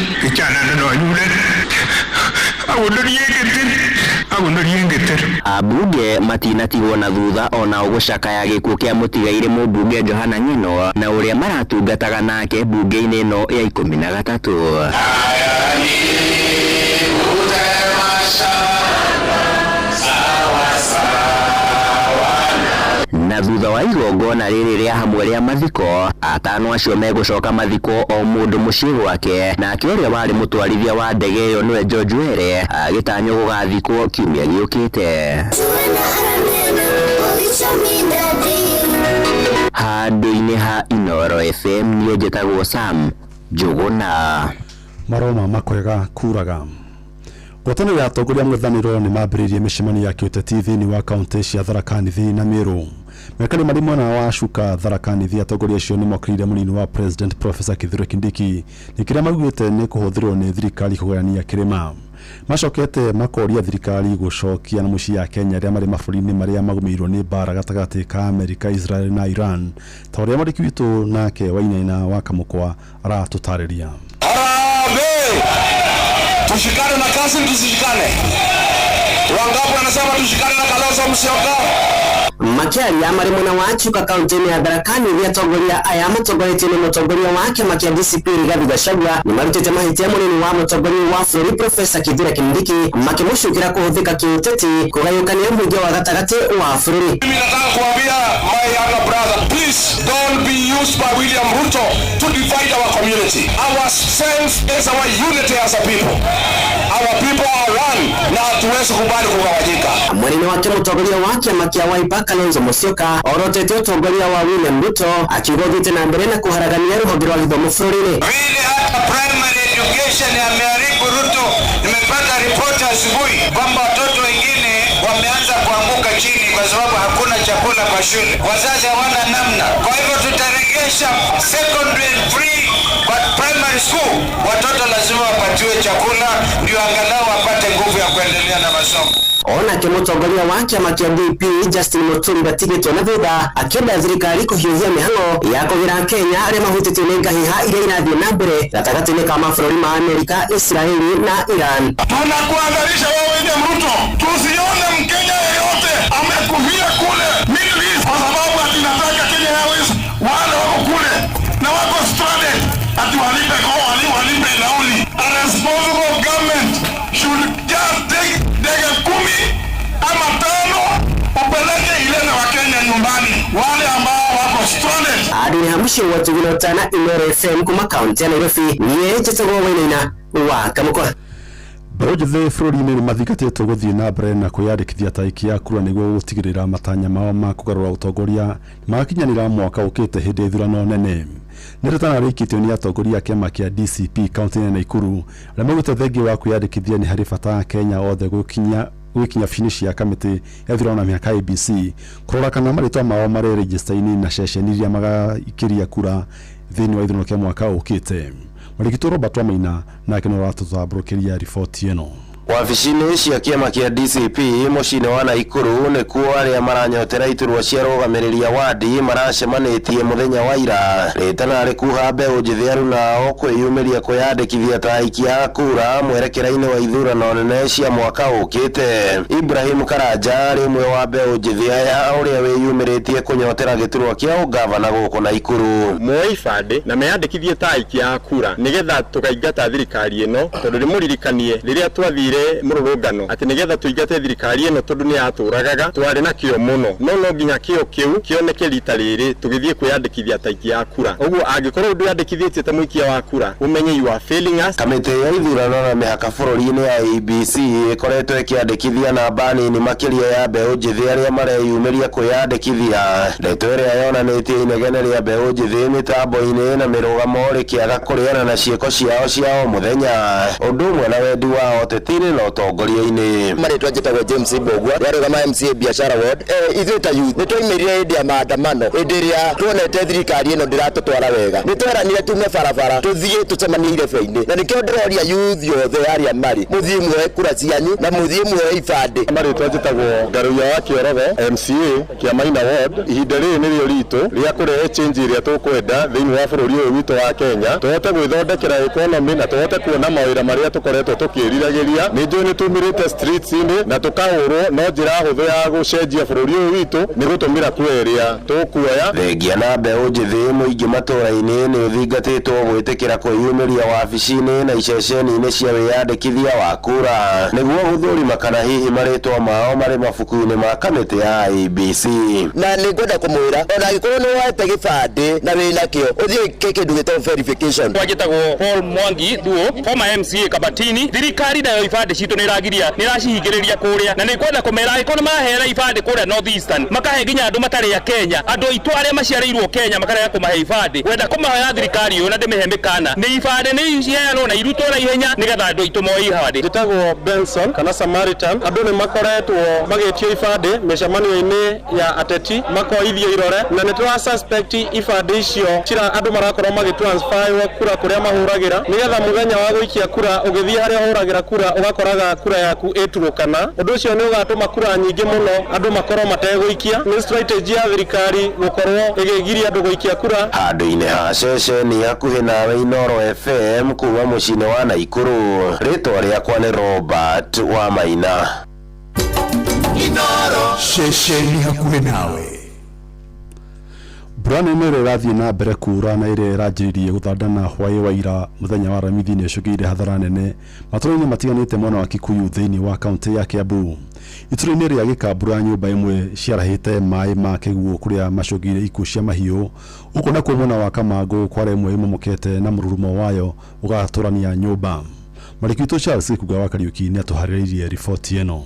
Ambunge matinatigwo na thutha onao gũcakaya gĩkuũ kĩa mũtigairĩ mũmbunge Johana Ng'eno na ũrĩa maratungataga nake mbunge-inĩ ĩno ya 13. Na thutha wa igongona rĩrĩ rĩa hamwe rĩa mathiko, atano acio megũcoka mathiko o mũndũ mũciĩ gwake, nake ũrĩa warĩ mũtwarithia wa ndege ĩyo nĩwe George Were agĩtanywo gũgathikwo kiumia gĩũkĩte. Handũ-inĩ ha Inooro FM niĩ njĩtagwo Sam Njuguna. Maroma makwega kuraga. Ngwatanĩro ya atongoria mũng'ethanĩro nĩ mambĩrĩirie mĩcemanio ya kĩũteti thĩinĩ wa kaunti cia Tharaka Nithi na Meru. Mekari marĩ mwena wa Chuka Tharaka Nithi, atongoria acio nĩ mokĩrĩire mũnini wa President Professor Kithure Kindiki nĩ kĩrĩa maugĩte nĩ kũhũthĩrwo nĩ thirikari kũgayania kĩrĩma. Macokete makoria thirikari gũcokia na mũciĩ ya Kenya arĩa marĩ mabũrũri-inĩ marĩa magũmĩirwo nĩ mbara gatagatĩ ka Amerika, Israel na Iran, ta ũrĩa mwandĩki witũ nake Wainaina wa Kamũkwa aratũtarĩria. Harambee! Tushikane na kasi, tusishikane. Wangapi wanasema tushikane na Kalonzo Musyoka? Makĩaria marĩ mwena wa Chuka kaunti-inĩ ya Tharaka Nithi, atongoria aya matongoretio nĩ mũtongoria wa kĩama kĩa DCP Rigathi Gachagua nĩ marutĩte mahĩtia mũnini wa mũtongoria wa bũrũri Profesa Kithure Kindiki makĩmũcukĩra kũhũthĩka kĩũteti kũgayũkania mũingĩ wa gatagatĩ wa bũrũri. Mimi nataka kuambia my younger brother, please don't be used by William Ruto to divide divide our community. Our strength is our unity as a people. Our people are one na hatuwezi kubali kugawanyika. Mwena-inĩ wake mũtongoria wa kĩama kĩa Wiper Kalonzo Musyoka orotete ũtongoria wa William Ruto akiuga ũthiĩte na mbere na kũharagania rũhonge rwa gĩthomo bũrũri-inĩ. Vile hata primary education ameharibu Ruto. Nimepata ripoti asubuhi kwamba watoto wengine wameanza kuanguka chini kwa sababu hakuna chakula kwa shule, wazazi hawana namna. Kwa hivyo tutaregesha secondary free kwa primary school, watoto lazima wapatiwe chakula ndio angalau wapate nguvu ya kuendelea na masomo. Onake mũtongoria wa kĩama kĩa DP Justin Muturi ndatigĩtwo na thutha akĩenda thirikari kũhiũhia mĩhang'o ya kũgĩra Kenya arĩa mahutĩtio nĩ ngahĩha iria irathiĩ na mbere gatagatĩ-inĩ ka mabũrũri ma Amerika, Israeli na Iran. Tunakuangalisha wewe William Ruto, tusione Mkenya yeyote amekufia kule Middle East kwa sababu ati nataka Kenya Airways wale wako kule na wako stranded ati walipe kwa wali walipe nauli. A responsible government should just take ndege 10 ama 5 upeleke ilete Wakenya nyumbani, wale ambao wako stranded. Adini Hamshi wa Tugino Tana, Inooro FM kuma kaunti ya Nairobi, niĩ njĩtagwo Wainaina wa Kamũkwa. Mbeũ njĩthĩ bũrũri-inĩ nĩ mathingatĩtwo gũthiĩ na mbere na kwĩyandĩkithia ta aikia a kura nĩguo gũtigĩrĩra matanya mao ma kũgarũra ũtongoria magakinyanĩra mwaka ũkĩte hĩndĩ ya ithurano nene. Nĩ rĩtana rĩikĩtio nĩ atongoria a kĩama kĩa DCP kaunti-inĩ ya Naikuru arĩa maugĩte thengia wa kwĩyandĩkithia nĩ harĩ bata Akenya othe gũkinya gwĩkinya wabici-inĩ cia kamĩtĩ ya ithurano na mĩhaka IEBC kũrora kana marĩtwa mao marĩ rejista-inĩ na ceceni iria magaikĩria kura thĩinĩ wa ithurano kĩa mwaka ũkĩte. Marigitwo Robert Wamaina nake nĩ ũratũtambũrũkĩria riboti ĩno. Wabici-inĩ cia kĩama kĩa DCP mũciĩ-inĩ wa Naikuru nĩkuo arĩa maranyotera iturwa cia rũgamĩrĩri a wadi maracemanĩtie mũthenya wa ira. Rĩtana rĩkuha mbeũ njĩthĩ arunao kwĩyumĩria kwĩyandĩkithia ta aikia a kura mwerekera-inĩ wa ithurano nene cia mwaka ũkĩte. Ibrahim Karanja arĩ ũmwe wa mbeũ njĩthĩ aya ũrĩa wĩyumĩrĩtie kũnyotera gĩturwa kĩa ũgavana gũkũ Naikuru. Muoe ibandĩ na meyandĩkithie ta aikia a kura nĩgetha tũkaingata thirikari ĩno, tondũ ndĩmũririkanie rĩrĩa twathire mũrũrũngano atĩ nĩgetha tũingate thirikari ĩno tondũ nĩ yatũragaga, twarĩ na kĩo mũno, no no nginya kĩo kĩu kĩoneke rita rĩrĩ tũgĩthiĩ kwĩyandĩkithia ta aikia a kura. Ũguo angĩkorwo ndwĩyandĩkithĩtie ta mũikia wa kura, ũmenye you are failing us. Kamĩtĩ ya ithurano na mĩhaka bũrũri-inĩ ya IEBC ĩkoretwo ĩkĩandĩkithia namba nini makĩria ya mbeũ njĩthĩ arĩa mareyumĩria kwĩyandĩkithia. Ndeto ĩrĩa yonanĩtie inegene rĩa mbeũ njĩthĩ mĩtambo-inĩ na mĩrũgamo rĩkĩaga kũrĩana na ciĩko ciao cia o mũthenya, ũndũ ũmwe na wendi wao ũteti-inĩ na ũtongoria-inĩ. Marĩtwa njĩtagwo James Mbũgua, ndarũgama MCA Biashara Ward. Ithuĩ ta youth nĩ twaimĩrire hĩndĩ ya maandamano, hĩndĩ ĩrĩa tuonete thirikari ĩno ndĩratũtwara wega, nĩ tweranire tume barabara tũthiĩ tũcemanie irebe-inĩ, na nĩkĩo ndĩroria youth othe arĩa marĩ, mũthiĩ muoe kura cianyu na mũthiĩ muoe ibandĩ. Marĩtwa njĩtagwo Ngaruiya wa Kĩorogo, MCA Kĩamaina Ward. Ihinda rĩrĩ nĩrĩo ritũ rĩa kũrehe change ĩrĩa tũkwenda thĩinĩ wa bũrũri ũyũ witũ wa Kenya, tũhote gwĩthondekera economy na tũhote kuona mawĩra marĩa tũkoretwo tũkĩriragĩria. Nĩ njũĩ nĩ tumĩrĩte streets-inĩ na tũkahũrwo, no njĩra hũthũ ya gũcenjia bũrũri ũyũ witũ nĩ gũtũmĩra kura ĩrĩa tũkuoya. Thengia na mbeũ njĩthĩ mũingĩ matũra-inĩ nĩ ũthingatĩtwo gwĩtĩkĩra kwĩyumĩria wabici-inĩ na iceceni-inĩ cia wĩyandĩkithia wa kura nĩguo gũthũrima kana hihi marĩtwa mao marĩ mabuku-inĩ ma kamĩtĩ ya IEBC. Na nĩ ngwenda kũmwĩra ona angĩkorwo nĩ woete gĩbandĩ na wĩna kĩo, ũthiĩ wĩke kĩndũ gĩtagwo verification. Njĩtagwo Paul Mwangi Thuo, former MCA Kabatini. Thirikari nayo ibandĩ citũ nĩ ĩragiria, nĩ ĩracihingĩrĩria kũrĩa, na nĩ kwenda kũmera angĩkorwo nĩ marahera ibandĩ kũrĩa North Eastern, makahe nginya andũ matarĩ a Kenya, andũ aitũ arĩa maciarĩirwo Kenya makarega kũmahe ibandĩ. Wenda kũmahoya thirikari ũyũ na ndĩmĩhe mĩkana, nĩ ibandĩ nĩ iheanwo na irutwo na ihenya nĩgetha andũ aitũ moe ibandĩ. Njĩtagwo Benson kana Samaritan. Andũ nĩ makoretwo magĩtio ibandĩ mĩcemanio-inĩ ya ateti, makoithio irore, na nĩ tũra suspect ibandĩ icio cira andũ marakorwo magĩtransferwo kura kũrĩa mahũragĩra, nĩgetha mũthenya wa gũikia kura ũgĩthiĩ harĩa ũhũragĩra kura ũgakoraga kura yaku ĩturũkana. Ũndũ ũcio nĩ ũgatũma kura nyingĩ mũno andũ makorwo mategũikia. Nĩ strategy ya thirikari gũkorwo ĩgĩgiria andũ gũikia kura. Handũ-inĩ ha ceceni hakuhĩ nawe Inooro FM kuma mũciĩ-inĩ wa Naikuru, rĩtwa rĩakwa nĩ Robert Wamaina. Inooro, ceceni hakuhĩ nawe. Mbura nene ĩrĩa ĩrathiĩ na mbere kuura na ĩrĩa ĩranjĩrĩirie gũthandana hwaĩ wa ira mũthenya wa Aramithi nĩ ĩcũngĩrĩirie hathara nene matũra-inĩ matiganĩte mwena wa Kikuyu thĩinĩ wa kaunti ya Kiambu. Itũra-inĩ rĩa Gĩkambura nyũmba imwe ciarahĩte maĩ ma kĩguũ kũrĩa macũngĩrĩirie ikuũ cia mahiũ ũguo nakuo mwena wa Kamangũ kware ĩmwe ĩmomokete na mũrurumo wayo ũgatũrania nyũmba. Mwandĩki witũ Charles Gĩkunga wa Kariũki nĩ atũharĩrĩirie riboti ĩno.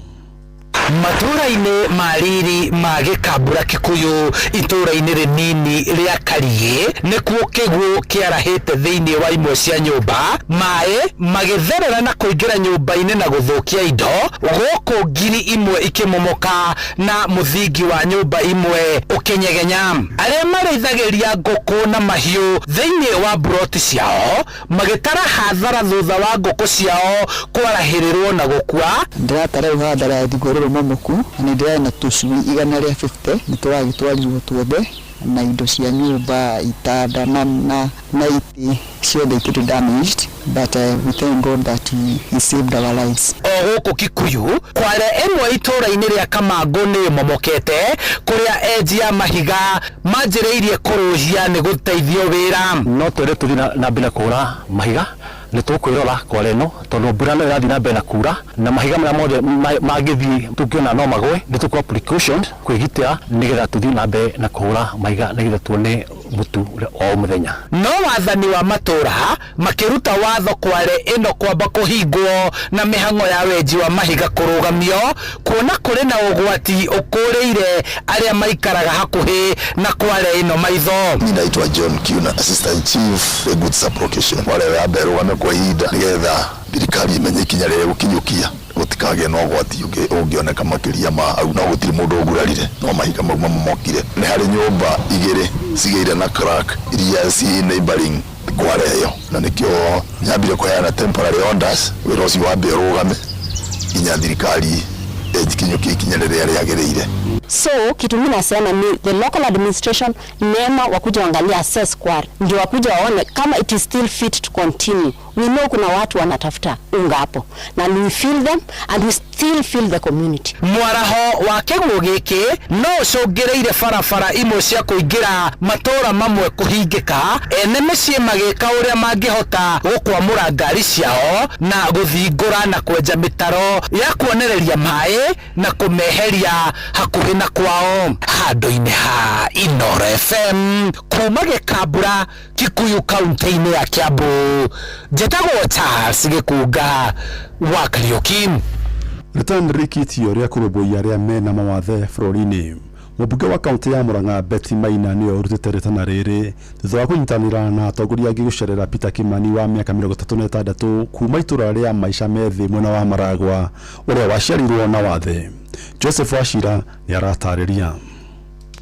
Matũũra-inĩ ma riri ma Gĩkambura Kikuyu itũũra-inĩ rĩnini rĩa Kariĩ nĩkuo kĩguũ kĩarahĩte thĩinĩ wa imwe cia nyũmba, maĩ magĩtherera na kũingĩra nyũmba-inĩ na gũthũkia indo, gũkũ ngiri imwe ikĩmomoka na mũthingi wa nyũmba imwe ũkĩnyegenya. Arĩa marĩithagĩria ngũkũ na mahiũ thĩinĩ wa mburoti ciao magĩtara hathara thutha wa ngũkũ ciao kwarahĩrĩrwo na gũkua. Ndĩratara rĩu haha ndarathingwo rũrũ momoku na nĩ ndĩrarĩ na tũcui 150 nĩ tũragĩtwarirwo tuothe na indo cia nyũmba, itanda na, na, na itĩ ciothe ikĩrĩ damaged, but we thank God that he saved our lives. O gũkũ Kikuyu, kware ĩmwe itũũra-inĩ rĩa Kamangũ nĩ ĩmomokete kũrĩa enji a mahiga manjĩrĩirie kũrũhia nĩ gũteithio wĩra. No twende tũthiĩ na mbere na kũhũra mahiga, nĩ tũkwĩrora kware ĩno tondũ mbura no ĩrathiĩ na mbere na kura na mahiga marĩa mothe mangĩthiĩ tũngĩona no magwe, nĩ tũkuoya precautions kwĩgitĩra nĩgetha tũthiĩ na mbere na kũhũra mahiga nĩgetha tuone mũtu o mũthenya. No wathani wa matũũra makĩruta watho kware ĩno kwamba kũhingwo na mĩhang'o ya wenji wa mahiga kũrũgamio kuona kũrĩ na ũgwati ũkũrĩire arĩa maikaraga hakuhĩ na kware ĩno maitho. Mimi naitwa John Kiuna, Assistant Chief Good Sub-Location. Wale wa mbere rũgame kwa ihinda nĩgetha thirikari imenye ikinya rĩrĩa gũkinyũkia gũtikagĩe na ũgwati ũngĩoneka makĩria ma hau, no gũtirĩ mũndũ ũgurarire, no mahiga mau mamomokire. Nĩ harĩ nyũmba igĩrĩ cigĩire na crack iria ci neighboring kware ĩyo, na nĩkĩo nyambire kũheana temporary orders wĩra ũcio wambe ũrũgame nginya thirikari ĩkinyũkie ikinya rĩrĩa rĩagĩrĩire. So kitu mimi nasema ni the local administration NEMA wakuja waangalie, assess quarry, ndio wakuja waone kama it is still fit to continue. We know kuna watu wanatafuta unga hapo na we feel them and we still feel the community. Mwaraho wa kĩguũ gĩkĩ no ũcũngĩrĩire barabara imwe cia kũingĩra matũũra mamwe kũhingĩka, ene mĩciĩ magĩka ũrĩa mangĩhota gũkwamũra ngari ciao na gũthingũra na kwenja mĩtaro ya kuonereria maĩ na kũmeheria hakuhĩ na kwao. Handũ-inĩ ha Inooro FM kuma Gĩkambura, Kikuyu, kaunti-inĩ ya Kiambu, njĩtagwo Charles Gĩkunga wa Kariũki. Rĩtana rĩrĩkĩtio rĩa kũrũmbũiya arĩa mena mawathe bũrũri-inĩ. Mũmbunge wa kaunti ya Murang'a Betty Maina nĩwe ũrutĩte rĩtana rĩrĩ thutha wa kũnyitanĩra na atongoria angĩ gũcerera Peter Kimani wa mĩaka 36 kuma itũra rĩa Maisha Methĩ mwena wa Maragwa ũrĩa waciarirwo na wathe. Joseph Wachira nĩ aratarĩria.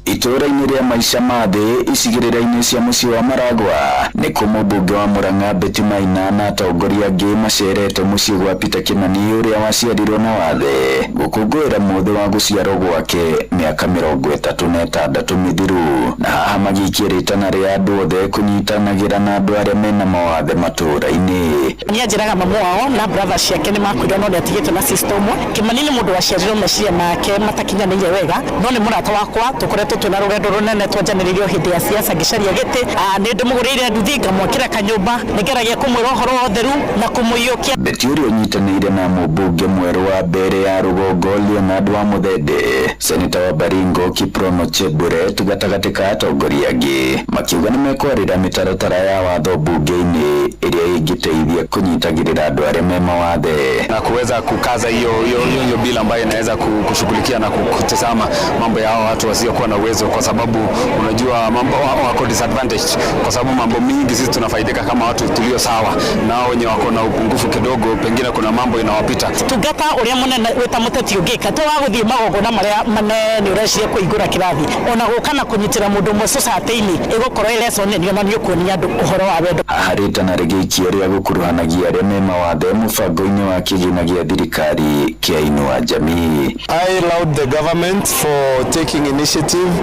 Itũũra-inĩ rĩa Maisha ma thĩ icigĩrĩra-inĩ cia mũciĩ wa Maragwa nĩkuo mũmbunge wa Murang'a Betty Maina na atongoria angĩ macerete mũciĩ gwa Peter Kimani ũrĩa waciarirwo na wathe gũkũngũĩra mũthĩ wa gũciarwo gwake mĩaka 36 mĩthiru, na haha magĩikia rĩtana rĩa andũ othe kũnyitanagĩra na andũ arĩa mena mawathe matũũra-inĩ. Nĩ anjĩraga mamu wao na brother ciake nĩ makuire no nĩ atigĩtwo na sister ũmwe. Kimani nĩ mũndũ waciarirwo meciria make matakinyanĩire wega, no nĩ mũrata wakwa, tũkoretwo twĩna rũgendo rũnene twanjanĩrĩirio hĩndĩ ya siasa ngĩcaria gĩtĩ. Nĩ ndĩmũgũrĩire nduthi ngamwakĩra kanyũmba, nĩngeragia kũmwĩra ũhoro wa ũtheru na kũmũiyũkia. Betty ũrĩa ũnyitanĩire na mũmbunge mwerũ wa mbere ya rũgongo Leonard wa Mũthende, seneta wa Baringo Kiprono Cheburet gatagatĩ ka atongoria angĩ makiuga nĩ mekwarĩra mĩtaratara ya watho mbunge-inĩ ĩrĩa ĩngĩteithia kũnyitagĩrĩra andũ arĩa me mawathe na kuweza kukaza hiyo hiyo hiyo bila ambayo inaweza kushughulikia na kutazama mambo ya hao watu wasiokuwa na uwezo, kwa sababu unajua mambo wako disadvantaged, kwa sababu mambo mingi sisi tunafaidika kama watu tulio sawa, na hao wenye wako na upungufu kidogo pengine kuna mambo inawapita. Tungata uria munene wita muteti ungika to wa guthie magongona maria manene ureciria kuingura kirathi ona guka na kunyitira mundu umwe society-ini igukorwo ĩ lesson nene ona ni ukuonia andu uhoro wa wendo. Haha rĩtana rĩgĩikio rĩa gũkuruhanagia arĩa me mawathe mũbango-inĩ wa kĩgĩna gĩa thirikari kĩa Inua Jamii. I laud the government for taking initiative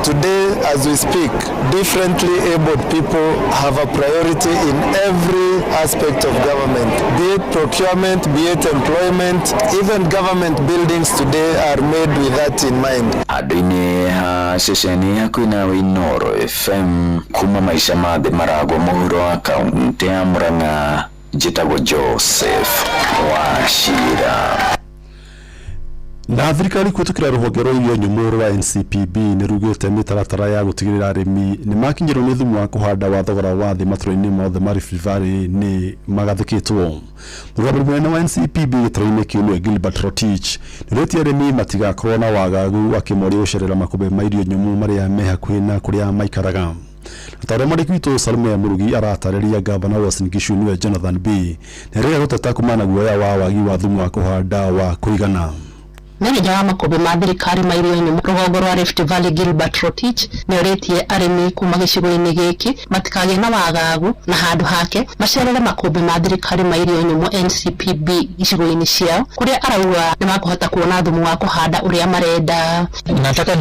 Today, as we speak, differently abled people have a priority in every aspect of government, be it procurement, be it employment, even government buildings today are made with that in mind. Handũ-inĩ ha ceceni hakuhĩ nawe Inooro FM kuma maica ma thĩ maragwo mũhuro wa kaunti ya Murang'a, njĩtagwo Joseph Wachira. Na thirikari kũhĩtũkĩra rũhonge rwa irio nyũmũ rwa NCPB nĩ rugĩte mĩtaratara ya gũtigĩrĩra arĩmi nĩ makinyĩrwo nĩ thumu wa kũhanda wa thogora wa thĩ matũra-inĩ mothe ma Rift Valley nĩ magathĩkĩtwo. Mũrũgamĩrĩri mũnene wa NCPB gĩtarũ-inĩ kĩu nĩwe Gilbert Rotich nĩorĩtie arĩmi matigakorwo na wagagu akĩmoria gũcerera makũmbĩ ma irio nyũmũ marĩa me hakuhĩ na kũrĩa maikaraga. Ta ũrĩa mwandĩki witũ Salome Mũrugi aratarĩria, gavana wa Uasin Gishu nĩwe Jonathan B nĩarĩga gũteta kumana na guoya wa wagi wa thumu wa kũhanda wa kũigana. Meneja wa makũmbĩ ma thirikari ma irio nyũmũ rũgongo rwa Rift Valley Gilbert Rotich nĩorĩtie arĩmi kuma gĩcigo-inĩ gĩkĩ matikagĩe na wagagu na handũ hake macerere makũmbĩ ma thirikari ma irio nyũmũ NCPB icigo-inĩ ciao kũrĩa arauga nĩmakũhota kuona thumu wa kũhanda ũrĩa marenda. Nataka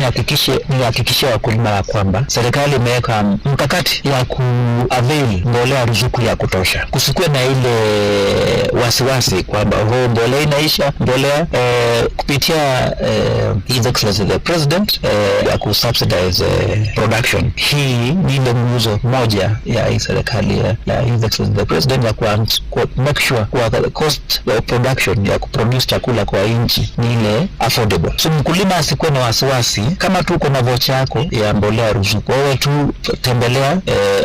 nihakikishie wakulima ya kwamba serikali imeweka mkakati ya kuavail mbolea ruzuku ya kutosha. Kusikuwe na ile wasiwasi kwamba oh, mbolea inaisha, mbolea kupitia His Excellency the President ya kusubsidize production. Hii ni ile nguzo moja ya hii serikali ya His Excellency the President ya ku make sure kwa cost of production ya kuproduce chakula kwa nchi ni ile affordable. So mkulima asikuwe na wasiwasi, kama tu uko na vocha yako ya mbolea ruzuku, wewe tu tembelea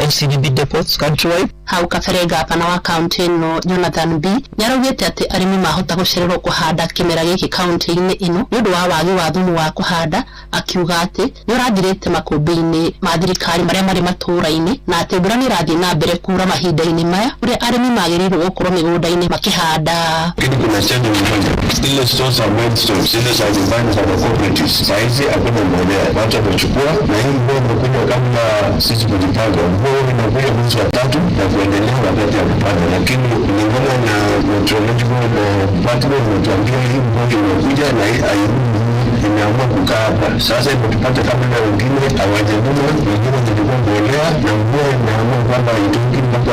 NCBB depots countrywide. Hau kabere gavana wa kaunti ĩno Jonathan B nĩaraugĩte atĩ arĩmi mahota gũcererwo kũhanda kĩmera gĩkĩ kaunti-inĩ ĩno nĩ ũndũ wa wagi wa thumu wa kũhanda, akiuga atĩ nĩ ũrathirĩte makũmbĩ-inĩ ma thirikari marĩa marĩ matũũra-inĩ na atĩ mbura nĩ ĩrathiĩ na mbere kura mahinda-inĩ maya ũrĩa arĩmi magĩrĩirwo gũkorwo mĩgũnda-inĩ makĩhanda. Lakini kuna challenge moja, zile stores za milestones, zile za nyumbani za cooperatives, saa hizi hakuna mbolea, watu wamechukua, na hii mvua imekuja kabla sisi kujipanga. Mvua inakuja mwezi wa tatu na kuendelea wakati ya kupanda, lakini kulingana na meteorological department imetuambia hii mvua imekuja na hii hairudi, imeamua kukaa hapa. Sasa imetupata kabla wengine hawajavuna, wengine wamechukua mbolea na mvua imeamua kwamba haitoki mpaka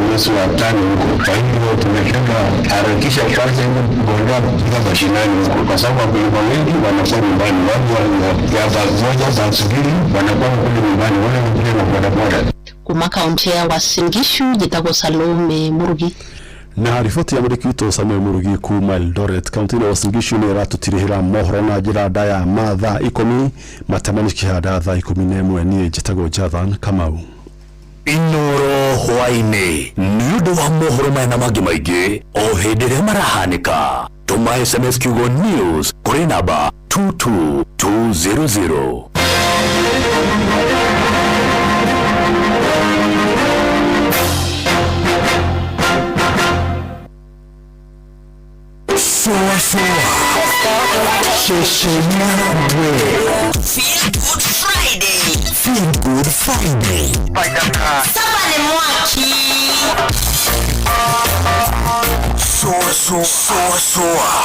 mwezi wa tano huko. Kwa hiyo tumesema harakisha kwanza ile mbolea kufika mashinani huko, kwa sababu wakulima wengi wanakuwa nyumbani, watu ya bag moja bag mbili wanakuwa kule nyumbani, wale wengine na bodaboda. Kuma kaunti ya Uasin Gishu njĩtagwo Salome Mũrugi. Na riboti ya mwandĩki witũ Samuel Mũrugi kuma Eldoret kaunti-inĩ ya Uasin Gishu nĩ ĩratũtirihĩra mohoro na njĩra ndaya ma thaa 10 matemani kĩhanda thaa 11. Niĩ njĩtagwo Jathan Kamau. Inoro hwaĩ-inĩ nĩ ũndũ wa mohoro maya na mangĩ maingĩ o hĩndĩ ĩrĩa marahanĩka, tũma SMS kiugo news kũrĩ namba 22200. Soa soa Sheshenyawe. Feel Good Friday. Feel Good Friday. Saba ni mwaki. Soa soa soa soa.